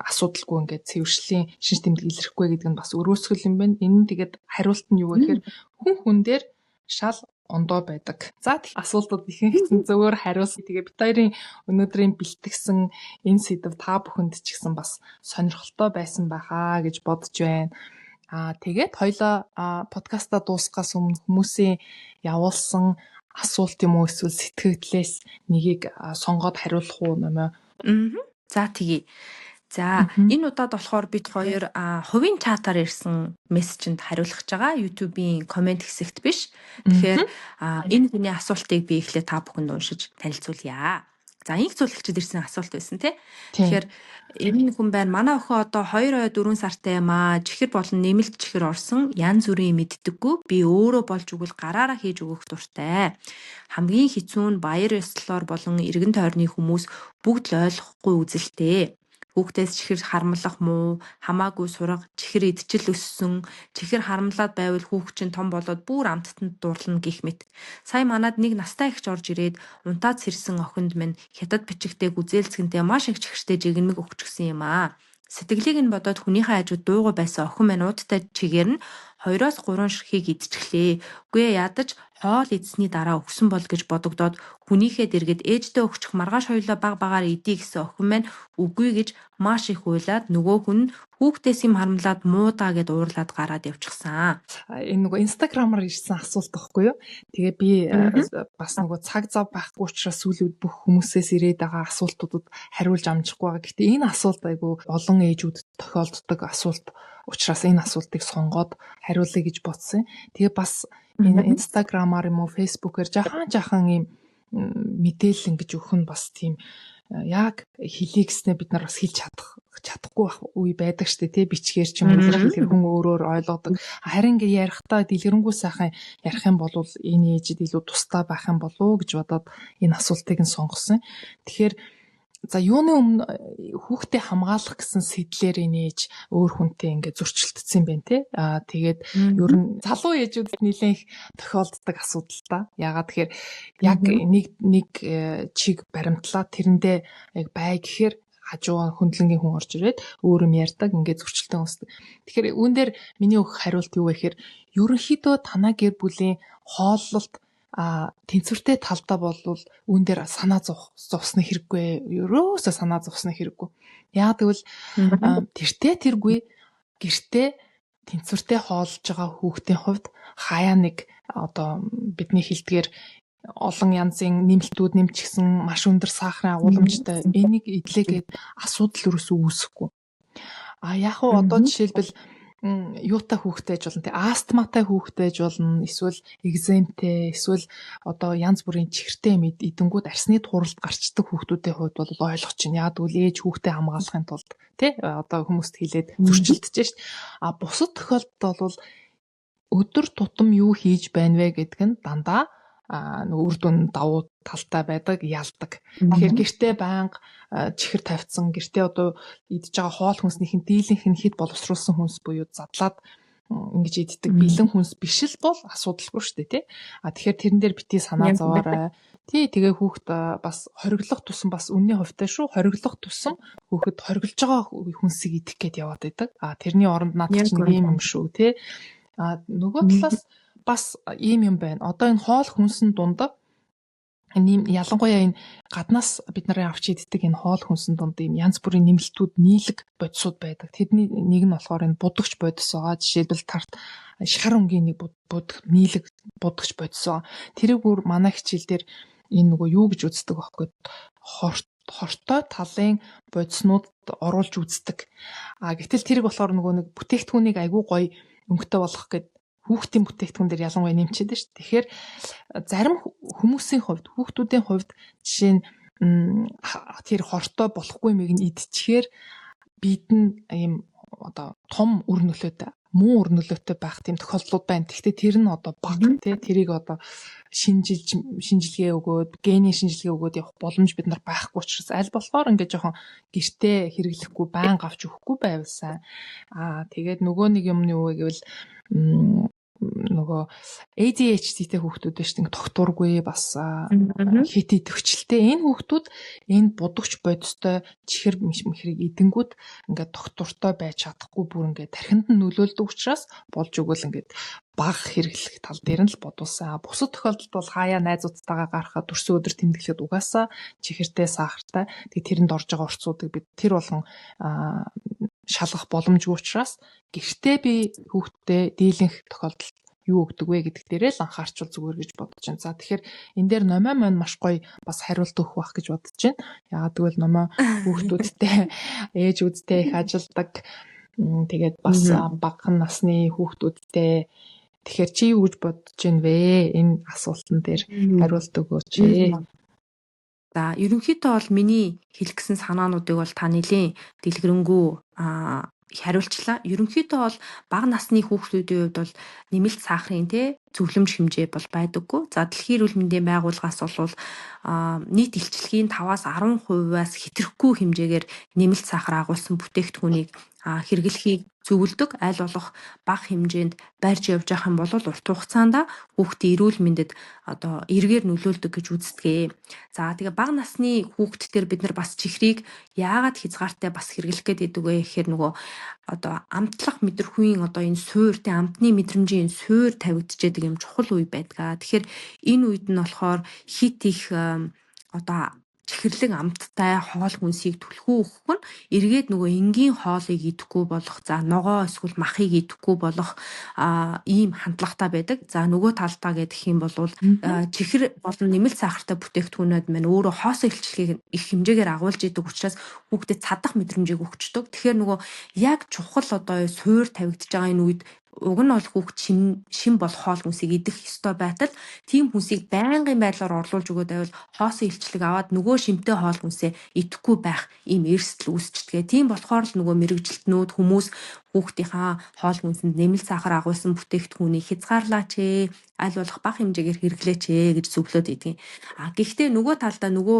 асуудалгүй ингээд цэвэршлийн шинж тэмдэг илэрхгүй гэдэг нь бас өрөөсгөл юм байна. Энэ нь тэгээд хариулт нь юу вэ гэхээр хүн хүн дээр шал ондоо байдаг. За, асуултууд ихэнх нь зөвөр хариулсан. Тэгээ бид хоёрын өнөөдрийн бэлтгэсэн энэ сэдэв та бүхэнд ч гэсэн бас сонирхолтой байсан байхаа гэж бодож байна. Аа, тэгээд хоёлоо подкаста дуусгахаас өмнө хүмүүсийн явуулсан асуулт юм уу, эсвэл сэтгэгдлээс нэгийг сонгоод хариулах уу, Номоо? За, тэгье. За, энэ удаад болохоор бид хоёр хувийн чатаар ирсэн мессежинд хариулах гэж байгаа. YouTube-ийн comment хэсэгт биш. Тэгэхээр энэ хүний асуултыг би эхлээд та бүхэнд уншиж танилцуулъя. За, инх цулагчид ирсэн асуулт байсан тий. Тэгэхээр энэ хүн байна. Манай охин одоо 2 ой 4 сартай юм аа. Чихэр болон нэмэлт чихэр орсон. Янз бүрийн мэддэггүй. Би өөрөө болж өгвөл гараараа хийж өгөх дуртай. Хамгийн хэцүү нь баяр ёслолоор болон эргэн тойрны хүмүүс бүгд л ойлгохгүй үзэлтэй. Хүүхдээс чихэр харамлах муу, хамаагүй сурга, чихэр идчил өссөн, чихэр харамлаад байвал хүүхд чинь том болоод бүр амттанд дурлана гэх мэт. Сая манад нэг настай эгч орж ирээд унтаад сэрсэн охинд минь хятад бичигтэй гүзээлзгэнтэй маш их чихэртэй жигнэмэг өгчихсөн юм аа. Сэтгэлийг нь бодоод хүнийхээ хажууд дуугүй байсан охин маань уудтай чигээр нь 2-оос 3 ширхгийг идчихлээ. Үгүй ээ, ядаж хоол идсэний дараа өгсөн бол гэж бодогдоод хүнийхээ дэргэд ээждээ өгчих, маргааш хоёулаа баг багаар идье гэсэн охин маань үгүй гэж маш их уйлаад, нөгөө хүн хүүхдээс юм харамлаад муудаа гэд уурлаад гараад явчихсан. Энэ нөгөө Instagram-аар ирсэн асуулт байхгүй юу? Тэгээ би бас нөгөө цаг зав байхгүй учраас сүүлийн үед бүх хүмүүсээс ирээд байгаа асуултуудад хариулж амжихгүй байгаа. Гэхдээ энэ асуулт айгүй олон ээжүүдэд тохиолддог асуулт учраас энэ асуултыг сонгоод хариулъя гэж бодсон. Тэгээ бас энэ Instagram-аар юм уу, Facebook-аар жаахан жаахан ийм мэдээлэл ингэж өгөх нь бас тийм яг хэлье гэснээ бид нар бас хэлж чадахгүй байх үе байдаг штэ тий, бичгээр ч юм уу илэрхийлэхээр хүн өөрөөр ойлгодог. Харин ингээ ярихдаа дэлгэрэнгүй сайхан ярих юм бол энэ ээжид илүү тустай байх юм болов уу гэж бодоод энэ асуултыг нь сонгосон. Тэгэхээр за, юуны өмнө хүүхдээ хамгаалах гэсэн сэдлээр энэ ээж өөр хүнтэй ингээд зөрчилдсөн юм байна те. Аа, тэгээд ер нь залуу ээжүүдэд нэлээд их тохиолддог асуудал та. Яагаад тэгэхээр яг нэг нэг чиг баримтлаа тэрэндээ яг бай гэхээр хажуу хөндлөнгийн хүн орж ирээд өөр юм ярьдаг, ингээд зөрчилдөөн үүсдэг. Тэгэхээр үүн дээр миний өгөх хариулт юу вэ гэхээр ерөнхийдөө танаа гэр бүлийн хооллолт тэнцвэртэй талдаа болвол үүн дээр санаа зовсны хэрэггүй. Ерөөсөө санаа зовсны хэрэггүй. Яг тэгвэл тэртээ тэргүй гэртээ тэнцвэртэй хооллож байгаа хүүхдийн хувьд хаяа нэг одоо бидний хэлдгээр олон янзын нэмэлтүүд нэмчихсэн маш өндөр сахарын агууламжтай энийг идлээгээд асуудал ерөөсөө үүсэхгүй. А яг уу одоо жишээлбэл юутай хүүхдээ байж болно те, астматай хүүхдээ байж болно, эсвэл экземтэй, эсвэл одоо янз бүрийн чихэртэй юм идэнгүүд арсны тууралд гарчдаг хүүхдүүдийн хувьд бол ойлгож байна. Яг тэгвэл ээж хүүхдээ хамгаалахын тулд те одоо хүмүүст хэлээд зөрчилдөж шít. А бусад тохиолдолд бол өдөр тутам юу хийж байна вэ гэдг нь дандаа Нөгөө үр дүн давуу талтай байдаг, ялдаг. Тэгэхээр гэртээ байнга чихэр тавьсан, гэртээ одоо идж байгаа хоол хүнснийх нь дийлэнх нь хэд боловсруулсан хүнс буюу задлаад ингэж иддэг бэлэн хүнс биш л бол асуудалгүй шүү дээ, тий. А тэгэхээр тэрэн дээр бити санаа зовоорой. Тий, тэгээ хүүхд бас хориглох тусам бас үнний хувьтай шүү. Хориглох тусам хүүхэд хориглож байгаа хүнсийг идэх гээд яваад байдаг. А тэрний оронд надад чинь нэг юм юм шүү, тий. А нөгөө талаас бас ийм юм байна. Одоо энэ хоол хүнсэн дунд нэм ялангуяа энэ гаднаас бид нарын авч иддэг энэ хоол хүнсэн дунд ийм янз бүрийн нэмэлтүүд, нийлэг бодисууд байдаг. Тэдний нэг нь болохоор энэ будагч бодис байгаа. Жишээлбэл тарт шар өнгийн нэг будах нийлэг будагч бодис байгаа. Тэрийг бүр манай хичээл дээр энэ нөгөө юу гэж үздэг байхгүй хортой талын бодиснууд оруулж үздэг. А гэтэл тэрийг болохоор нөгөө нэг бүтээгдэхүүнийг айгүй гоё өнгөтэй болгох гээд хүүхдийн бүтээгдэхүүн дээр ялангуяа нэмчээд шүү дээ. Тэгэхээр зарим хүмүүсийн хувьд, хүүхдүүдийн хувьд жишээ нь тэр хортой болохгүй мэг нь идчихээр бид нь ийм одоо том үр нөлөөтэй, муу үр нөлөөтэй байх тийм тохиолдлууд байна. Гэхдээ тэр нь одоо бага тий, тэрийг одоо шинжилж шинжилгээ өгөөд, генийн шинжилгээ өгөөд явах боломж бид нар байхгүй учраас аль болохоор ингээд жоохон гэртээ хэрэглэхгүй, байнга авч өгөхгүй байвал сайн. Аа тэгээд нөгөө нэг юм нь юу вэ гэвэл нөгөө ADHD-тэй хүүхдүүд байна шүү дээ. Тогтворгүй бас хит идэвхжлээ. Энэ хүүхдүүд энэ будагч бодистой чихэр мэхрийг идэнгүүт ингээд тогтвортой байж чадахгүй, бүр ингээд тархинд нь нөлөөлдөг учраас болж өгвөл ингээд бага хэрэглэх тал дээр нь л бодуулсан. Бусад тохиолдолд бол хаяа найзуудтайгаа гарахад, төрсөн өдөр тэмдэглэхэд угаасаа чихэртэй, сахартай. Тэгээ тэрэнд орж байгаа орцуудыг бид тэр болгон шалгах боломжгүй учраас гэртээ би хүүхдтэй дийлэнх тохиолдолд юу өгдөг вэ гэдэг дээрээ л анхаарчвал зүгээр гэж бодож байна. За тэгэхээр энэ дээр Номой маань маш гоё бас хариулт өгөх байх гэж бодож байна. Яагаад гэвэл Номой хүүхдүүдтэй, ээжүүдтэй их ажилдаг. Тэгээд бас багахан насны хүүхдүүдтэй. Тэгэхээр чи юу гэж бодож байна вэ? Энэ асуултан дээр хариулт өгөөч. За, ерөнхийдөө бол миний хэлэх гэсэн санаануудыг бол та нэлийн дэлгэрэнгүй хариулчлаа. Ерөнхийдөө бол бага насны хүүхдүүдийн хувьд бол нэмэлт сахарын те зөвлөмж хэмжээ бол байдаггүй. За, Дэлхийн эрүүл мэндийн байгууллагаас бол нийт илчлэгийн 5-аас 10%-аас хэтрэхгүй хэмжээгээр нэмэлт сахар агуулсан бүтээгдэхүүнийг хэрэглэхийг зөвлөдөг. Аль болох бага хэмжээнд барьж явж явах юм бол урт хугацаанд хүүхдийн эрүүл мэндэд одоо эргээр нөлөөлдөг гэж үздэг. За, тэгээ бага насны хүүхдтэр бид нар бас чихрийг яагаад хязгаартай бас хэрэглэх гээд байдаг вэ гэхээр нөгөө одоо амтлах мэдрэхүйн одоо энэ суур тэ амтны мэдрэмжийн энэ суур тавигдчихэдэг юм чухал үе байдаг. Тэгэхээр энэ үед нь болохоор хит их одоо чихэрлэг амттай хоол хүнсийг түлхүү өгөх нь эргээд нөгөө энгийн хоолыг идэхгүй болох, за ногоо эсвэл махыг идэхгүй болох ийм хандлагатай байдаг. За, нөгөө талдаа гэх юм бол чихэр болон нэмэлт сахартай бүтээгдэхүүнүүд маань өөрөө хоосон илчлэгийг их хэмжээгээр агуулж идэг учраас хүүхдэд цадах мэдрэмжийг өгчдөг. Тэгэхээр нөгөө яг чухал одоо суур тавигдж байгаа энэ үед уг нь бол хүүхд шим болох хоол хүнсийг идэх ёстой байтал тийм хүнсийг байнгын байдлаар орлуулж өгөөд байвал хоосон илчлэг аваад нөгөө шимтэй хоол хүнсээ идэхгүй байх ийм эрсдэл үүсчдэг. Тийм болохоор л нөгөө мэргэжилтнүүд хүмүүс хүүхдийнхаа хоол хүнсэнд нэмэлт сахар агуулсан бүтээгдэхүүнийг хязгаарлаач ээ, аль болох бага хэмжээгээр хэрэглээч ээ гэж зөвлөд идэгин. А гэхдээ нөгөө талдаа нөгөө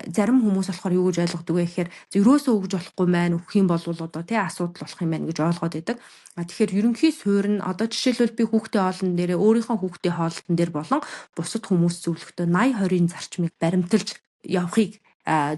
зарим хүмүүс болохоор юу гэж ойлгодог вэ гэхээр ерөөсөө өгж болохгүй маань, өгөх юм бол одоо тий асуудал болох юм байна гэж ойлгоод идэг. А тэгэхээр ерөнхий суурь нь одоо жишээлбэл би хүүхдийн хоолн дээрээ, өөрийнхөө хүүхдийн хоолтон дээр болон бусад хүмүүс зөвлөхдөө 80 20-ын зарчмыг баримталж явахыг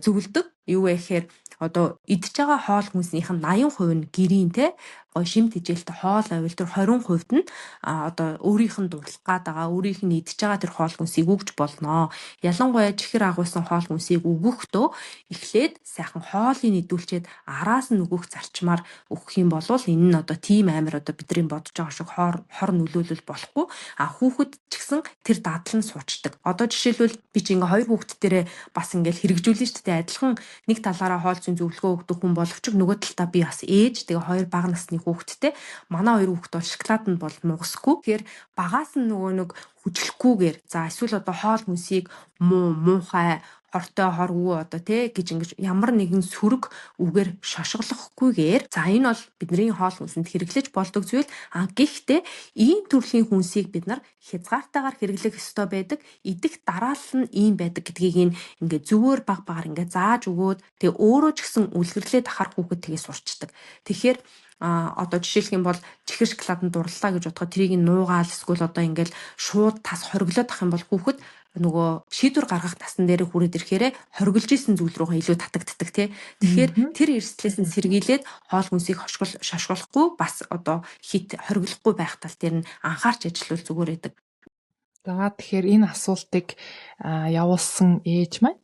зөвлөдөг. Юу вэ гэхээр одоо идж байгаа хоол хүнснийх нь 80% нь гэрийн те гой шим тэжээлтэй хоол байвал тэр 20% нь одоо өөрийнх нь дурлах гад байгаа, өөрийнх нь идж байгаа тэр хоол хүнсийг өгж болно. Ялангуяа чихэр агуулсан хоол хүнсийг өгөхдөө эхлээд сайхан хоолыг нийлүүлчихэд араас нь өгөх зарчмаар өгөх юм бол энэ нь одоо тийм амар одоо бидний бодож байгаа шиг хор хор нөлөөлөл болохгүй. А хүүхэд ч гэсэн тэр дадал нь суучдаг. Одоо жишээлбэл би чи ингээ хоёр хүүхэд дээрээ бас ингээл хэрэгжүүлнэ шүү дээ. Адилхан нэг талаараа хоол зүйн зөвлөгөө өгдөг хүн боловч нөгөө талдаа би бас ээж, тэгээ хоёр бага насны хүүхэдтэй. Манай хоёр хүүхэд бол шоколаданд бол нугасгүй. Тэгэхээр багаас нь нөгөө нэг хүчлэхгүйгээр, за эсвэл одоо хоол хүнсийг муу муухай Хортой хор үү одоо те гэж ингэж ямар нэгэн сөрөг үгээр шошголохгүйгээр, за энэ бол бидний хоол хүнсэнд хэрэглэж болдог зүйл. А гэхдээ ийм төрлийн хүнсийг бид нар хязгаартайгаар хэрэглэх ёстой байдаг. Идэх дараалал нь ийм байдаг гэдгийг энэ ингээ зөвөр баг багаар ингээ зааж өгөөд, тэгээ өөрөө ч гэсэн үлгэрлээ дахаар хүүхэд тэгээ сурчдаг. Тэгэхээр одоо жишээлх юм бол чихэр шоколаданд дурлалаа гэж бодоход тэрийг нуугаал эсвэл одоо ингээл шууд тас хориглоод ах юм бол хүүхэд нөгөө шийдвэр гаргах насан дээр хүрээд ирэхээрээ хоригдож исэн зүйл рүүгээ илүү татагддаг тий. Тэгэхээр тэр эрсдлээс нь сэргийлээд хоол хүнсийг хошгол шошголохгүй, бас одоо хит хориглохгүй байх тал дээр нь анхаарч ажиллавал зүгээр байдаг. За, тэгэхээр энэ асуултыг явуулсан ээж маань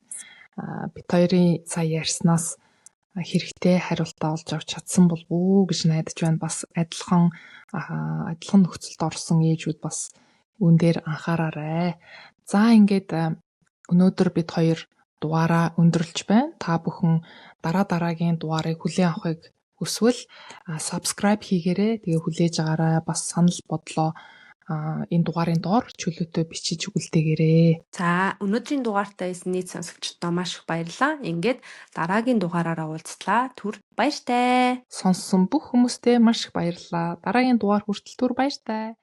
бид хоёрын сая ярьснаас хэрэгтэй хариултаа олж авч чадсан болов уу гэж найдаж байна. Бас адилхан адилхан нөхцөлд орсон ээжүүд бас үүн дээр анхаараарай. За, ингээд өнөөдөр бид хоёр дугаараа өндөрлөж байна. Та бүхэн дараа дараагийн дугаарыг хүлээн авахыг хүсвэл subscribe хийгээрэй. Тэгээ хүлээж агаарай. Бас санал бодлоо энэ дугаарын доор чөлөөтэй бичиж үлдээгээрэй. За, өнөөдрийн дугаартаа ирсэн нийт сонсогчдоо маш их баярлалаа. Ингээд дараагийн дугаараараа уулзлаа. Түр баяртай. Сонссон бүх хүмүүстээ маш их баярлалаа. Дараагийн дугаар хүртэл түр баяртай.